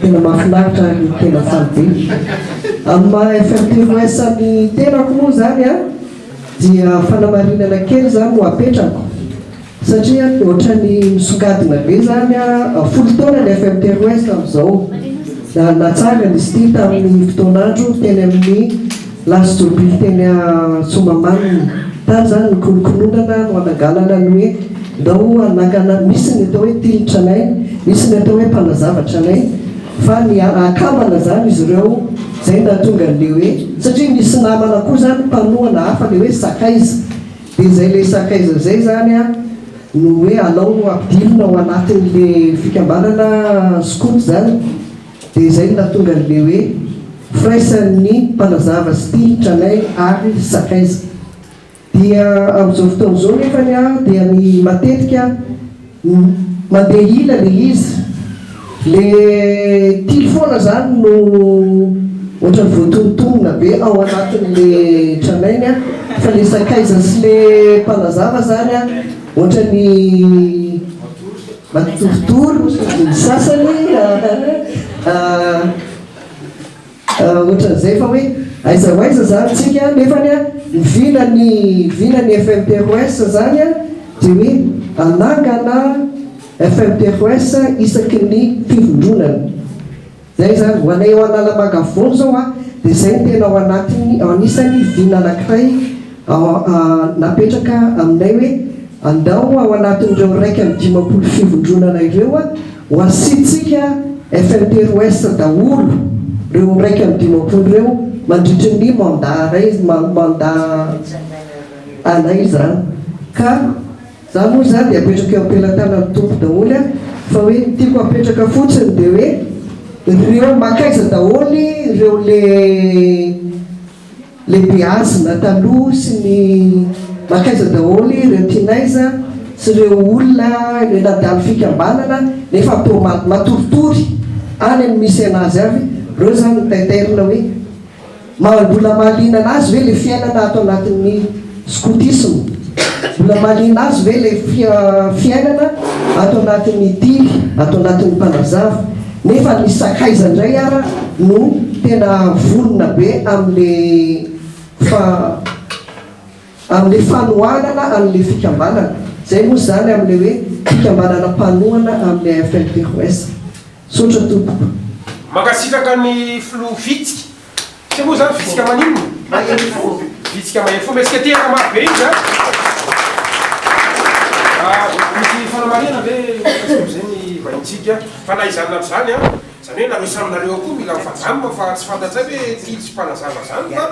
tena mahafinaritra ary tena faly be. Amin'ny maha FMTROS ny tenako moa izany a, dia fanamarinana kely izany no apetrako satria ohatran'ny misongadina be izany a, folo taona ny FMTROS amin'izao. Natsangana izy ity tamin'ny fotoan'andro teny amin'ny Lasy jobily teny Soamahamanina. Tany izany ny kolonkononana no hananganana ny hoe ndao hanangana, misy ny atao hoe tily tranainy, misy ny atao hoe mpanazava tranainy, fa ny akambana izany izy ireo, izay no nahatonga an'ilay hoe, satria misy namana koa izany mpanohana hafa ilay hoe sakaiza, dia izay ilay sakaiza izay izany an no hoe alao ampidirina ao anatin'ilay fikambanana skoto izany. Dia izay no nahatonga an'ilay hoe firaisan'ny mpanazava sy tily, tranainy ary sakaiza. Dia amin'izao fotoana izao nefany an, dia ny matetika mandeha ila ilay izy. Le tily foana izany no ohatran'ny voatonontonona be ao anatin'le tranainy an, fa le sakaiza sy le mpanazava izany an, ohatran'ny. Matoritory ny sasany ohatran'izay fa hoe aiza ho aiza zany tsika nefany a ny vina ny vina ny FMTROS zany a dia hoe hanangana FMTROS isaky ny fivondronana. Zay zany, ho anay ao Analamanga afovoany zao a, dia zay no tena ao anatin'ny, anisan'ny vina anankiray napetraka aminay hoe andao ao anatin'ireo 51 fivondronana ireo a, ho asiantsika FMTROS daholo ireo 51 ireo mandritry ny mandat iray, mandat anay izany. Ka. Za moa izany dia apetrako eo am-pelatanan'ny Tompo daholo an, fa hoe ny tiako apetraka fotsiny dia hoe ireo mankaiza daholo ireo le le beazina taloha sy ny mankaiza daholo ireo tinaiza sy ireo olona ireo nandalo fikambanana nefa toa matoritory any amin'ny misy anazy avy, ireo izany no taitairina hoe. Mbola mahaliana anazy ve le fiainana ato anatin'ny scoutisme? Mbola mahaliana azy ve le fiainana ato anatin'ny tily, ato anatin'ny mpanazava? Nefa ny sakaiza indray ara no tena vonona be amin'le fa amin'le fanohanana an'le fikambanana. Zay moa izany amin'le hoe fikambanana mpanohana amin'le FMTROS. Tsotra tompoko. Mankasitraka ny filoha vitsika. Tsy moa zany vitsika maninona? Mahery fo. Vitsika mahery fo. Mihetsika tehaka mafy be iny zany. Ah, misy fanamarihana ve mikasika amin'izay ny vahintsika? Fa na izany na tsy izany an, izany hoe nareo samy nareo ao koa mila mifajamba fa tsy fantatray hoe tily sy mpanazava zany fa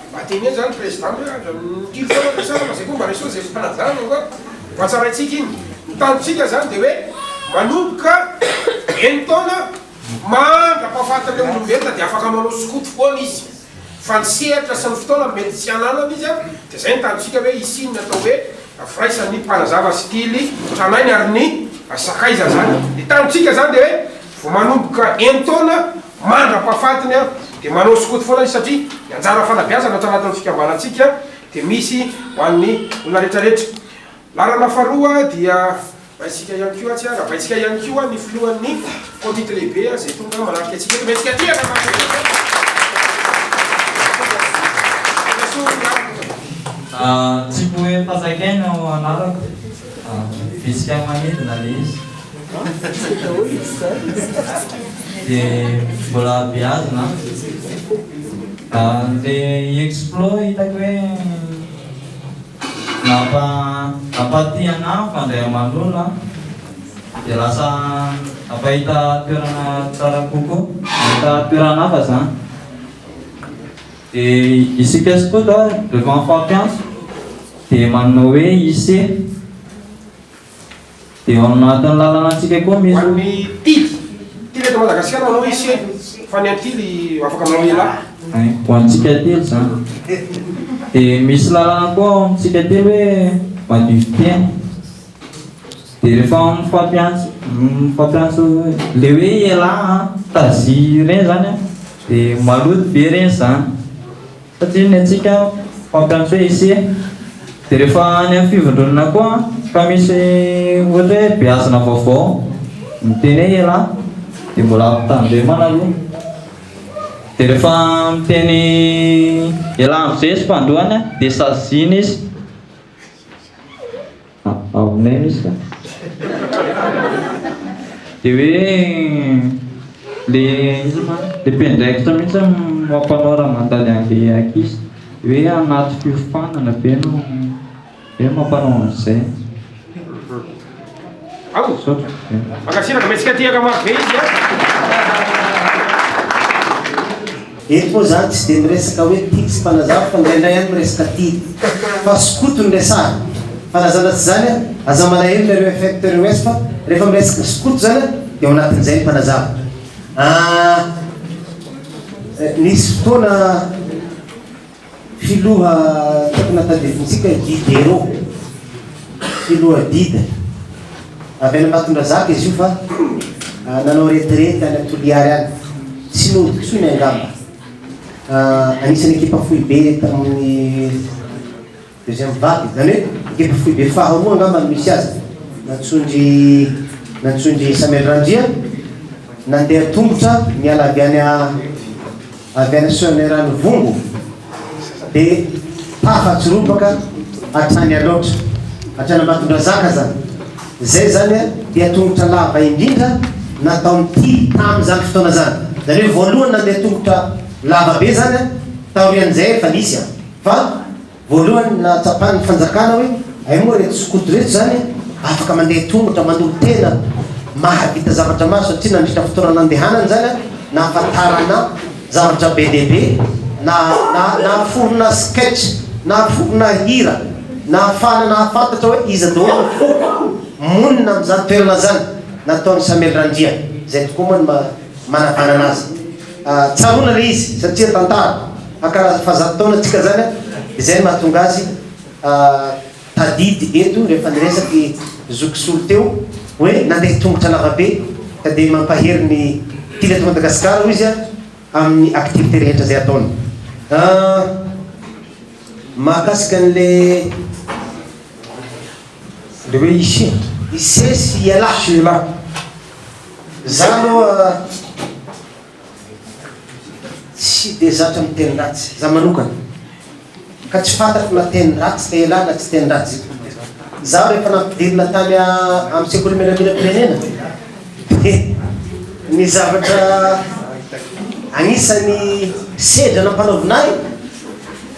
Mba teneno zany président hoe aza mitily foana ny resahana fa zay koa mba resaho zay fanajana fa mba tsaraintsika iny. Ny tanjontsika zany dia hoe manomboka enin-taona mandra-pahafatin'ilay olombelona dia afaka manao skoto foana izy fa ny sehatra sy ny fotoana mety tsy hananany izy dia zay ny tanjontsika hoe hisian'ny atao hoe firaisan'ny mpanazava sy tily tranainy ary ny sakaiza zany. Ny tanjontsika zany dia hoe vao manomboka enin-taona Mandra-pahafatiny aho dia manao skoto foana izy satria ny anjara fanabeazana ato anatin'ny fikambanantsika dia misy ho an'ny olona rehetra rehetra. Laharana faharoa dia Raintsika ihany koa tsy arahabaintsika ihany koa ny filohan'ny komity lehibe izay tonga manatrika antsika eto. Omentsika tehaka Tsipoe Fasakay no anarako. Vitsika manidina le izy. Dia mbola beazina an. Le explo hitako hoe Nampa nampaty anah mifandray aman'olona dia lasa nampahita toerana tsara kokoa, nahita toerana hafa zany. Dia isika skoto a, rehefa mifampiantso dia manao hoe ise. Dia ao anatin'ny lalana antsika koa misy. Ho an'ny tily, tily eto Madagasikara manao hoe ise, fa ny antily afaka manao elah. Hay, ho antsika telo izany. Dia misy lalana koa ao amintsika telo hoe madio fiteny. Dia rehefa mifampiantso, mifampiantso le hoe elah an, tazi ireny izany an, dia maloto be ireny izany. Satria ny antsika mpampiantso hoe ise. Dia rehefa any amin'ny fivondronana koa ka misy ohatra hoe beazina vaovao miteny hoe elah dia mbola ampitandremana aloha. Dia rehefa miteny elah amin'izay izy fandroany dia saziana izy. Aminay misy ka. Dia hoe le iza ma le mpiandraikitra mihitsy no mampanao raha mandady an'le ankizy. Hoe anaty fiofanana be no hoe mampanao an'izay. Ao. Misaotra. Mankasitraka, mihetsika tehaka mafy be izy a. Eto moa zany tsy dia miresaka hoe tily sy mpanazava fa indraindray ihany miresaka tily. Fa skoto no resahana. Fa na zany na tsy zany an, aza malahelo nareo FMTROS fa rehefa miresaka skoto zany an, dia ao anatin'izay ny mpanazava. Ah, nisy fotoana Filoha tokony tadiavintsika i Diderot, filoha Dida. Avy any Ambatondrazaka izy io fa nanao retraite any Toliary any. Tsy nody intsony angamba. Anisan'ny ekipa foibe tamin'ny deuxième vague, izany hoe ekipa foibe faharoa angamba no misy azy. Nantsoin-dry nantsoin-dry Samuel Randria, nandeha tongotra niala avy any Avy any Soanierana-Ivongo dia tafatsoropaka hatrany Alaotra, hatrany Ambatondrazaka zany. Zay zany dia tongotra lava indrindra nataon'ny Tily tamin'izany fotoana zany. Zany hoe voalohany nandeha tongotra lava be zany taorian'izay efa nisy fa Voalohany nahatsapan'ny fanjakana hoe hay moa ireto skoto ireto izany afaka mandeha tongotra, manolo-tena, mahavita zavatra maro satria nandritra fotoana nandehanany izany nahafantarana zavatra be dia be, nahaforona sketch, nahaforona hira, nahafahana nahafantatra hoe iza daholo ny foko monina amin'izany toerana izany, nataon'i Samuel Randria. Izay tokoa moa no manavanana azy. Tsaroana ilay izy satria tantara. Hankalaza fahazato taona tsika zany an, izay no mahatonga azy tadidy eto rehefa niresaka i Zoky Solo teo hoe nandeha tongotra lavabe ka dia mampahery ny tily eto Madagasikara hoy izy an amin'ny activité rehetra izay ataony. Mahakasika an'le Le hoe ise. Ise sy ialahy. Sy ialahy. Za aloha Tsy dia zatra miteny ratsy, za manokana. Ka tsy fantako na teny ratsy le elah na tsy teny ratsy. Zaho rehefa nampidirina tany amin'ny sekoly miaramilam-pirenena dia ny zavatra agnisan'ny sedra nampanaovina ahy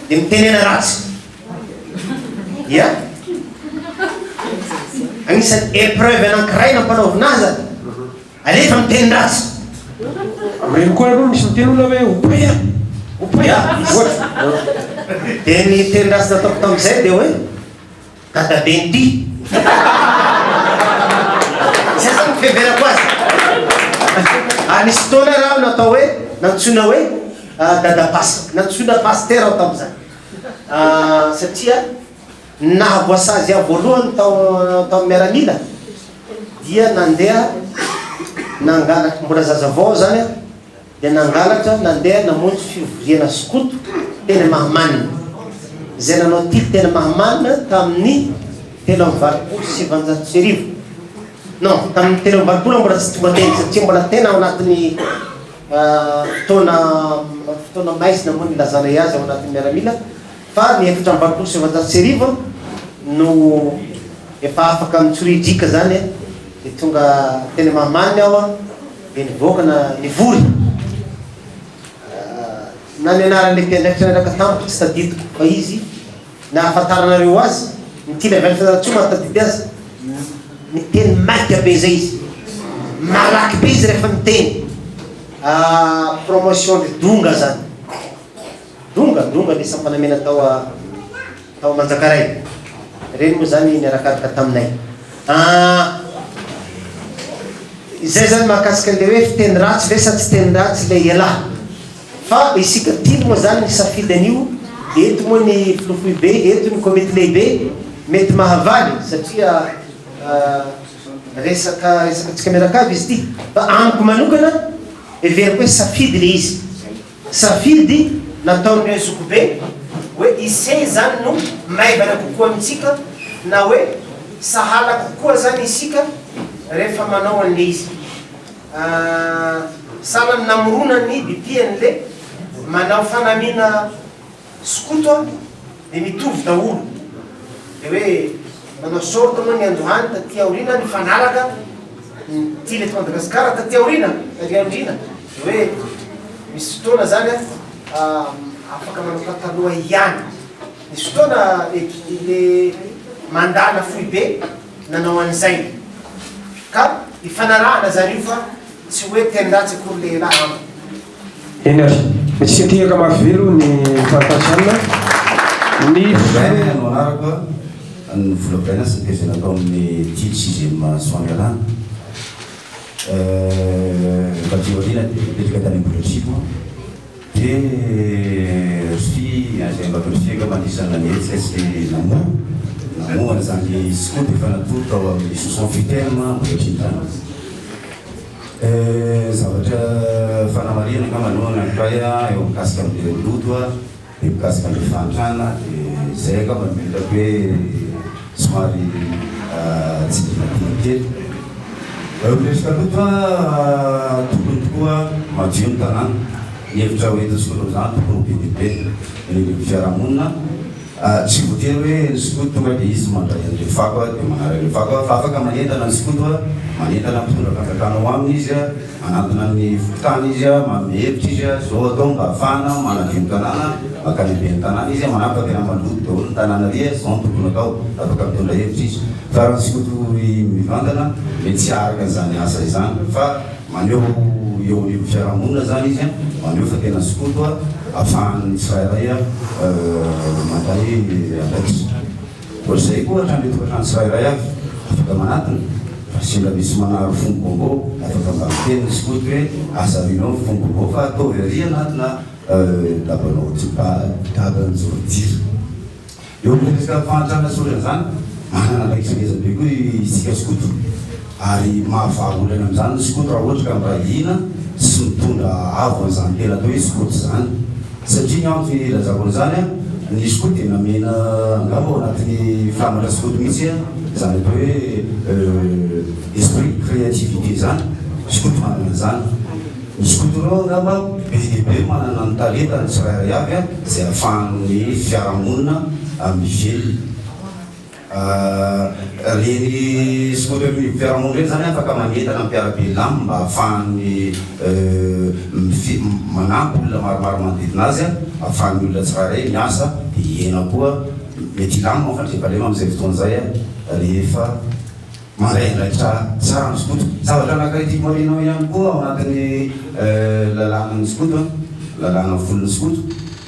dia mitenena ratsy. Ya. Agnisan'ny épreuve anankiray nampanaovina ahy zany. Alefa miteny ratsy. Amin'ireny koa aloha misy miteny olona hoe opay a! Opay a! Ohatra. Dia ny teny ratsy nataoko tamin'izay dia hoe dadaben'ity. Izay zany ny fiheverako azy. Ary nisy fotoana ary aho natao hoe nantsoina hoe dada pas, nantsoina pasitera aho tamin'izany. Satria Ny nahavoasazy ahy voalohany tao tao amin'ny miaramila dia nandeha nangalatra, mbola zazavao aho zany an, dia nangalatra nandeha namonjy fivoriana skoto teny Mahamanina, izay nanao tily teny Mahamanina tamin'ny 1983. Non, tamin'ny 83 aho mbola tsy tonga teny satria mbola tena ao anatin'ny fotoana fotoana maizina moa ny ilazanay azy ao anatin'ny miaramila fa ny 1984 no efa afaka mitsoridrika zany dia tonga teny Mahamanina aho dia nivoaka na nivory na ny anaran'ilay mpiandraikitra niaraka tamiko tsy tadidiko fa izy Nahafantaranareo azy? Ny tily avy any Fianarantsoa mahatadidy azy. Miteny maika be zay izy. Malaky be izy rehefa miteny. Promotion de Donga zany. Donga, Donga le sampanamena tao tao Manjakaray. Reny moa zany niarakaraka taminay. Izay zany mahakasika an'le hoe fiteny ratsy ve sa tsy teny ratsy le ialahy. Fa isika tily moa zany nisafidy an'io, eto moa ny filoha foibe, eto ny komity lehibe, mety mahavaly satria resaka resaka antsika mianakavy izy ity, fa amiko manokana heveriko hoe safidy le izy, safidy nataon'ireo zokibe hoe ise zany no maivana kokoa amintsika na hoe sahala kokoa zany isika rehefa manao an'le izy. Sahala ny namorona ny BP an'le manao fanamiana skoto a de mitovy daholo de hoe manao short moa ny andohany taty aoriana nifanaraka ny tily eto Madagasikara taty aoriana tary aoriana de hoe misy fotoana zany a afaka manao pataloha ihany nisy fotoana le mandala foibe nanao an'izay ka ifanarahana zany io fa tsy hoe teny ratsy akory lehilahy amiko. Eny ary, mety tsy tehaka mafy velo ny fantatrana ny Volabraina no anarako a, ny volabraina sy ny tezana tao amin'ny Tily sixième Soamialana. Taty aoriana dia nipetraka tany Ambohidratrimo aho. Dia Rfi izay mba Rfi angamba anisan'ny nanetsika sy namoha namoha an'izany skoto efa natory tao amin'ny 68 ème Ambohidratrimo izany. Zavatra fanamarihana angamba aloha ny anankiray eo mikasika an'ilay loto dia mikasika an'ilay fahantrana dia izay angamba no hitako hoe somary tsindriana kely. Eo amin'ny resaka loto tokony tokoa madio ny tanàna. Ny hevitra ho entin'ny skoto amin'izany tokony ho be dia be eny anivon'ny fiarahamonina. Tsy voatery hoe ny skoto tonga dia izy mandray an'ilay fako dia manary an'ilay fako fa afaka manentana ny skoto, manentana ny mpitondra fanjakana ao aminy izy, manantona ny fokontany izy, manome hevitra izy, izao atao mba ahafahana manadio ny tanàna, mankany amin'ny ben'ny tanàna izy, manampy fa tena maloto daholo ny tanàna ary, izao no tokony atao, afaka mitondra hevitra izy. Fa raha ny skoto mivantana mety tsy haharaka an'izany asa izany fa maneho eo anivon'ny fiarahamonina izany izy, maneho fa tena skoto ahafahan'ny tsirairay mandray andraikitra. Ohatr'izay koa hatrany an-tokantrano tsirairay avy afaka manatona fa sendra misy manary fombo vaovao afaka mba miteny ny skoto hoe aza arianao ny fombo vaovao fa ataovy ary anatina dabanao daban-joridira. Eo amin'ny resaka fahantrana sy ohatran'izany, manana andraikitra ngeza be koa isika skoto ary mahavaha olana amin'izany ny skoto raha ohatra ka miray hina sy mitondra avo an'izany tena atao hoe skoto izany. Satria ny antony ilazako an'izany, ny skoto dia namena angamba ao anatin'ny filamatra skoto mihitsy izany atao hoe esprit créativité izany, skoto manana an'izany. Ny skoto ireo angamba be dia be manana ny talentany tsirairay avy izay ahafahan'ny fiarahamonina mivelona. Ireny skoto amin'ny fiarahamonina ireny izany afaka manentana ny mpiara-belona aminy mba ahafahany manampy olona maromaro manodidina azy, ahafahan'ny olona tsirairay miasa dia hihena koa, mety hilamina ny fandriampahalemana amin'izay fotoana izay rehefa Mandray andraikitra tsara ny skoto. Zavatra anankiray tiako marihina ao ihany koa ao anatin'ny lalànan'ny skoto, lalàna folon'ny skoto,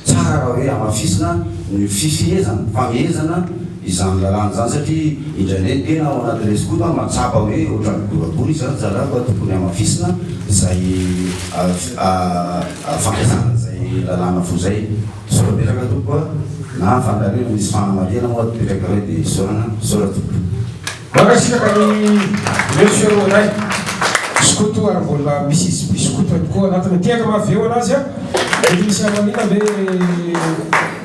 tsara raha hoe hamafisina ny fifehezana, famehezana izany lalàna izany satria indraindray ny tena ao anatin'ilay skoto mahatsapa hoe ohatran'ny goragora izany zalahy fa tokony hamafisina izay fampiasana izay lalàna folo izay. Misaotra betsaka tompoko a! Na fandalinana misy fanamarihana moa apetraka hoe dia isaorana. Misaotra tompoko. Mankasitraka an'i Monsieur Ronay skoto ary mbola misy esprit skoto ihany koa anatiny. Tehaka mafy ve ho anazy a? Mety misy hanohaniana ve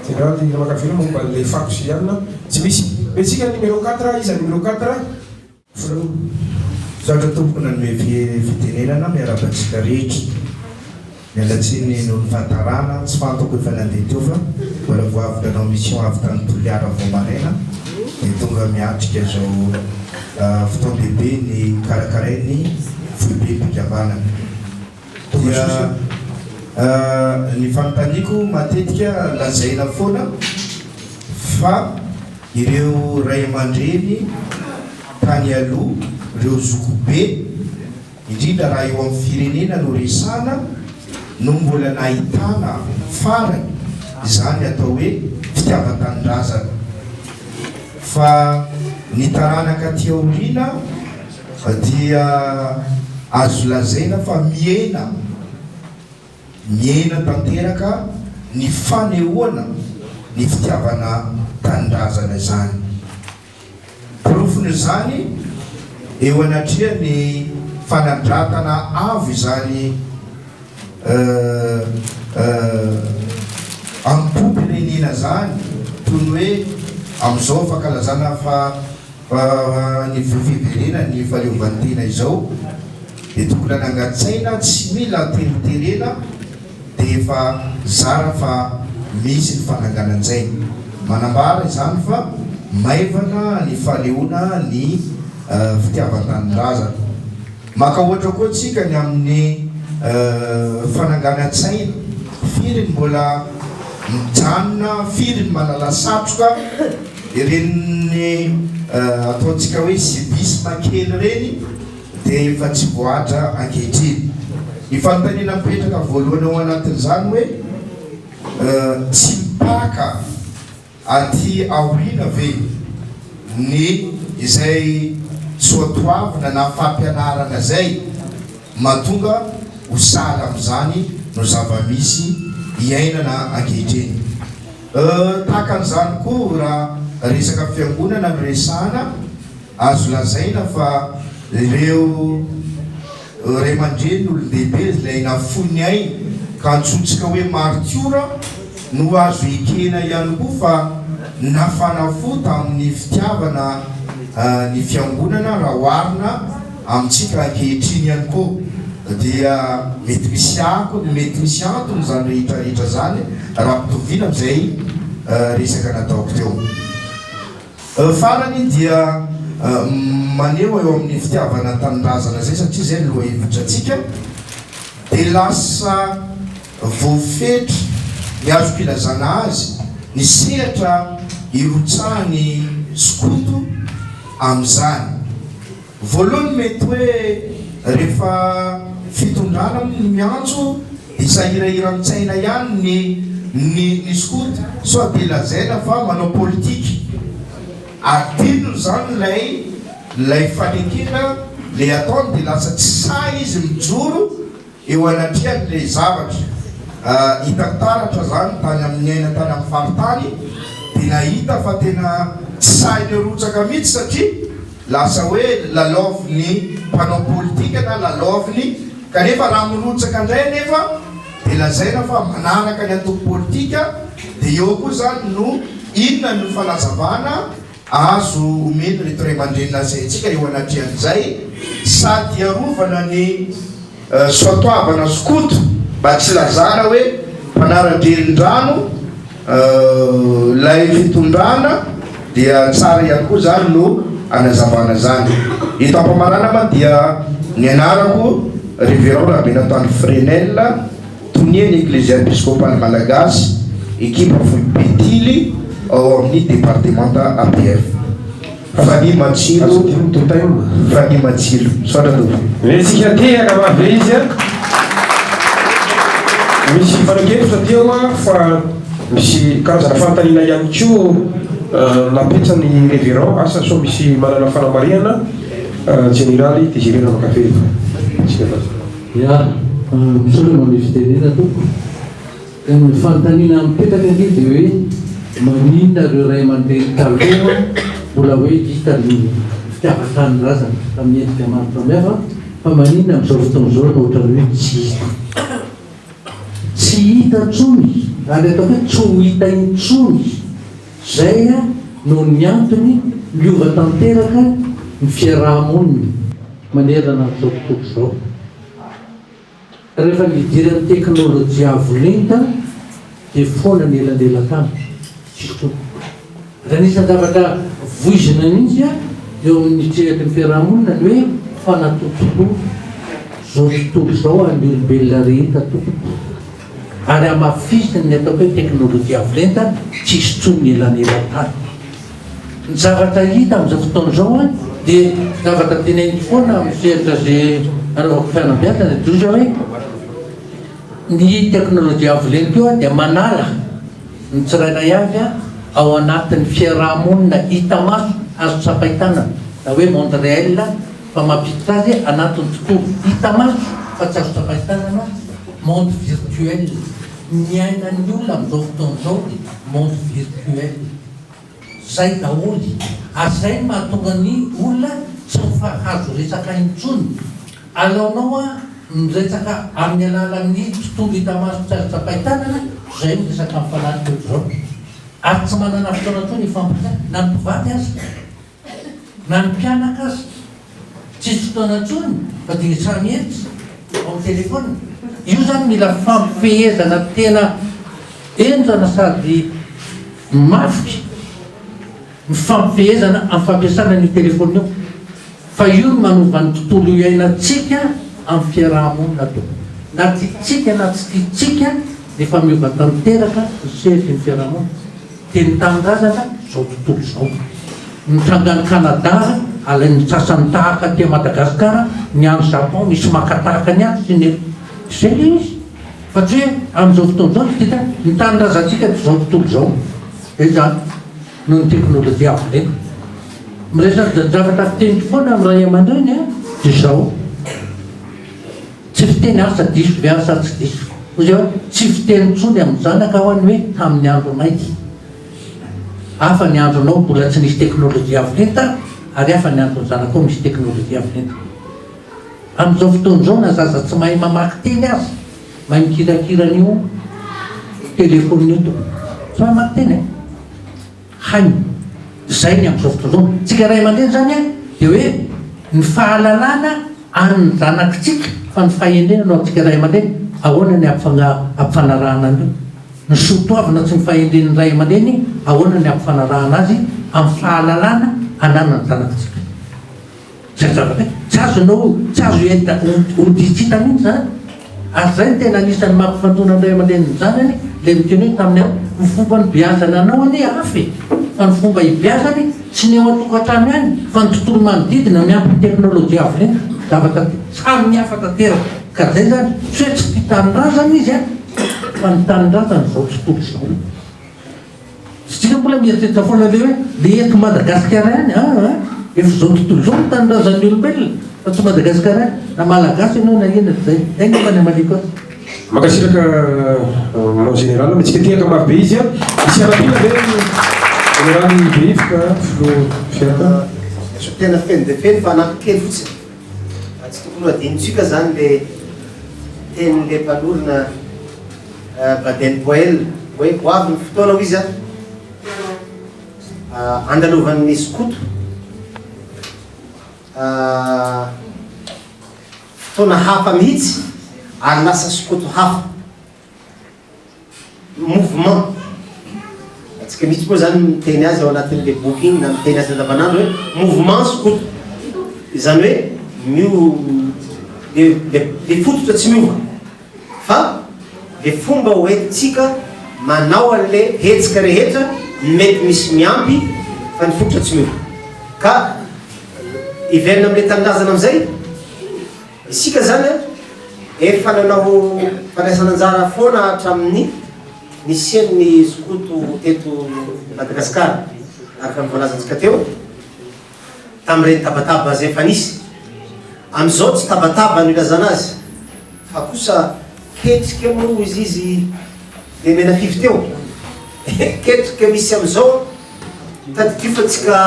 Jeneraly Ramakavelo momba an'ilay fako sy anona? Tsy misy. Omentsika ny numéro 4, iza numéro 4? Filoha. Misaotra tompoko nanome fitenenana, miarahaba antsika rehetra. Miala tsiny noho ny fahatarana, tsy fantako efa nandeha teo fa mbola vao avy nanao mission avy tany Toliara vao maraina dia tonga miatrika izao fotoan-dehibe ny karakarain'ny foibem-pikambanana. Dia ny fanontaniako matetika lazaina foana fa ireo ray aman-dreny tany aloha, ireo zokibe, indrindra raha eo amin'ny firenena no resahana, no mbola nahitana farany izany atao hoe fitiavan-tanindrazana. Fa ny taranaka aty aoriana dia azo lazaina fa mihena, mihena tanteraka ny fanehoana ny fitiavana tanindrazana izany. Porofon'izany eo anatrehan'ny fanandratana avo izany amim-pom-pirenena izany, toy ny hoe amin'izao fankalazana fa ny fiverenan'ny fahaleovantena izao, dia tokony hanangan-tsaina tsy mila teriterena, dia efa zara fa misy ny fananganan-tsaina. Manambara izany fa maivana ny fanehoana ny fitiavan-tanindrazana. Maka ohatra koa tsika ny amin'ny fananganan-tsaina, firy ny mbola mijanona, firy ny manala satroka, ireny ataontsika hoe civisme kely ireny, dia efa tsy voahaja ankehitriny. Ny fanontaniana mipetraka voalohany ao anatin'izany hoe, tsy mipaka aty aoriana ve ny izay soatoavina na fampianarana izay mahatonga ho sahala amin'izany no zava-misy iainana ankehitriny? Tahaka an'izany koa raha resaka fiangonana no resahana, Azo lazaina fa ireo ray aman-dreny olon-dehibe izay nafoy ny ainy ka antsointsika hoe martiora no azo ekena ihany koa fa nafana fo tamin'ny fitiavana ny fiangonana raha oharina amintsika ankehitriny ihany koa dia mety misy akony mety misy antony izany rehetra rehetra izany raha ampitoviana amin'izay resaka nataoko teo. Farany dia maneho eo amin'ny fitiavana tanindrazana izay satria izay no lohahevitra antsika dia lasa voafetra ny azoko ilazana azy ny sehatra irotsahan'ny skoto amin'izany. Voalohany mety hoe rehefa fitondrana moa no miantso dia sahirahiran-tsaina ihany ny ny ny skoto sao dia lazaina fa manao politika. Adinony izany ilay ilay fanekena ilay ataony dia lasa tsy sahy izy mijoro Eo anatrehan'ilay zavatra hita taratra izany tany amin'ny niaina tany amin'ny faritany dia nahita fa tena tsy sahy nirotsaka mihitsy satria lasa hoe lalaovin'ny mpanao politika na lalaoviny kanefa raha mirotsaka indray anefa dia lazaina fa manaraka ny antoko politika dia eo koa izany no inona no fanazavana azo omena ireto ray aman-dreny lazaintsika eo anatrehan'izay sady hiarovana ny soatoavana skoto mba tsy lazana hoe mpanara-drenirano ilay fitondrana dia tsara ihany koa izany no anazavana izany. Eto am-pamaranana dia ny anarako Révérend Rabenatoandro Fresnel. Tonia ny Eklezia Episkopaly Malagasy, ekipa foibe Tily ao amin'ny departemanta APF. Fanny Matsilo, Fanny Matsilo. Misaotra tompoko. Mihetsika tehaka mafy be izy a! Misy fanehoan-kevitra aty ao a, fa misy karazana fanontaniana ihany koa napetran'ny Révérend, asa sao misy manana fanamarihana, Jeneraly Désiré Ramakavelo. Ya, misaotra manome fitenenana tompoko. Ny fanontaniana mipetraka ange dia hoe maninona ireo ray aman-dreny taloha mbola hoe hita ny fitiavan-tanindrazana tamin'ny endrika maro samihafa fa maninona amin'izao fotoana izao no ohatran'ny hoe tsy hita. Tsy hita intsony ary ataoko hoe tsy ho hita intsony izay noho ny antony miova tanteraka ny fiaraha-monina. manerana an'izao tontolo izao. Rehefa nidiran'ny teknolojia avo lenta dia foana ny elanelan-tany, tsisy intsony. Ary anisan'ny zavatra voizina mihitsy eo amin'ny sehatry ny fiaraha-monina ny hoe fanatontoloana izao tontolo izao an'ny olombelona rehetra tompoko. Ary hamafisiny ny ataoko hoe teknolojia avo lenta, tsisy intsony ny elanelan-tany. Ny zavatra hita amin'izao fotoana izao dia zavatra teneniko foana amin'ny sehatra izay anaovako fianabeazana dia ozy hoe ny teknolojia avo lenta io dia manala ny tsirairay avy ao anatin'ny fiaraha-monina hita maso azo tsapain-tanana na hoe monde réel fa mampiditra azy anatin'ny tontolo hita maso fa tsy azo tsapain-tanana, monde virtuel. Ny iainan'ny olona amin'izao fotoana izao dia monde virtuel. Zay daholo. Ary zay no mahatonga ny olona tsy mifankahazo resaka intsony. Aleonao a miresaka amin'ny alalan'ny tontolo hita maso tsy azo tsapain-tanana zay miresaka mifanatrika ohatr'izao. Ary tsy manana fotoana intsony hifampiresaka na ny mpivady aza. Na ny mpianaka aza tsisy fotoana intsony fa dia samy etsy ao amin'ny telephone. Io zany mila fampifehezana tena henjana sady mafy ny fampifehezana amin'ny fampiasana an'io telephone io fa io no manova ny tontolo iainantsika amin'ny fiaraha-monina tompoko. Na tiantsika na tsy tiantsika dia efa miova tanteraka ny sehatry ny fiaraha-monina. Dia ny tanindrazana izao tontolo izao. Ny tranga any Canada alain'ny sasany tahaka aty Madagascar, ny any Japon misy maka tahaka ny azy sy ny izay ilay izy. Fa tsy hoe amin'izao fotoana izao ny dikany, ny tanindrazantsika dia izao tontolo izao. Izay izany noho ny teknolojia avo lenta. Miresaka zavatra fiteniko foana amin'ny ray aman-dreny dia izao. Tsy fiteny aho sa diso ve aho sa tsy diso? Hoy izy hoe, tsy fiteny intsony amin'ny zanaka aho ny hoe tamin'ny andronay. Hafa ny andronao mbola tsy nisy teknolojia avo lenta ary hafa ny andron'ny zanakao misy teknolojia avo lenta. Amin'izao fotoana izao na zaza tsy mahay mamaky teny aza mahay mikirakira an'io telefaonina io tompoko. Tsy mahay mamaky teny e! Hainy. Izay ny amin'izao fotoana izao. Tsika ray aman-dreny izany an, dia hoe ny fahalalana an'ny zanakitsika fa ny fahendrena no antsika ray aman-dreny. Ahoana ny hampifanarahana an'io? Ny soa toavina sy ny fahendren'ny ray aman-dreny, ahoana ny hampifanarahana azy amin'ny fahalalana ananan'ny zanakitsika? Zay zavatra hoe tsy azonao, tsy azo enta odian-tsy hita mihitsy zany. Ary zay no tena anisan'ny mampifandona ny ray aman-dreny ny zanany, le miteny hoe tamin'ny andro, ny fomba nibeazana anao anie hafa e! Fa ny fomba ibeazany tsy ny ao an-tokantrano ihany fa ny tontolo manodidina miampy ny teknolojia avo lenta, zavatra samy hafa tanteraka. Ka zay zany, tsy hoe tsy tia tanindrazana izy an, fa ny tanindrazany izao tontolo izao. Isika mbola mieritreritra foana le hoe le eto Madagasikara ihany aa efa izao tontolo izao no tanindrazan'ny olombelona fa tsy Madagasikara ihany na Malagasy ianao na inona dia zay, zay angamba ny hamaliako azy. Mankasitraka mon général, mihetsika tehaka mafy be izy an! Misy hanampiana ve Général Behivoka, filoha Fiat? Tsy tena feno dia feno fa anampy kely fotsiny. Tsy tokony ho adinontsika zany le tenin'le mpanorina Baden Powell hoe ho avy ny fotoana hoy izy andalovan'ny skoto fotoana hafa mihitsy ary lasa skoto hafa. Mouvement. Antsika mihitsy moa zany miteny azy ao anatin'le boky iny na miteny azy andavanandro hoe mouvement skoto. Izany hoe mio le le fototra tsy miova. Fa le fomba hoentintsika manao an'le hetsika rehetra mety misy miampy fa ny fototra tsy miova. Ka hiverina amle tanindrazana amizay, isika zany an efa nanao fandraisana anjara foana hatramin'ny nisian'ny skoto teto Madagasikara araka ny voalazantsika teo. tamin'ireny tabataba izay efa nisy. Amin'izao tsy tabataba no ilazana azy fa kosa ketrika moa hoy izy le menafify teo. Ketrika misy amin'izao, tadidio fa tsika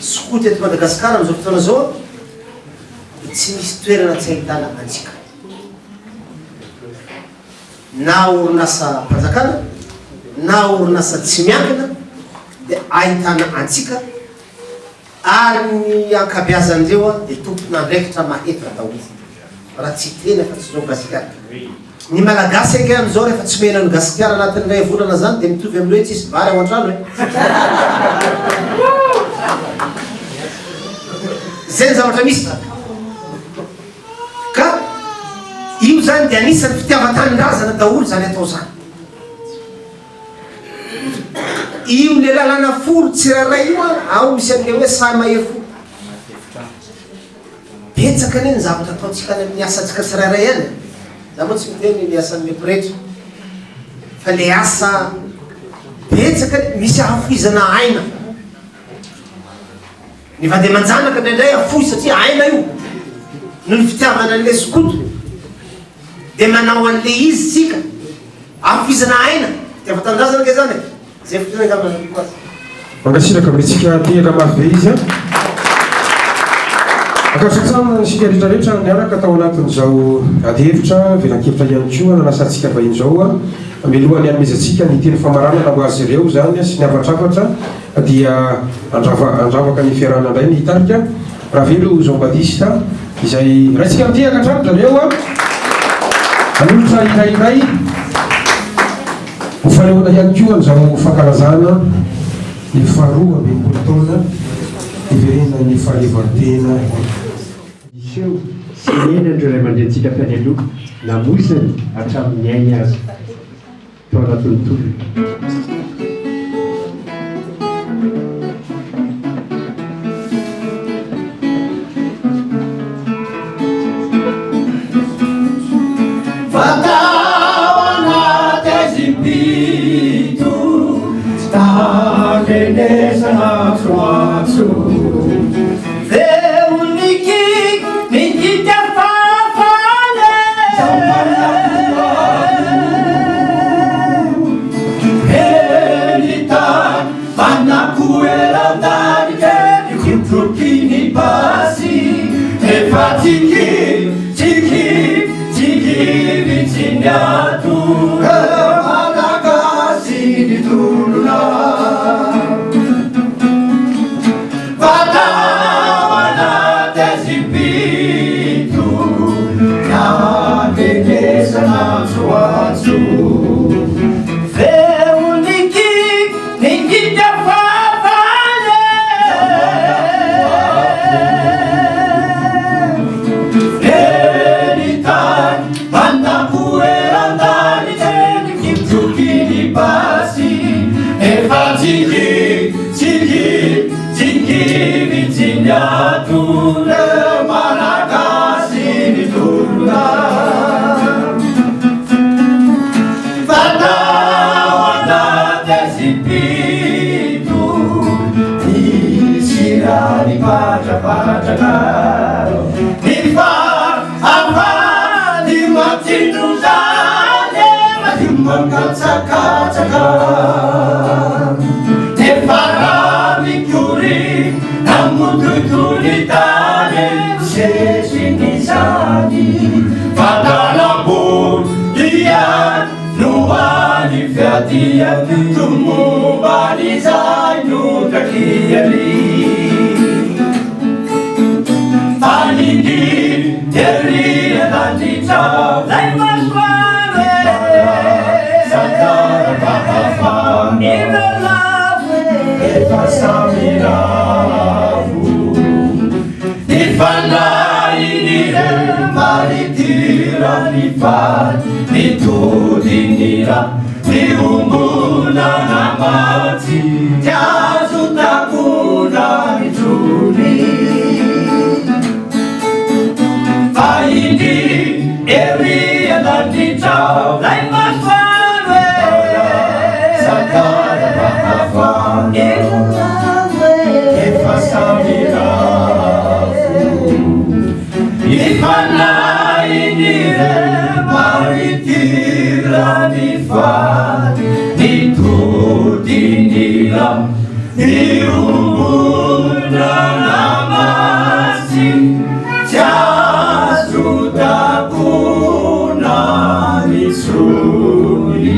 skoto eto Madagasikara amin'izao fotoana izao dia tsy misy toerana tsy ahitana antsika. Na orinasam-panjakana na orinasa tsy miankina dia ahitana antsika. Ary ny ankabeazan'ireo dia tompon'andraikitra mahefa daholo. Raha tsy hiteny afa-tsy izao Gasikara. Ny Malagasy ange amin'izao rehefa tsy omena an'i Gasikara anatin'ny iray volana izany dia mitovy amin'ny hoe tsisy vary ao an-trano e. Izay ny zavatra misy. Ka io izany dia anisan'ny fitiavan-tanindrazana daholo izany atao izany. Io le lalàna folo tsirairay io an, ao misy an'le hoe sahy mahery fo. Betsaka anie ny zavatra ataontsika any amin'ny asantsika tsirairay any e. Za moa tsy miteny ny asan'ny pretra fa le asa betsaka anie, misy ahafoizana aina. Ny vady aman-janaka indraindray afoy satria aina io noho ny fitiavana an'ilay skoto dia manao an'ilay izy tsika afoizana aina fitiavan-tanindrazana ange zany e zay fotsiny angamba no ampiako azy. Mankasitraka amintsika tehaka mafy be izy a. Ankasitrahana isika rehetra rehetra niaraka tao anatin'izao adihevitra velankevitra ihany koa nanasantsika vahiny izao. Mialohan'ny hanomezantsika ny teny famaranana ho azy ireo izany sy ny hafatrafatra dia handrava handravaka ny fiarahana indray ny tarika Ravelo Jean Baptiste izay raintsika mitehaka hatrany zareo a! Hanolotra hira iray ho fanehoana ihany koa an'izao fankalazana ny faharoa ambin'ny taona hiverenan'ny fahaleovantena. Niseho sy niainan'ireo ray aman-drenintsika tany aloha, namoizany hatramin'ny ainy aza. Tao anatin'ny tolona. Fa tao anaty aizim-pito tsy tandrenesana antsoantso. Feo nikiky nikiky afafana e. Ny tany manako eran-danitra nikotroky ny basy nefa tsy kivy tsy kivy tsy kivy tsy niato Malagasy nitolona. Fatao anaty azimpito Nandrenesana antsoantso Feo nikiky nikiky afafana Eny tany Manako eran-danitra Nikitroky ny basy Efa tsy kivy Tsy kivy, tsy kivy, tsy niato Ireo Malagasy nitolona Fa tao anaty aizim-pito Nisy rà nipatrapatraka Ny fahavalo matsindron-tany Madio mangatsakatsaka Nefa raha mikory Namototo ny tany Sesin'izany Fa tanam-bolo ihany No hany fiadiany Tomomban'izay no takiany Fa ninginy tery an-danitra Lay masoandro e Santara-pahafahana Ireo lavo e Efa samy lavo Ny fanahin'ireo maritira Ny faty ny tody ny ra Niombonana mantsy Tsy azo takona intsony Fa indry ery an-danitra Lay masoandro e Efa samy lavo Ny fanahin'ireo maritira Ny faty ny tody ny ra Niombonana mantsy Tsy azo takona intsony.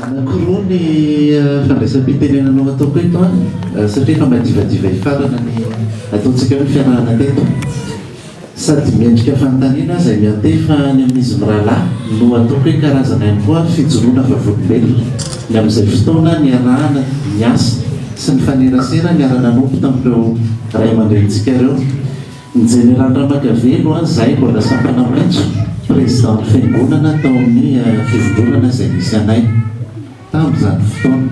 Anankiroa ny fandraisam-pitenenana ho ataoko eto an, satria efa madivadiva hifarana ny ataontsika hoe ny fiarahana teto. Sady miendrika fanontaniana izay miantefa any amin'izy mirahalahy no ataoko hoe karazana ihany koa fijoroana vavolombelona ny amin'izay fotoana niarahana niasa sy nifanerasera niara-nanompo tamin'ireo ray aman-drenintsika ireo. Ny Jeneraly Ramakavelo an, izahay mbola sampana maitso, Président-n'ny Fiangonana tao amin'ny fivondronana izay nisy anay. Tamin'izany fotoana.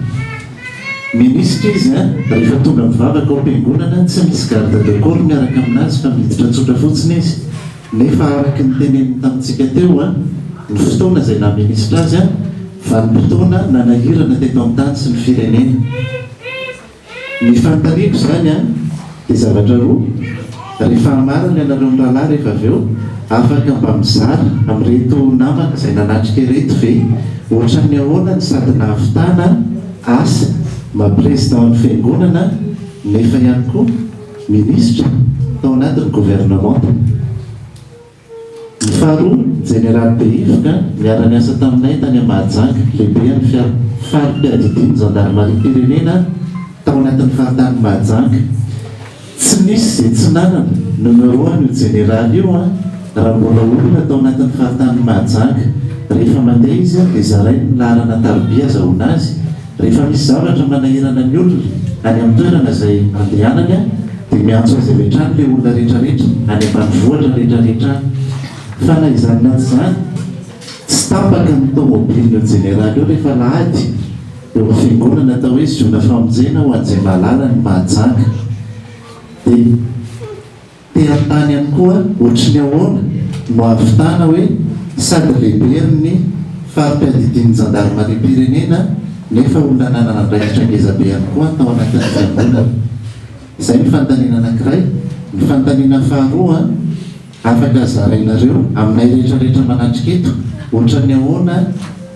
Minisitra izy an, rehefa tonga mivavaka ao am-piangonana, tsy misy garde de corps miaraka aminazy fa miditra tsotra fotsiny izy. Nefa araky ny teneniny tamintsika teo an, ny fotoana izay naha minisitra azy an, vanim-potoana nanahirana teto amin'ny tany sy ny firenena. Ny fanontaniako izany an, dia zavatra roa, rehefa hamarana ianareo mirahalahy rehefa avy eo, afaka mba mizara amin'ireto namana izay nanatrika ireto ve, ohatran'ny ahoana ny sady nahavitana asa maha président ny fiangonana nefa ihany koa minisitra tao anatin'ny gouvernementa. Ny faharoa, Jeneraly Behivoka, niara-niasa taminay tany Mahajanga, lehiben'ny fari-piadidian'ny zandarimariam-pirenena tao anatin'ny faritanin'i Mahajanga. Tsy nisy izay tsy nanana numéro an'io jeneraly io raha mbola olona tao anatin'ny faritanin'i Mahajanga. Rehefa mandeha izy dia zarainy ny laharana tarobia azahoana azy. Rehefa misy zavatra manahirana ny olona any amin'ny toerana izay andehanany dia miantso azy avy hatrany ilay olona rehetrarehetra any ambanivohitra rehetrarehetra any. Fa na izany na tsy izany, tsy tapaka ny tômôbilin'io jeneraly io rehefa alahady eo amin'ny fiangonana atao hoe Ziona Famonjena ao Anjemahalala any Mahajanga. Dia. Te hanontany ihany koa ohatry ny ahoana no ahavitana hoe sady lehiben'ny fari-piadidian'ny zandarimariam-pirenena nefa olona nanana andraikitra ngezabe ihany koa tao anatin'ny fiangonana. Izay ny fanontaniana anankiray. Ny fanontaniana faharoa afaka zarainareo aminay rehetra rehetra manatrika eto, ohatran'ny ahoana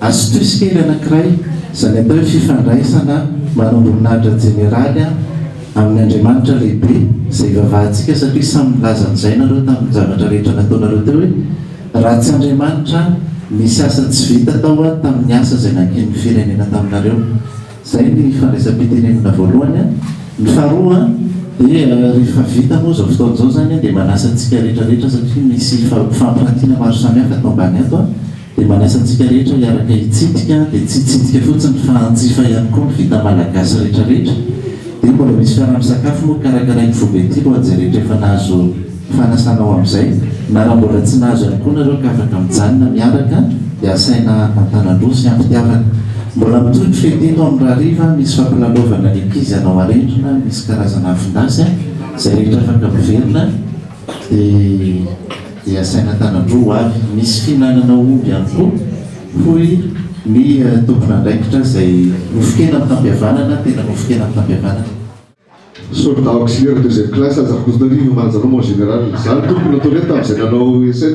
Astuce kely anankiray, izany atao hoe fifandraisana manamboninahitra jeneraly amin'ny Andriamanitra lehibe izay ivavahantsika satria samy nilaza an'izay nareo tamin'ny zavatra rehetra nataonareo teo hoe raha tsy Andriamanitra nisy asa tsy vita tao tamin'ny asa izay nankinin'ny firenena taminareo. Izay ny fandraisam-pitenenana voalohany an. Ny faharoa an, dia rehefa vita moa izao fotoana izao izany an, dia manasa antsika rehetra rehetra satria misy fampirantiana maro samihafa ato ambany ato an, dia manasa antsika rehetra hiaraka hitsidika, dia tsy hitsidika fotsiny fa hanjifa ihany koa ny vita malagasy rehetra rehetra. Dia mbola misy fiaraha-misakafo moa karakarain'ny Foibe Tily ho an'izay rehetra efa nahazo fanasana ao amin'izay, na raha mbola tsy nahazo ihany koa nareo ka afaka mijanona miaraka dia asaina an-tanan-droa sy am-pitiavana. Mbola mitohy ny fety eto amin'ny rahariva, misy fampilalaovana ny ankizy hanao arendrina, misy karazana afon-dasy, izay rehetra afaka miverina dia dia asaina an-tanan-droa ho avy. Misy fihinanana omby ihany koa hoy ny tompon'andraikitra izay nofon-kena mitam-pihavanana, tena nofon-kena mitam-pihavanana. Soldat auxiliaire deuxième classe Razafinkotonarivo Manjano mon général Zany tompoko nataonay tamin'izay nanao SN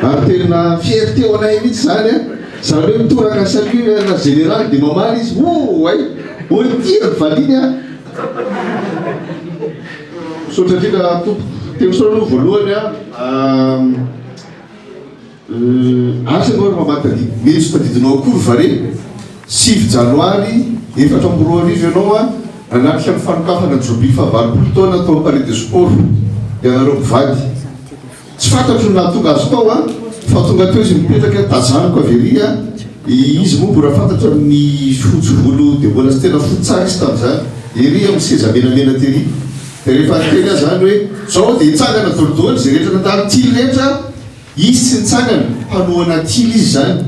ary tena fierté ho anay mihitsy zany a! Zany hoe mitoraka salut ana général dia mamaly izy oh ay! Tia ny valiny a! Misaotra indrindra tompoko. Teo misaotra aloha voalohany a! Asa ianao ry mama tadidy, mety tsy tadidinao akory va re? 9 janoary 2004 ianao an, nanatrika ny fanokafana ny jobily fahavalopolo taona tao amin'ny Palais de Sport ianareo mpivady. Tsy fantatro ny nahatonga azy tao an, fa tonga teo izy mipetraka, tazaniko avy ery an, izy moa mbola fantatra amin'ny fotsy volo dia mbola tsy tena fotsy tsara izy tamin'izany, ery amin'ny seza menamena tery. Dia rehefa niteny aho izany hoe, zao dia hitsangana dolidoly izay rehetra nandalo tily rehetra, Izy tsy nitsangana, mpanohana tily izy izany.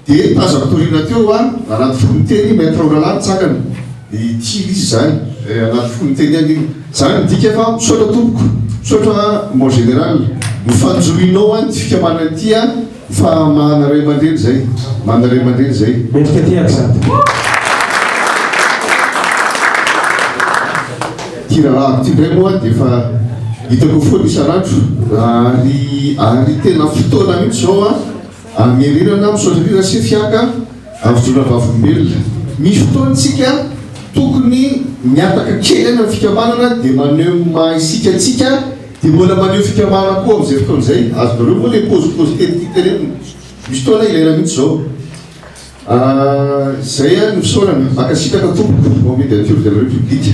Dia tazako taoriana teo aho, anaty fo niteny, Maître Oralahy nitsangana, dia tily izy izany, anaty fo niteny ihany iny. Izany midika fa misaotra tompoko, misaotra mon général, ny fanjohianao an ity fikambanana ity an, fa mahana ray aman-dreny izay, mahana ray aman-dreny izay. Mendrika ty aky zany. Ity raharahako ity indray moa dia efa hitako foana isan'andro ary ary tena fotoana mihitsy izao an hamerenana misaotra indrindra Sefiaka amin'ny fijoroana vavolombelona. Misy fotoana isika tokony mihataka kely any amin'ny fikambanana dia maneho ny maha isika antsika dia mbola maneho fikambanana koa amin'izay fotoana izay. Azonareo moa ilay paozipaozy teny tiako tenenina. Misy fotoana ilaina mihitsy izao. Izay no fisaorana. Mankasitraka tompoko au Médiature de la République.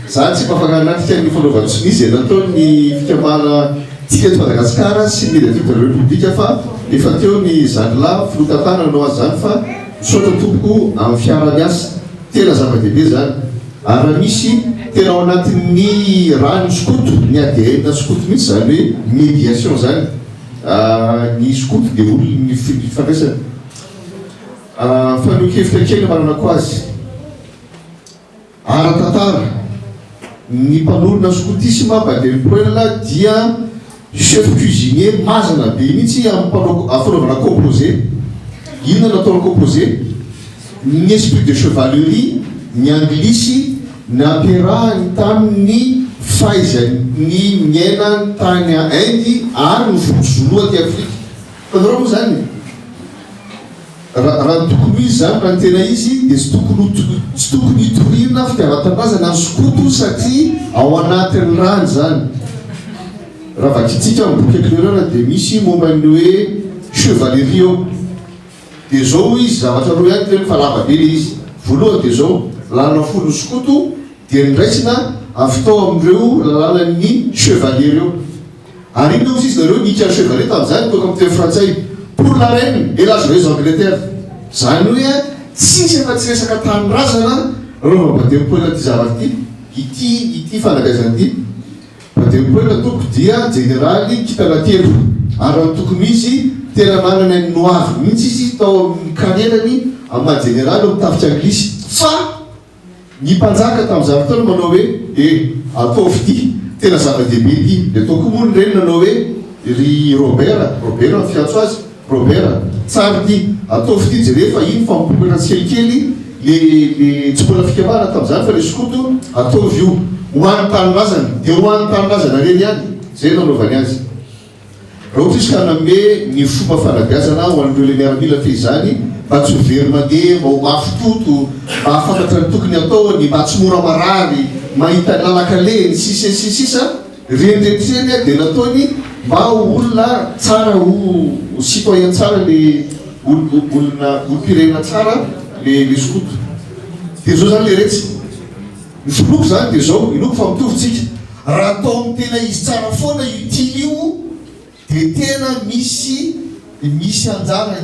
Za tsy mba afaka hanatrika ny fanaovan-tsonia izay nataon'ny fikambanana Tily eto Madagasikara sy ny Médiature de la République fa efa teo ny zandrilahy filoha tantana nanao azy izany fa misaotra tompoko amin'ny fiarahamiasa. Tena zava-dehibe izany. Ary raha misy tena ao anatin'ny rà ny skoto, ny ADN skoto mihitsy izany hoe médiation izany. Ny skoto dia olon'ny fifandraisana. Fanehoan-kevitra kely mananako azy. Ara-tantara, ny mpanorina skotisma Baden Powell dia chef cuisinier mazana be mihitsy amin'ny mpanao fanaovana composé. Inona no ataony composé? Ny esprit de chevalerie ny anglisy nampiarahany tamin'ny fahaizany miaina tany Inde ary ny foko Zulu aty Afrika. Hitanareo moa izany e? Raha raha ny tokony ho izy izany, raha ny tena izy dia tsy tokony ho tsy tokony hitoriana fitiavan-tanindrazana ny skoto satria ao anatin'ny rany izany. Raha vakintsika amin'ny boky Éclaireur dia misy momba ny hoe chevalerie ao. Dia izao hoy izy, zavatra roa ihany teneniko fa lava be ilay izy. Voalohany dia izao, lalana folon'ny skoto dia noraisina avy tao amin'ireo lalànan'ny chevalier ireo. Ary inona hozy izy nareo Nika chevalier tamin'izany toaka amin'ny teny frantsay, pour la reine et la joyeuse Angleterre. Izany hoe tsisy afa-tsy resaka tanindrazana raha vao Baden-Powell ity zavatra ity, ity ity fanabeazana ity. Baden-Powell tompoko dia jeneraly kintana telo ary raha ny tokony ho izy tena nanana ny noavy mihitsy izy tao amin'ny karierany amin'ny maha jeneraly ao amin'ny tafika anglisy fa ny mpanjaka tamin'izany fotoana manao hoe eh ataovy ity tena zava-dehibe ity dia tao koa moa ny reny nanao hoe ry Robert, Robert no fiantso azy, Robert, tsara ity, ataovy ity jereo fa iny fa mipokatra tsikelikely le le tsy mbola fikambanana tamin'izany fa le skoto, ataovy io ho an'ny tanindrazana, dia ho an'ny tanindrazana irery ihany, zay no anaovany azy. Raha ohatra izy ka nanome ny fomba fanabeazana ho an'ireo le miaramila fehizany mba tsy ho very mandeha, mba ho mafy toto, mba hahafantatra ny tokony hataony, mba tsy mora marary, mahita ny lalan-kalehiny, sy sy sy sisa Ireny rehetra ireny dia nataony mba ho olona tsara, ho citoyen tsara le olona, olom-pirenena tsara le le skoto. Dia izao izany le retsy. Ny finoako izany dia izao, inoako fa mitovy tsika. Raha atao amin'ny tena izy tsara foana io tily io dia tena misy misy anjara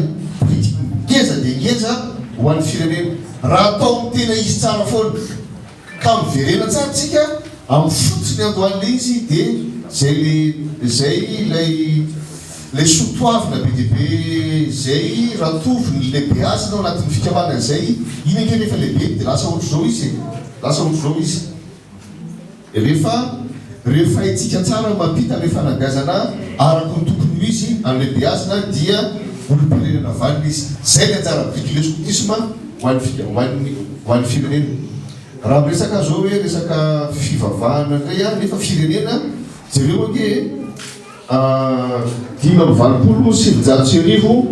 biriky ngeza dia ngeza ho an'ny firenena. Raha atao amin'ny tena izy tsara foana. Ka miverena tsara tsika amin'ny fotsiny andohan'ilay izy dia zay le zay ilay ilay soa toavina be dia be zay ratoviny lehibeazina ao anatin'ny fikambanana izay, iny ange rehefa lehibe dia lasa ohatr'izao izy e, lasa ohatr'izao izy. Rehefa rehefa haintsika tsara ny mampita ilay fanabeazana araka ny tokony ho izy an'ilay beazina dia olom-pirenena vanona izy. Zay ny anjara birikin'ilay skotisma ho an'ny fika ho an'ny ho an'ny firenena. Raha miresaka zao hoe resaka fivavahana indray ary nefa firenena, jereo ange e, 1985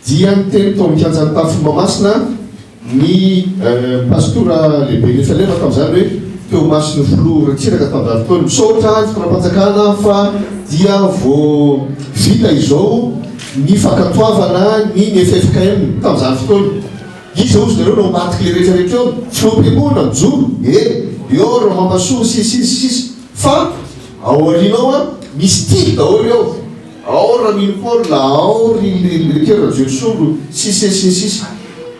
dia niteny tao amin'ny kianjan'ny Tafo Mahamasina ny pastora lehiben'ny FLM tamin'izany hoe teo imason'ny filoha Ratsiraka tamin'izany fotoana, misaotra ny fitondram-panjakana fa dia vao vita izao ny fankatoavana ny ny ffkm tamin'izany fotoana. Iza ozy nareo no ambadiky le rehetra rehetra eo? Filoham-piangonana mijoro e! Eo Ramampasoa sy sy sy sisa fa ao aoriana ao an misy tily daholo eo, ao Ramino Paul, ao ry Lekero Rajoelisolo sy sy sy sisa.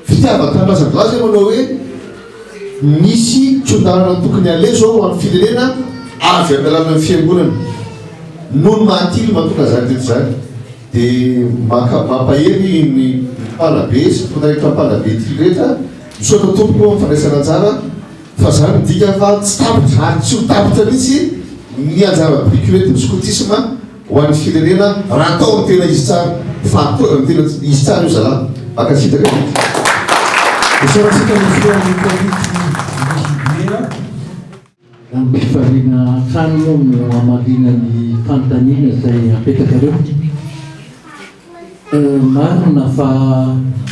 Fitiavan-tanindrazan-dRalahy zay manao hoe misy kiondanana tokony aleha zao ho an'ny firenena avy amin'ny alalan'ny fiangonana. Noho ny maha tily mahatonga zany rehetra zany. Dia maka mampahery ny mpanabe sy mpitarika mpanabe ity rehetra. Misaotra tompoko amin'ny fandraisana anjara fa zany midika fa tsy tapitra ary tsy ho tapitra mihitsy ny anjara biriky hoentin'ny skotisma ho an'ny firenena raha atao ny tena izy tsara fa atao ny tena izy tsara io zalahy. Mankasitraka indrindra. Isaorantsika ny filohan'ny komity Mihidiera. Amim-pifaliana hatrany moa no hamaliana ny fanontaniana izay apetrakareo. Marina fa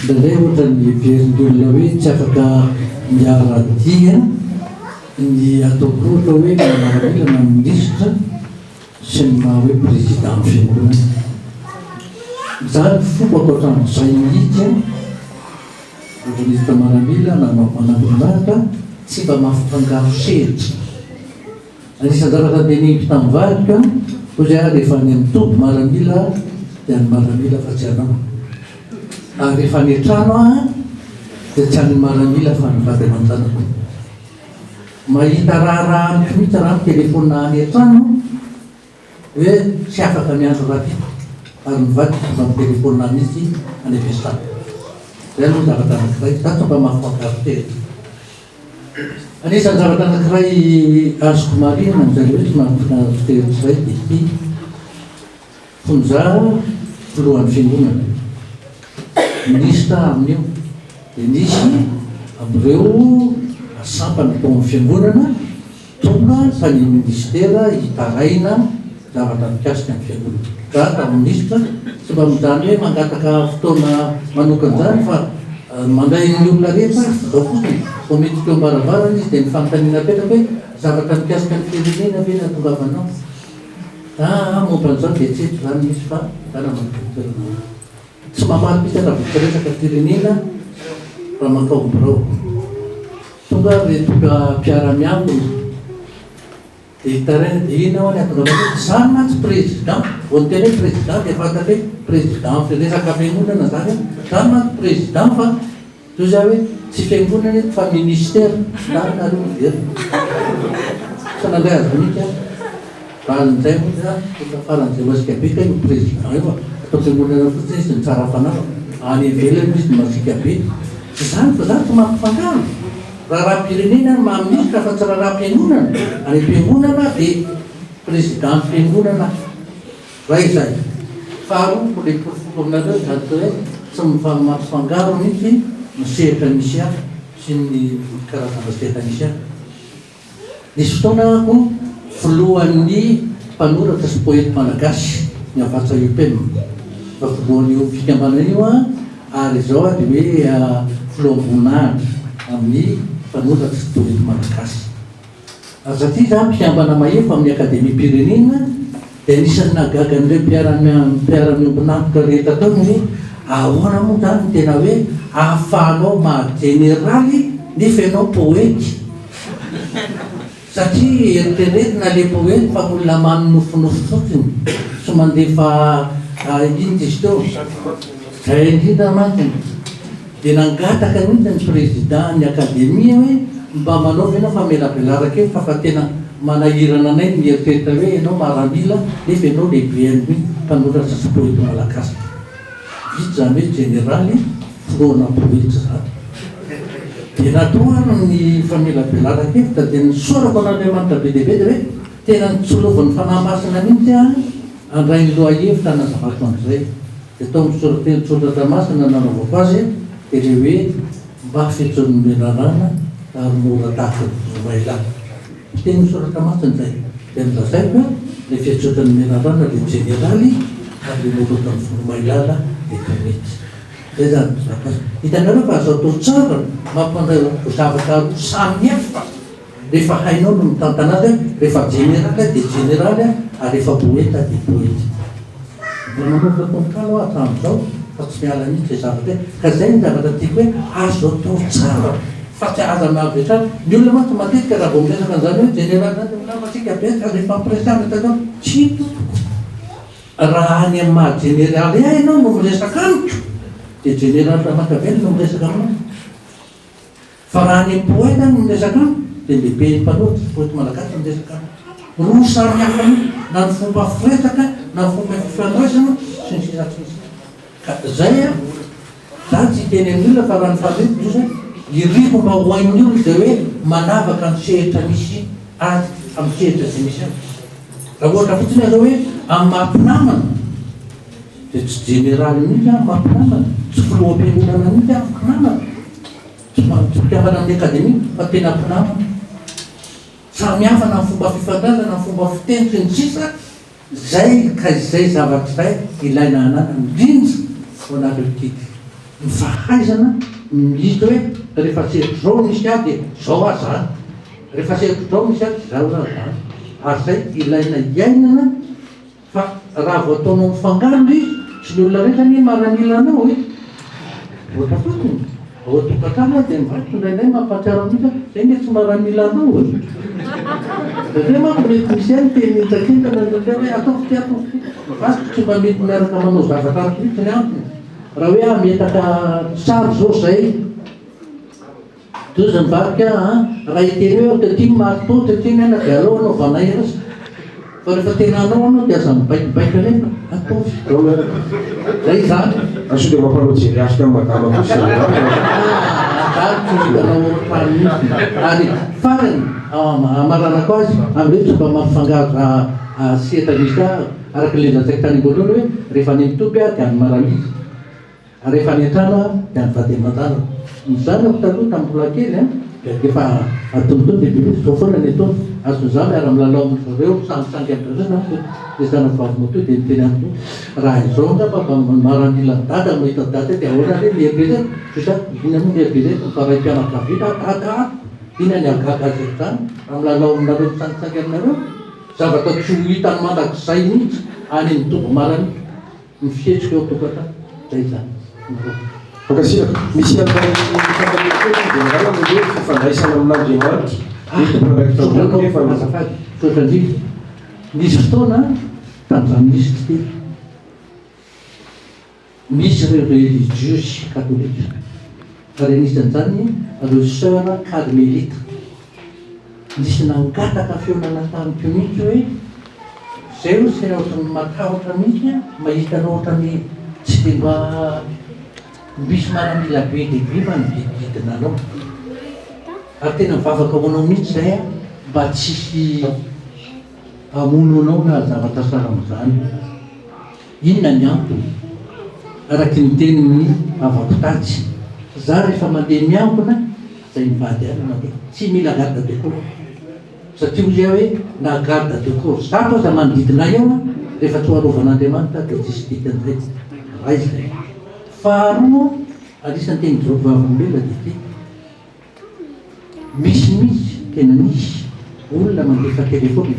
indraindray ohatran'ny heverin'ny olona hoe tsy afaka miara-dia ny ataoko ohatra hoe maha miaramila na minisitra sy ny maha hoe président fiangonana. Izany fombako hatramin'izay mihitsy an! Vao niditra maramila na manamboninahitra, tsy mba mampifangaro sehatra. Anisan'ny zavatra teneniko tamin'ny vadiko, hoy izy aho, rehefa any amin'ny toby maramila dia an'ny maramila fa tsy anao. Ary rehefa any an-trano aho dia tsy an'ny maramila fa an'ny vady aman-janako. Mahita raharaha amiko mihitsy raha mitelefaonina any an-trano hoe tsy afaka miandry rahampitso ary ny vadiko tsy mba mitelefaonina mihitsy any am-piasana. Izay aloha ny zavatra anankiray. Izaho tsy mba mahafankafy tena. Anisan'ny zavatra anankiray azoko marihina amin'izay hoe tsy mahafinaritra tena izay dia ity. Fony izaho filohan'ny fiangonana, minisitra amin'io, dia nisy amin'ireo sampana tao amin'ny fiangonana tonga tany amin'ny minisitera hitaraina zavatra mikasika ny fiangonana. Izaho tamin'ny minisitra, tsy mba amin'izany hoe mangataka fotoana manokana izany fa mandray ny olona rehetra aho, izao fotsiny, vao miditra eo am-baravarana izy dia ny fanontaniana apetrako hoe zavatra mikasika ny firenena ve no hahatongavanao? Aa momba an'izao dia tsy eto izany misy fa zana manodidina anao. Tsy mamaly mihitsy aho raha vao tsy resaka firenena raha mankao amin'ny birao. Tonga ary ilay tonga mpiara-miangona dia hitaraina dia inona hoa ny hahatongavana eto? Izany mantsy président, vao niteny hoe président dia fantatra hoe président resaka fiangonana izany an, izany mantsy président fa Toy izay hoe tsy fiangonana eto fa ministère, ndany nareo miverina. Tsy nandray azy mihitsy aho. Valin'izay moa za efa faran'izay masika be kay io président io fa atao fiangonana fotsiny izy no tsara fanahy fa any ivelany izy no masiaka be. Tsy izany fa za tsy mampifangaro. Raharaham-pirenena ny maha ministre fa tsy raharaham-piangonana. Any am-piangonana dia président fiangonana. Ray izay. Faharoa, mbola hiporofoko aminareo izany atao hoe tsy mifampifangaro mihitsy ny sehatra misy ahy sy ny karazana sehatra misy ahy. Nisy fotoana aho filohan'ny mpanoratra sy poety malagasy, ny Havatsa UPEM. Efa filohan'io fikambanana io aho ary izao aho dia hoe filoham-boninahitra amin'ny mpanoratra sy poety malagasy. Ary satria izaho mpikambana mahefa amin'ny Akademiam-pirenena dia anisan'ny nahagaga an'ireo mpiara-miombon'antoka rehetra tao ny hoe ahoana moa izany no tena hoe ahafahanao maha jeneraly nefa ianao poety? Satria eritreretina ilay poety fa olona manonofinofy fotsiny sy mandefa inona izy teo? Izay indrindra mantsy. Dia nangataka mihitsy ny président ny academie hoe mba manaova ianao famelabelaran-kevitra fa tena manahirana anay ny mieritreritra hoe ianao maramila nefa ianao lehiben'ny mpanoratra sy poety malagasy. Vita izany hoe jeneraly filohana poety izany. Dia natao ary ny famelabelaran-kevitra dia nisaorako an'Andriamanitra be dia be dia hoe tena notsolovan'ny Fanahy Masina mihitsy aho handray ny lohahevitra hanazavako an'izay. Dia tao amin'ny sora-teny Soratra Masina nanaovako azy dia ilay hoe mafy ohatran'ny menarana ary mora tahaka ny voromailala. Fitenin'ny Soratra Masina izay. Dia nolazaiko hoe ilay fiantsoana ny menarana ilay jeneraly ary ilay mora ohatran'ny voromailala ilay kanety. Izay izany ny zavatra. Hitanareo fa azo atao tsara ny mampifandray zavatra roa samy hafa. Rehefa hainao no mitantana azy, rehefa jeneraly dia jeneraly ary rehefa poeta dia poeta. Mbola manoratra tononkalo aho hatramin'izao fa tsy miala mihitsy izay zavatra izay. Ka izay ny zavatra tiako hoe azo atao tsara fa tsy aza avy hatrany. Ny olona mantsy matetika raha vao miresaka an'izany hoe jeneraly izany dia milaza isika betsaka dia ifampiresahana tany eo. Tsia tompoko. Raha any amin'ny maha jeneraly ahy ianao no miresaka amiko dia jeneraly Ramakavelo no miresaka aminao. Fa raha ny poeta no miresaka amiko dia ny lehiben'ny mpanoratra sy poety malagasy no miresaka amiko. Roa samy hafa mihitsy na ny fomba firesaka na ny fomba fifandraisana sy ny sisa sy ny sisa. Ka zay an, za tsy hiteny amin'ny olona fa raha ny faniriako dia hoe iriko mba ho hain'ny olona izay hoe manavaka ny sehatra misy azy amin'ny sehatra izay misy azy. Raha ohatra fotsiny aho zao hoe amin'ny maha mpinamana dia tsy jeneraly mihitsy aho amin'ny maha mpinamana, tsy filoham-piangonana mihitsy aho mpinamana. Tsy mpikambana amin'ny akademia fa tena mpinamana. Samy hafa na ny fomba fifandraisana, ny fomba fiteny sy ny sisa Izay ka izay zavatra izay ilaina ananana indrindra ho anareo titre. Ny fahaizana mihita hoe rehefa sehotr'izao misy ahy dia izao aho izany. Rehefa sehotr'izao misy ahy dia izao aho izany. Ary izay ilaina iainana Fa raha vao ataonao mifangaro ilay izy, tsy ny olona rehetra anie maramila anao e! Ohatra fotsiny. Ao an-tokantrano aho dia ny vadiko indraindray mampahatsiaro mihitsy hoe zay nge tsy maramila anao e! Indraindray manko mety misy ihany teny mihintrakintrana indraindray hoe ataovy ity ataovy ity. Ny vadiko tsy mba mety miaraka manao zavatra amiko mihitsy ny antony. Raha hoe hametaka sary izao izay Doza mivadika an! Raha hiteny hoe aho tia ny marteau, tia ny anona dia aleo anaovanay azy. Fa rehefa tena hanao anao dia aza mibaikobaiko anay fa ataovy. Zay izany. Fa sao dia mampanao jery azy tamin'i madama kosa izany angamba e. Ah, tsy hitanao ohatran'ny mihitsy. Ary farany, hamaranako azy, amin'ireo tsy mba mampifangaro sehatra misy ahy, araka ilay lazaiko tany am-boalohany hoe rehefa any amin'ny toby aho dia any maramila. Ary rehefa any an-trano aho dia any vady aman-janako. Ny zanako taloha tamin'ny mbola kely an, dia efa antonontonony dia bebe izao foana ny ataony. Azon'izaho miara-milalao amin-dry zareo, misangisangy amin-dry zareo izany dia ilay zanako vavimatoa dia niteny amiko hoe raha izao angamba mba miaramilan'i dada no mahita dada dia ahoana re ny eritreretiko? Hoy aho, inona moa ny eritreretiny fa raim-pianakaviana aho, dada aho, inona ny hahagaga azy amin'izany raha milalao aminareo misangisangy aminareo? Zavatra tsy ho hitany mandrakizay mihitsy any amin'ny toby maramila. Ny fihetsiko eo an-tokantrano, zay izany no roa. Mankasitraka. Misy an'ilay fanontaniana kely ny Général ny hoe fifandraisana amin'Andriamanitra. Hoe tompon'andraikitra ambony nefa ny. Azafady, misaotra indrindra. Nisy fotoana tamin'izaho minisitra telo, nisy ireo religieuses katolika ary anisan'izany ireo soeurs carmelites. Nisy nangataka fihaonana tamiko mihitsy hoe zay hozy tena ohatran'ny matahotra mihitsy an, mahita anao ohatran'ny tsy dia mba misy maramila be dia be manodidididina anao. Ary tena mivavaka ho anao mihitsy zay an, mba tsy hisy hamono anao na zavatra sahala amin'izany. Inona ny antony? Araky ny tenin'ny havako tatsy, za rehefa mandeha miangona zay mivady ahy no mandeha, tsy mila garde de corps satria hoy aho hoe na garde de corps zato aza manodidina ahy eo rehefa tsy ho arovan'Andriamanitra dia tsisy dikany zay, iray zay. Faharoa, anisan'ny tenin'i Joby vavolombelona dia ity. Misy mihitsy, tena misy, olona mandefa telephone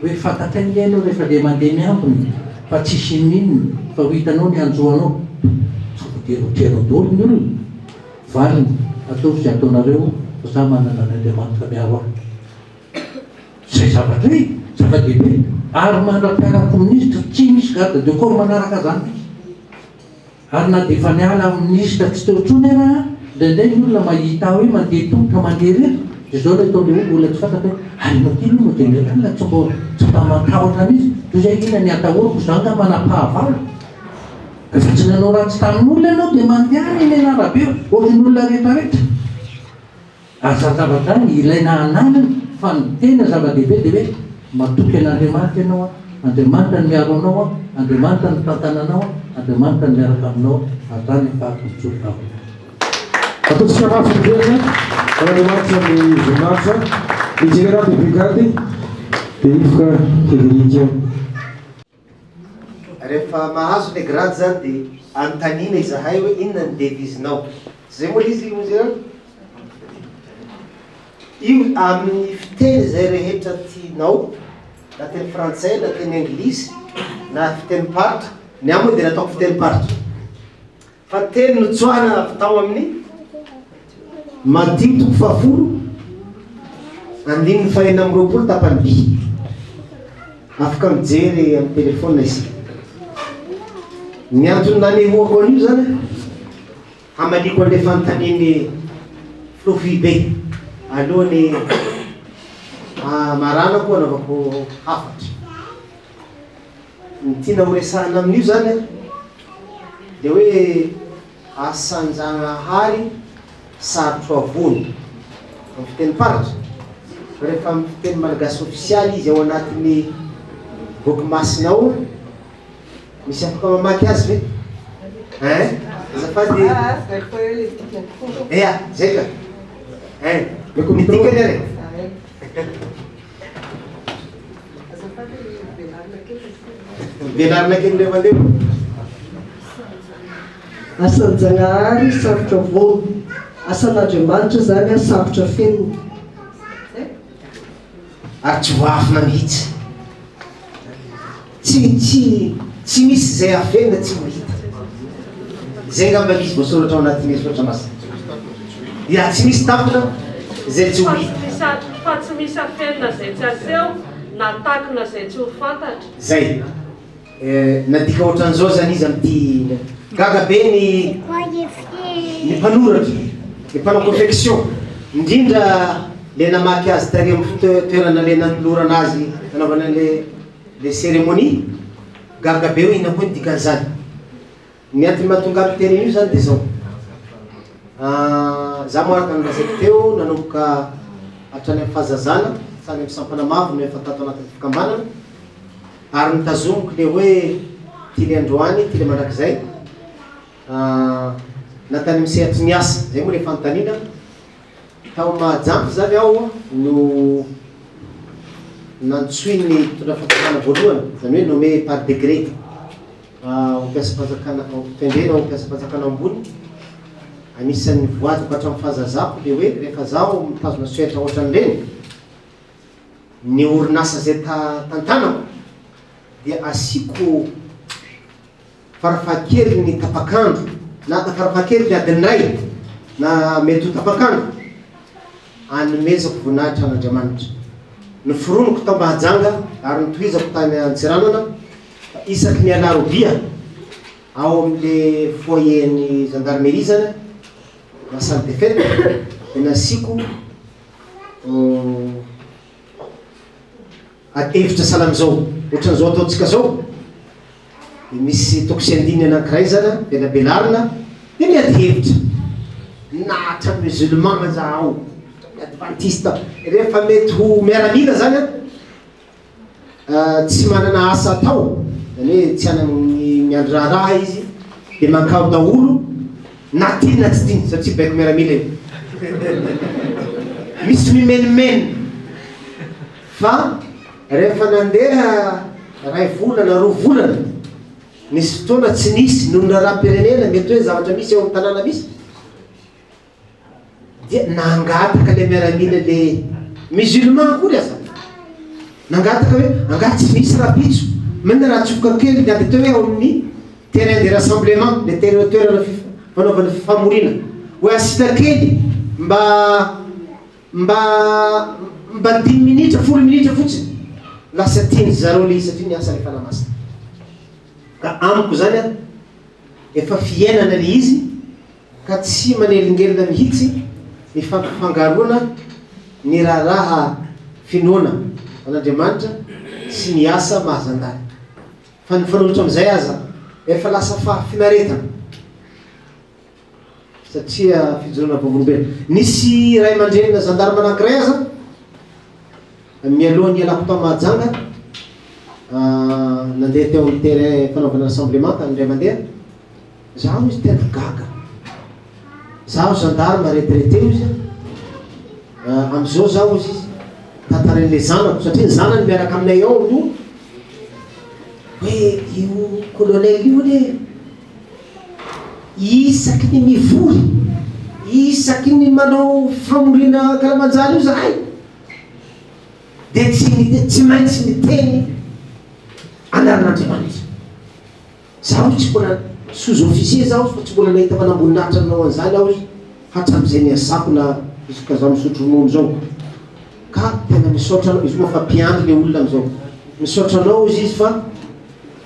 hoe fantatray nge ianao rehefa le mandeha miambina fa tsisy inon'inona fa ho hitanao ny hanjo anao. Tsy voatery ho tianao daholo ny olona. Valiny, ataovy izay ataonareo fa za manana an'Andriamanitra miaro ahy. Izay zavatra e! Zava-dehibe. Ary mandra-pialako minisitra tsy misy garde de corps manaraka zany mihitsy. Ary na dia efa niala amin'ny minisitra tsy teo intsony ara aho, indraindray ny olona mahita ahy hoe mandeha tongotra mandeha irery, dia izao ilay ataon'ilay olona, olona tsy fantatra hoe, ary ianao ity aloha no général tsy mba tsy mba matahotra mihitsy, toy izay inona ny atahorako, izaho angaha manam-pahavalo? Rehefa tsy nanao ratsy tamin'olona ianao dia mandehana eny an'arabe ohatran'ny olona rehetra rehetra. Ary izany zavatra izany ilaina hananana fa ny tena zava-dehibe dia hoe matoky an'Andriamanitra ianao an, Andriamanitra no miaro anao an, Andriamanitra no mitantana anao an, Andriamanitra no miaraka aminao ary izany efa mijoro vavolombelona. Ataontsika mafy ny tena an'Andriamanitra ny voninahitra. Ny Général de Brigade Behivoka Frédéric. Rehefa mahazo le grade zany de anontaniana izahay hoe inona ny devise-nao. Tsy zay moa le izy mon général? Io amin'ny fiteny izay rehetra tianao, na teny frantsay na teny anglisy na fitenim-paritra, ny ahy moa dia nataoko fitenim-paritra. Fa teny notsoahina avy tao amin'ny Matio toko fahafolo, andininy fahenina amby roapolo tapany B. Afaka mijery amin'ny telefaonina isika. Ny antony nanehoako an'io zany, hamaliako an'ilay fanontanian'ny filoha foibe alohan'ny hamaranako hanaovako hafatra. Ny tiana ho resahina amin'io zany an, dia hoe asan-janahary sarotro avoana amin'ny fitenim-paritra, fa rehefa amin'ny fiteny malagasy ofisialy izy ao anatin'ny boky masina ao, misy afaka mamaky azy ve? Hein? Azafady. Ea, zay ka. Hein? Ny dikany ary. Velarina kely indray mandeha. Asan-janahary sarotra vono. Asan'Andriamanitra izany an, sarotra fenina. Ary tsy voaafina mihitsy. Tsy tsy tsy misy izay afenina tsy ho hita. Izay angamba misy voasoratra ao anatin'ny soratra masina. Ya, tsy misy takona izay tsy ho hita. Fa tsy misy afenina izay tsy aseho, na takona izay tsy ho fantatra. Izay. Nadika ohatran'izao izany izy amin'ity. Gaga be ny ny mpanoratra, ny mpanao confection, indrindra le namaky azy tary amin'ny toerana le nanolorana azy nanaovana an'le le cérémonie. Gaga be hoe inona koa ny dikan'izany. Ny antony mahatonga ahy miteny an'io izany dia izao, za moa araka ny nolazaiko teo nanomboka hatrany amin'ny fahazazana, hatrany amin'ny sampana mavo no efa tato anatin'ny fikambanana, ary notazomiko le hoe tily androany, tily mandrakizay, na tany amin'ny sehatry ny asa, izay moa le fanontaniana, tao Mahajanga izany aho no nantsoin'ny mpitondra fanjakana voalohany, izany hoe nommé par décret. Ho mpiasam-panjakana, tendrena ho mpiasam-panjakana ambony, anisan'ny voadiko hatramin'ny fahazazako le hoe rehefa zaho mitazona sehatra ohatran'ireny, ny orinasa izay tantanako dia asiako farafahakeliny tapak'andro na farafahakeliny adiny iray na mety ho tapak'andro anomezako voninahitra an'Andriamanitra. Noforoniko tao Mahajanga ary notohizako tany Antsiranana Fa isaky ny alarobia, ao amin'le foyer an'ny gendarmerie zany na salle des fêtes dia nasiako ady hevitra sahala amin'izao, ohatran'izao ataontsika zao, dia misy toko sy andininy anankiray zany an, velabelarina, dia miady hevitra, na hatramin'ny musulman aza ao, hatramin'ny advantiste, rehefa mety ho miaramila zany an, tsy manana asa atao, izany hoe tsy hanana ny miandry raharaha izy, dia mankao daholo na tiany na tsy tiany, satria baiko miaramila io. Misy mimenomenona fa rehefa nandeha iray volana, roa volana, nisy fotoana tsy nisy noho ny raharaham-pirenena, mety hoe zavatra misy eo amin'ny tanàna misy, Dia nangataka ilay miaramila le musulman akory aza, nangataka hoe angaha tsy misy rahampitso, maninona raha atsofoka kely ny ady atao hoe ao amin'ny terrain de rassemblement, le terrain toerana fanaovana fifamoriana, hoe asiana kely mba mba mba dimy minitra, folo minitra fotsiny, lasa tian-dry zareo le izy satria niasa ilay fanahy masina. Ka amiko zany an, efa fiainana le izy, ka tsy manelingelina mihitsy ny fampifangaroana ny raharaha finoana an'Andriamanitra sy ny asa maha zandary. Fa ny mifanohitra amin'izay aza efa lasa fahafinaretana satria fijoroana vavolombelona. Nisy ray aman-drenina zandarma anankiray aza mialoha ny hialako tao Mahajanga, nandeha teo amin'ny terrain fanaovana rassemblement tany indray mandeha, Zaho izy tena gaga. Zaho gendarme retraité ozy a, amizao zaho ozy izy tantarain'le zanako satria ny zanany miaraka aminay ao no hoe io colonel io anie isaky ny mivory, isaky ny manao famoriana ankalamanjana io zahay dia tsy tsy maintsy miteny anaran'Andriamanitra. Zaho tsy mbola sous officier zaho fa tsy mbola nahita manamboninahitra nanao an'izany aho hatramin'izay niasako na jusqu'à zaho misotro ronono zao ka tena misaotra anao, izy moa fa mpiandry le olona amizao, misaotra anao ozy izy fa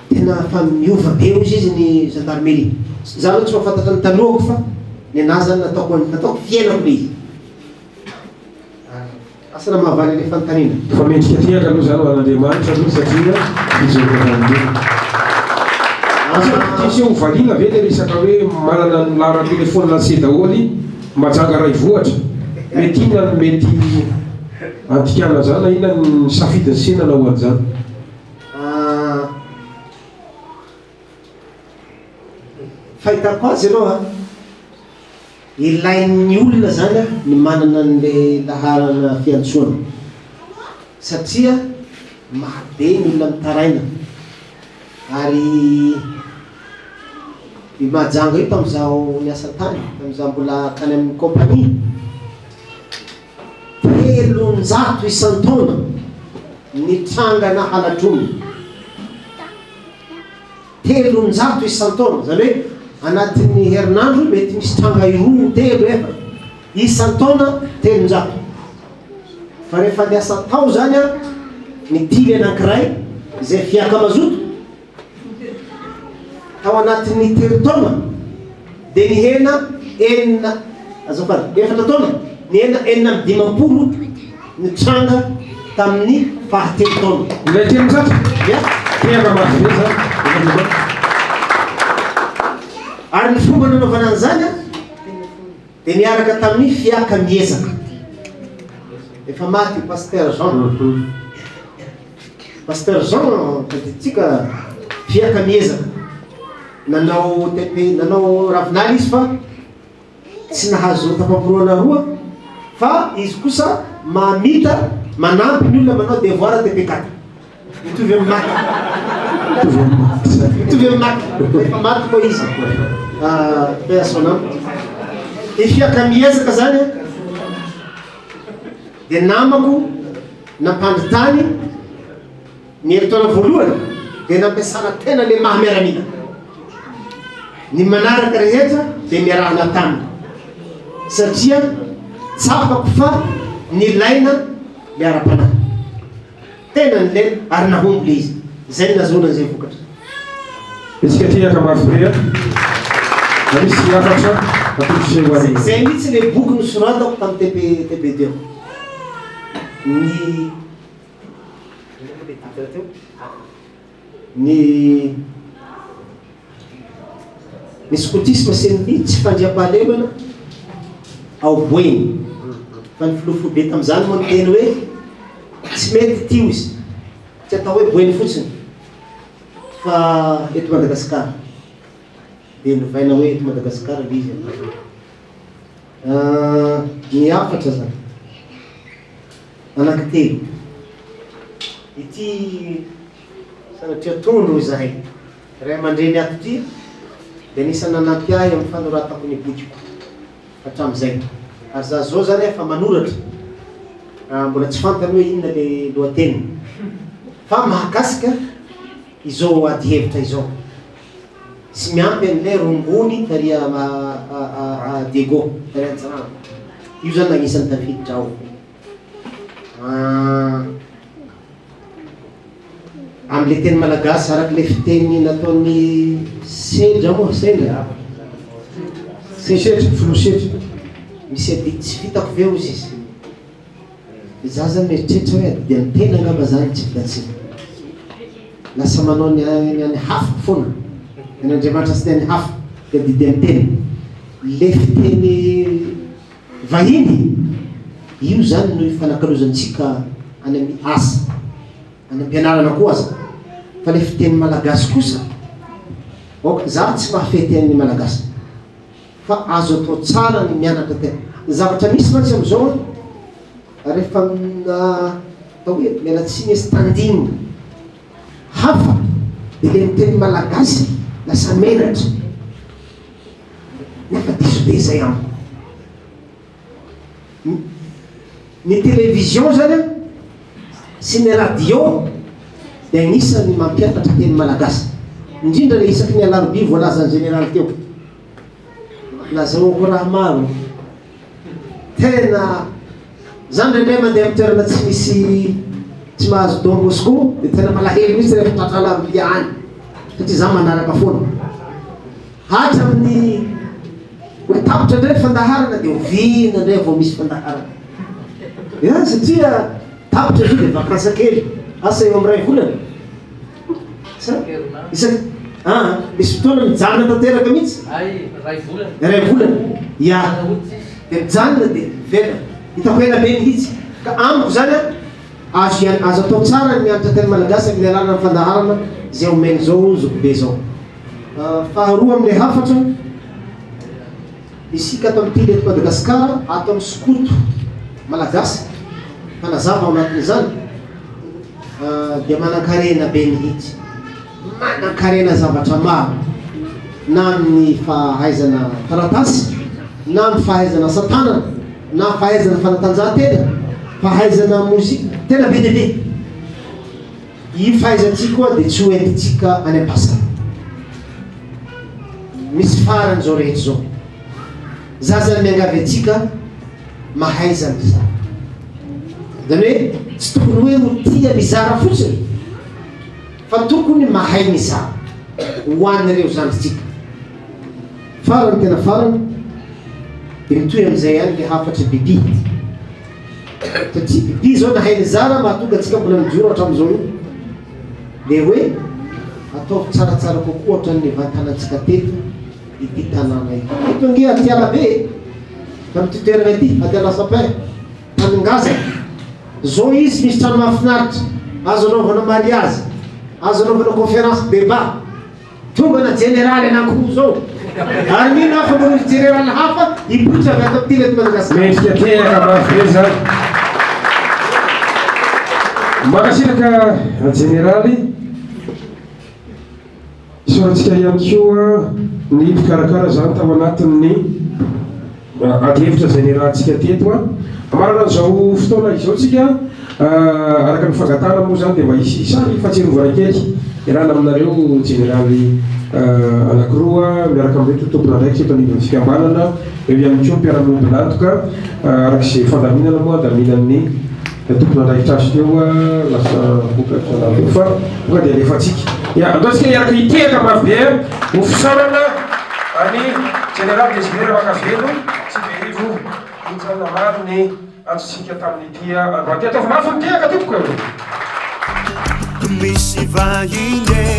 tena fa miova be ozy izy ny gendarmerie, za aloha tsy mahafantatra ny talohako fa ny anahy zany nataoko nataoko fiainako le izy. Asa na mahavaly ilay fanontaniana. Fa mendrika tehaka aloha izany ho an'Andriamanitra aloha satria fijoroana vavolombelona. Asa tiantsika ho valiana ve ilay resaka hoe manana ny laharan-telefaonina anse daholo Majanga Raivohatra? Mety inona no mety handikana an'izany na inona ny safidin'i se nanao an'izany? Fahitako azy aloha Ilain'ny olona izany ny manana an'ilay laharana fiantsoana satria marobe ny olona mitaraina ary i Mahajanga io tamin'izaho niasa tany, tamin'izaho mbola tany amin'ny compagnie, 300 isan-taona ny trangana halatr'omby. 300 isan-taona, izany hoe. Anatin'ny herinandro mety misy tranga iroa, telo, efatra. Isan-taona 300. Fa rehefa niasa tao izany aho, nitily anankiray izay fiaka mazoto, tao anatin'ny telo taona dia nihena enina, azafady, efatra taona, nihena 56 ny tranga tamin'ny fahatelo taona. Ilay 300? Ya. Tehaka mafy be izany. Ary ny fomba nanaovana an'izany an, dia niaraka tamin'ny fiaka miezaka. Efa maty io Pasteur Jean. Pasteur Jean tadidintsika fiaka miezaka. Nanao TP, nanao ravinala izy fa tsy nahazo tapamporoana roa fa izy kosa mamita manampy ny olona manao devoir TP 4. Mitovy amin'ny maty. Mitovy amin'ny maty. Mitovy amin'ny maty. Efa maty moa izy. Ah, paix à son âme. I Fiaka miezaka zany an, dia namako nampandry tany ny herintaona voalohany dia nampiasana tena le maha miaramila. Ny manaraka rehetra dia niarahana taminy satria tsapako fa nilaina le ara-panahy. Tena nilaina ary nahomby le izy. Zay no nazahoana an'izay vokatra. Isika aty Ankamavy a, na misy hafatra atolotr'i ho an'ny. Zay mihitsy le boky nosoratako tamin'ny TP TP teo. Ny inona moa le titre teo? Ny ny skotisma sy ny tsy fandriampahalemana ao Boeny. Fa ny filoha foibe tamin'izany moa niteny hoe tsy mety ity hozy, tsy atao hoe Boeny fotsiny fa eto Madagasikara. Dia novaina hoe eto Madagasikara ilay izy avy eo. Ny hafatra zany. Anankitelo. Ity sanatria tondro izahay ray aman-dreny ato ity dia anisan'ny nanampy ahy amin'ny fanoratako ny bokiko hatramin'izay. Ary za zao zany efa manoratra, mbola tsy fantany hoe inona le lohateniny fa mahakasika izao adihevitra izao sy miampy an'ilay rongony tary a Diego, tary Antsiranana. Io zany agnisan'ny tafiditra ao. Amin'ilay teny malagasy araka ilay fiteny nataon'i Sedra moa, Sendra? Sedra, filoha Sedra. Misy adidy tsy vitako ve hozy izy? Za zany mieritreritra hoe adidy an'ny tena angamba zany tsy vitantsika. Lasa manao ny ny an'ny hafa foana. Ny an'Andriamanitra sy ny an'ny hafa dia adidy an'ny tena. Le fiteny vahiny, io zany no ifanakalozantsika any amin'ny asa, any am-pianarana koa aza. Fa le fiteny malagasy kosa, ok, za tsy mahafehy teny malagasy. Fa azo atao tsara ny mianatra tena. Ny zavatra misy mantsy amin'izao an, rehefa atao hoe miala tsiny hoe standing hafa dia ilay miteny malagasy lasa menatra. Nefa diso be izay amiko. Ny télévision zany an, sy ny radio dia anisan'ny mampianatra teny malagasy. Indrindra ilay isaky ny alarobia voalazan'ny général teo. Nazahoako raha maro. Tena za indraindray mandeha amin'ny toerana tsy misy tsy mahazo Don Bosco dia tena malahelo mihitsy rehefa tratra alarobia any satria za manaraka foana. Hatramin'ny hoe tapitra indray ny fandaharana dia oviana indray vao misy fandaharana. Ya, satria tapitra izy io dia vacances kely, asa eo amin'ny iray volana. Sa? Isaky ah, misy fotoana mijanona tanteraka mihitsy. Ay, iray volana. Iray volana. Ya. Dia mijanona dia miverina. Hitako ela be mihitsy. Ka amiko izany an, azo ian- azo atao tsara ny mianatra teny malagasy amin'ny alalan'ny fandaharana izay omen'izao zokibe izao. Faharoa amin'ilay hafatra, isika ato amin'ny Tily eto Madagasikara, ato amin'ny skoto malagasy, mpanazava ao anatin'izany, dia manan-karena be mihitsy. Manan-karena zavatra maro, na amin'ny fahaizana taratasy, na amin'ny fahaizana asa tanana, na fahaizana fanatanjahantena, fahaizana mozika, tena be dia be. Io fahaizantsika io dia tsy ho entintsika any am-pasana. Misy farany izao rehetra izao. Za zany miangavy antsika mahaiza mizara. Zany hoe tsy tokony hoe ho tia mizara fotsiny fa tokony mahay mizara ho an'ireo zandrintsika. Farany tena farany dia mitohy amin'izay ihany le hafatr'i Bibi. Satria Bibi izao nahay nizara mahatonga antsika mbola mijoro hatramin'izao io. Le hoe ataovy tsaratsara kokoa ohatran'ny nivantanantsika teto ity tanàna ity. Eto ange aty Alabe e! Amin'ity toerana ity, aty Alasapin, tany ngazana. Zao izy misy trano mahafinaritra, azo anaovana mariazy, azo anaovana conférence débat. Tonga na jeneraly anankiroa zao. Ary mino aho fa mbola hisy jeneraly hafa hipoitra avy ato amin'ity eto Madagasikara. Mendrika tehaka mafy be zany. Mankasitraka jeneraly. Isaorantsika ihany koa ny mpikarakara izany tao anatin'ny adihevitra izay niarahantsika teto. Hamarana an'izao fotoana izao tsika, araka ny fangatahana moa izany dia mba hisy sary fahatsiarovana kely iarahana aminareo jeneraly anankiroa miaraka amin'ireto tompon'andraikitra eto anivon'ny fikambanana, eo ihany koa ny mpiara-miombon'antoka araka izay fandaminana moa andaminan'ny Tompon'andraikitra azy teo lasa vokatra nareo fa tonga dia alefantsika. Ya, andao tsika hiaraka hitehaka mafy be ho fisaorana an'i Jeneraly Désiré Ramakavelo sy Beherivo nijanona maro ny antsontsika tamin'ity androany ity. Ataovy mafy ny tehaka tompoko. Misy vahiny e.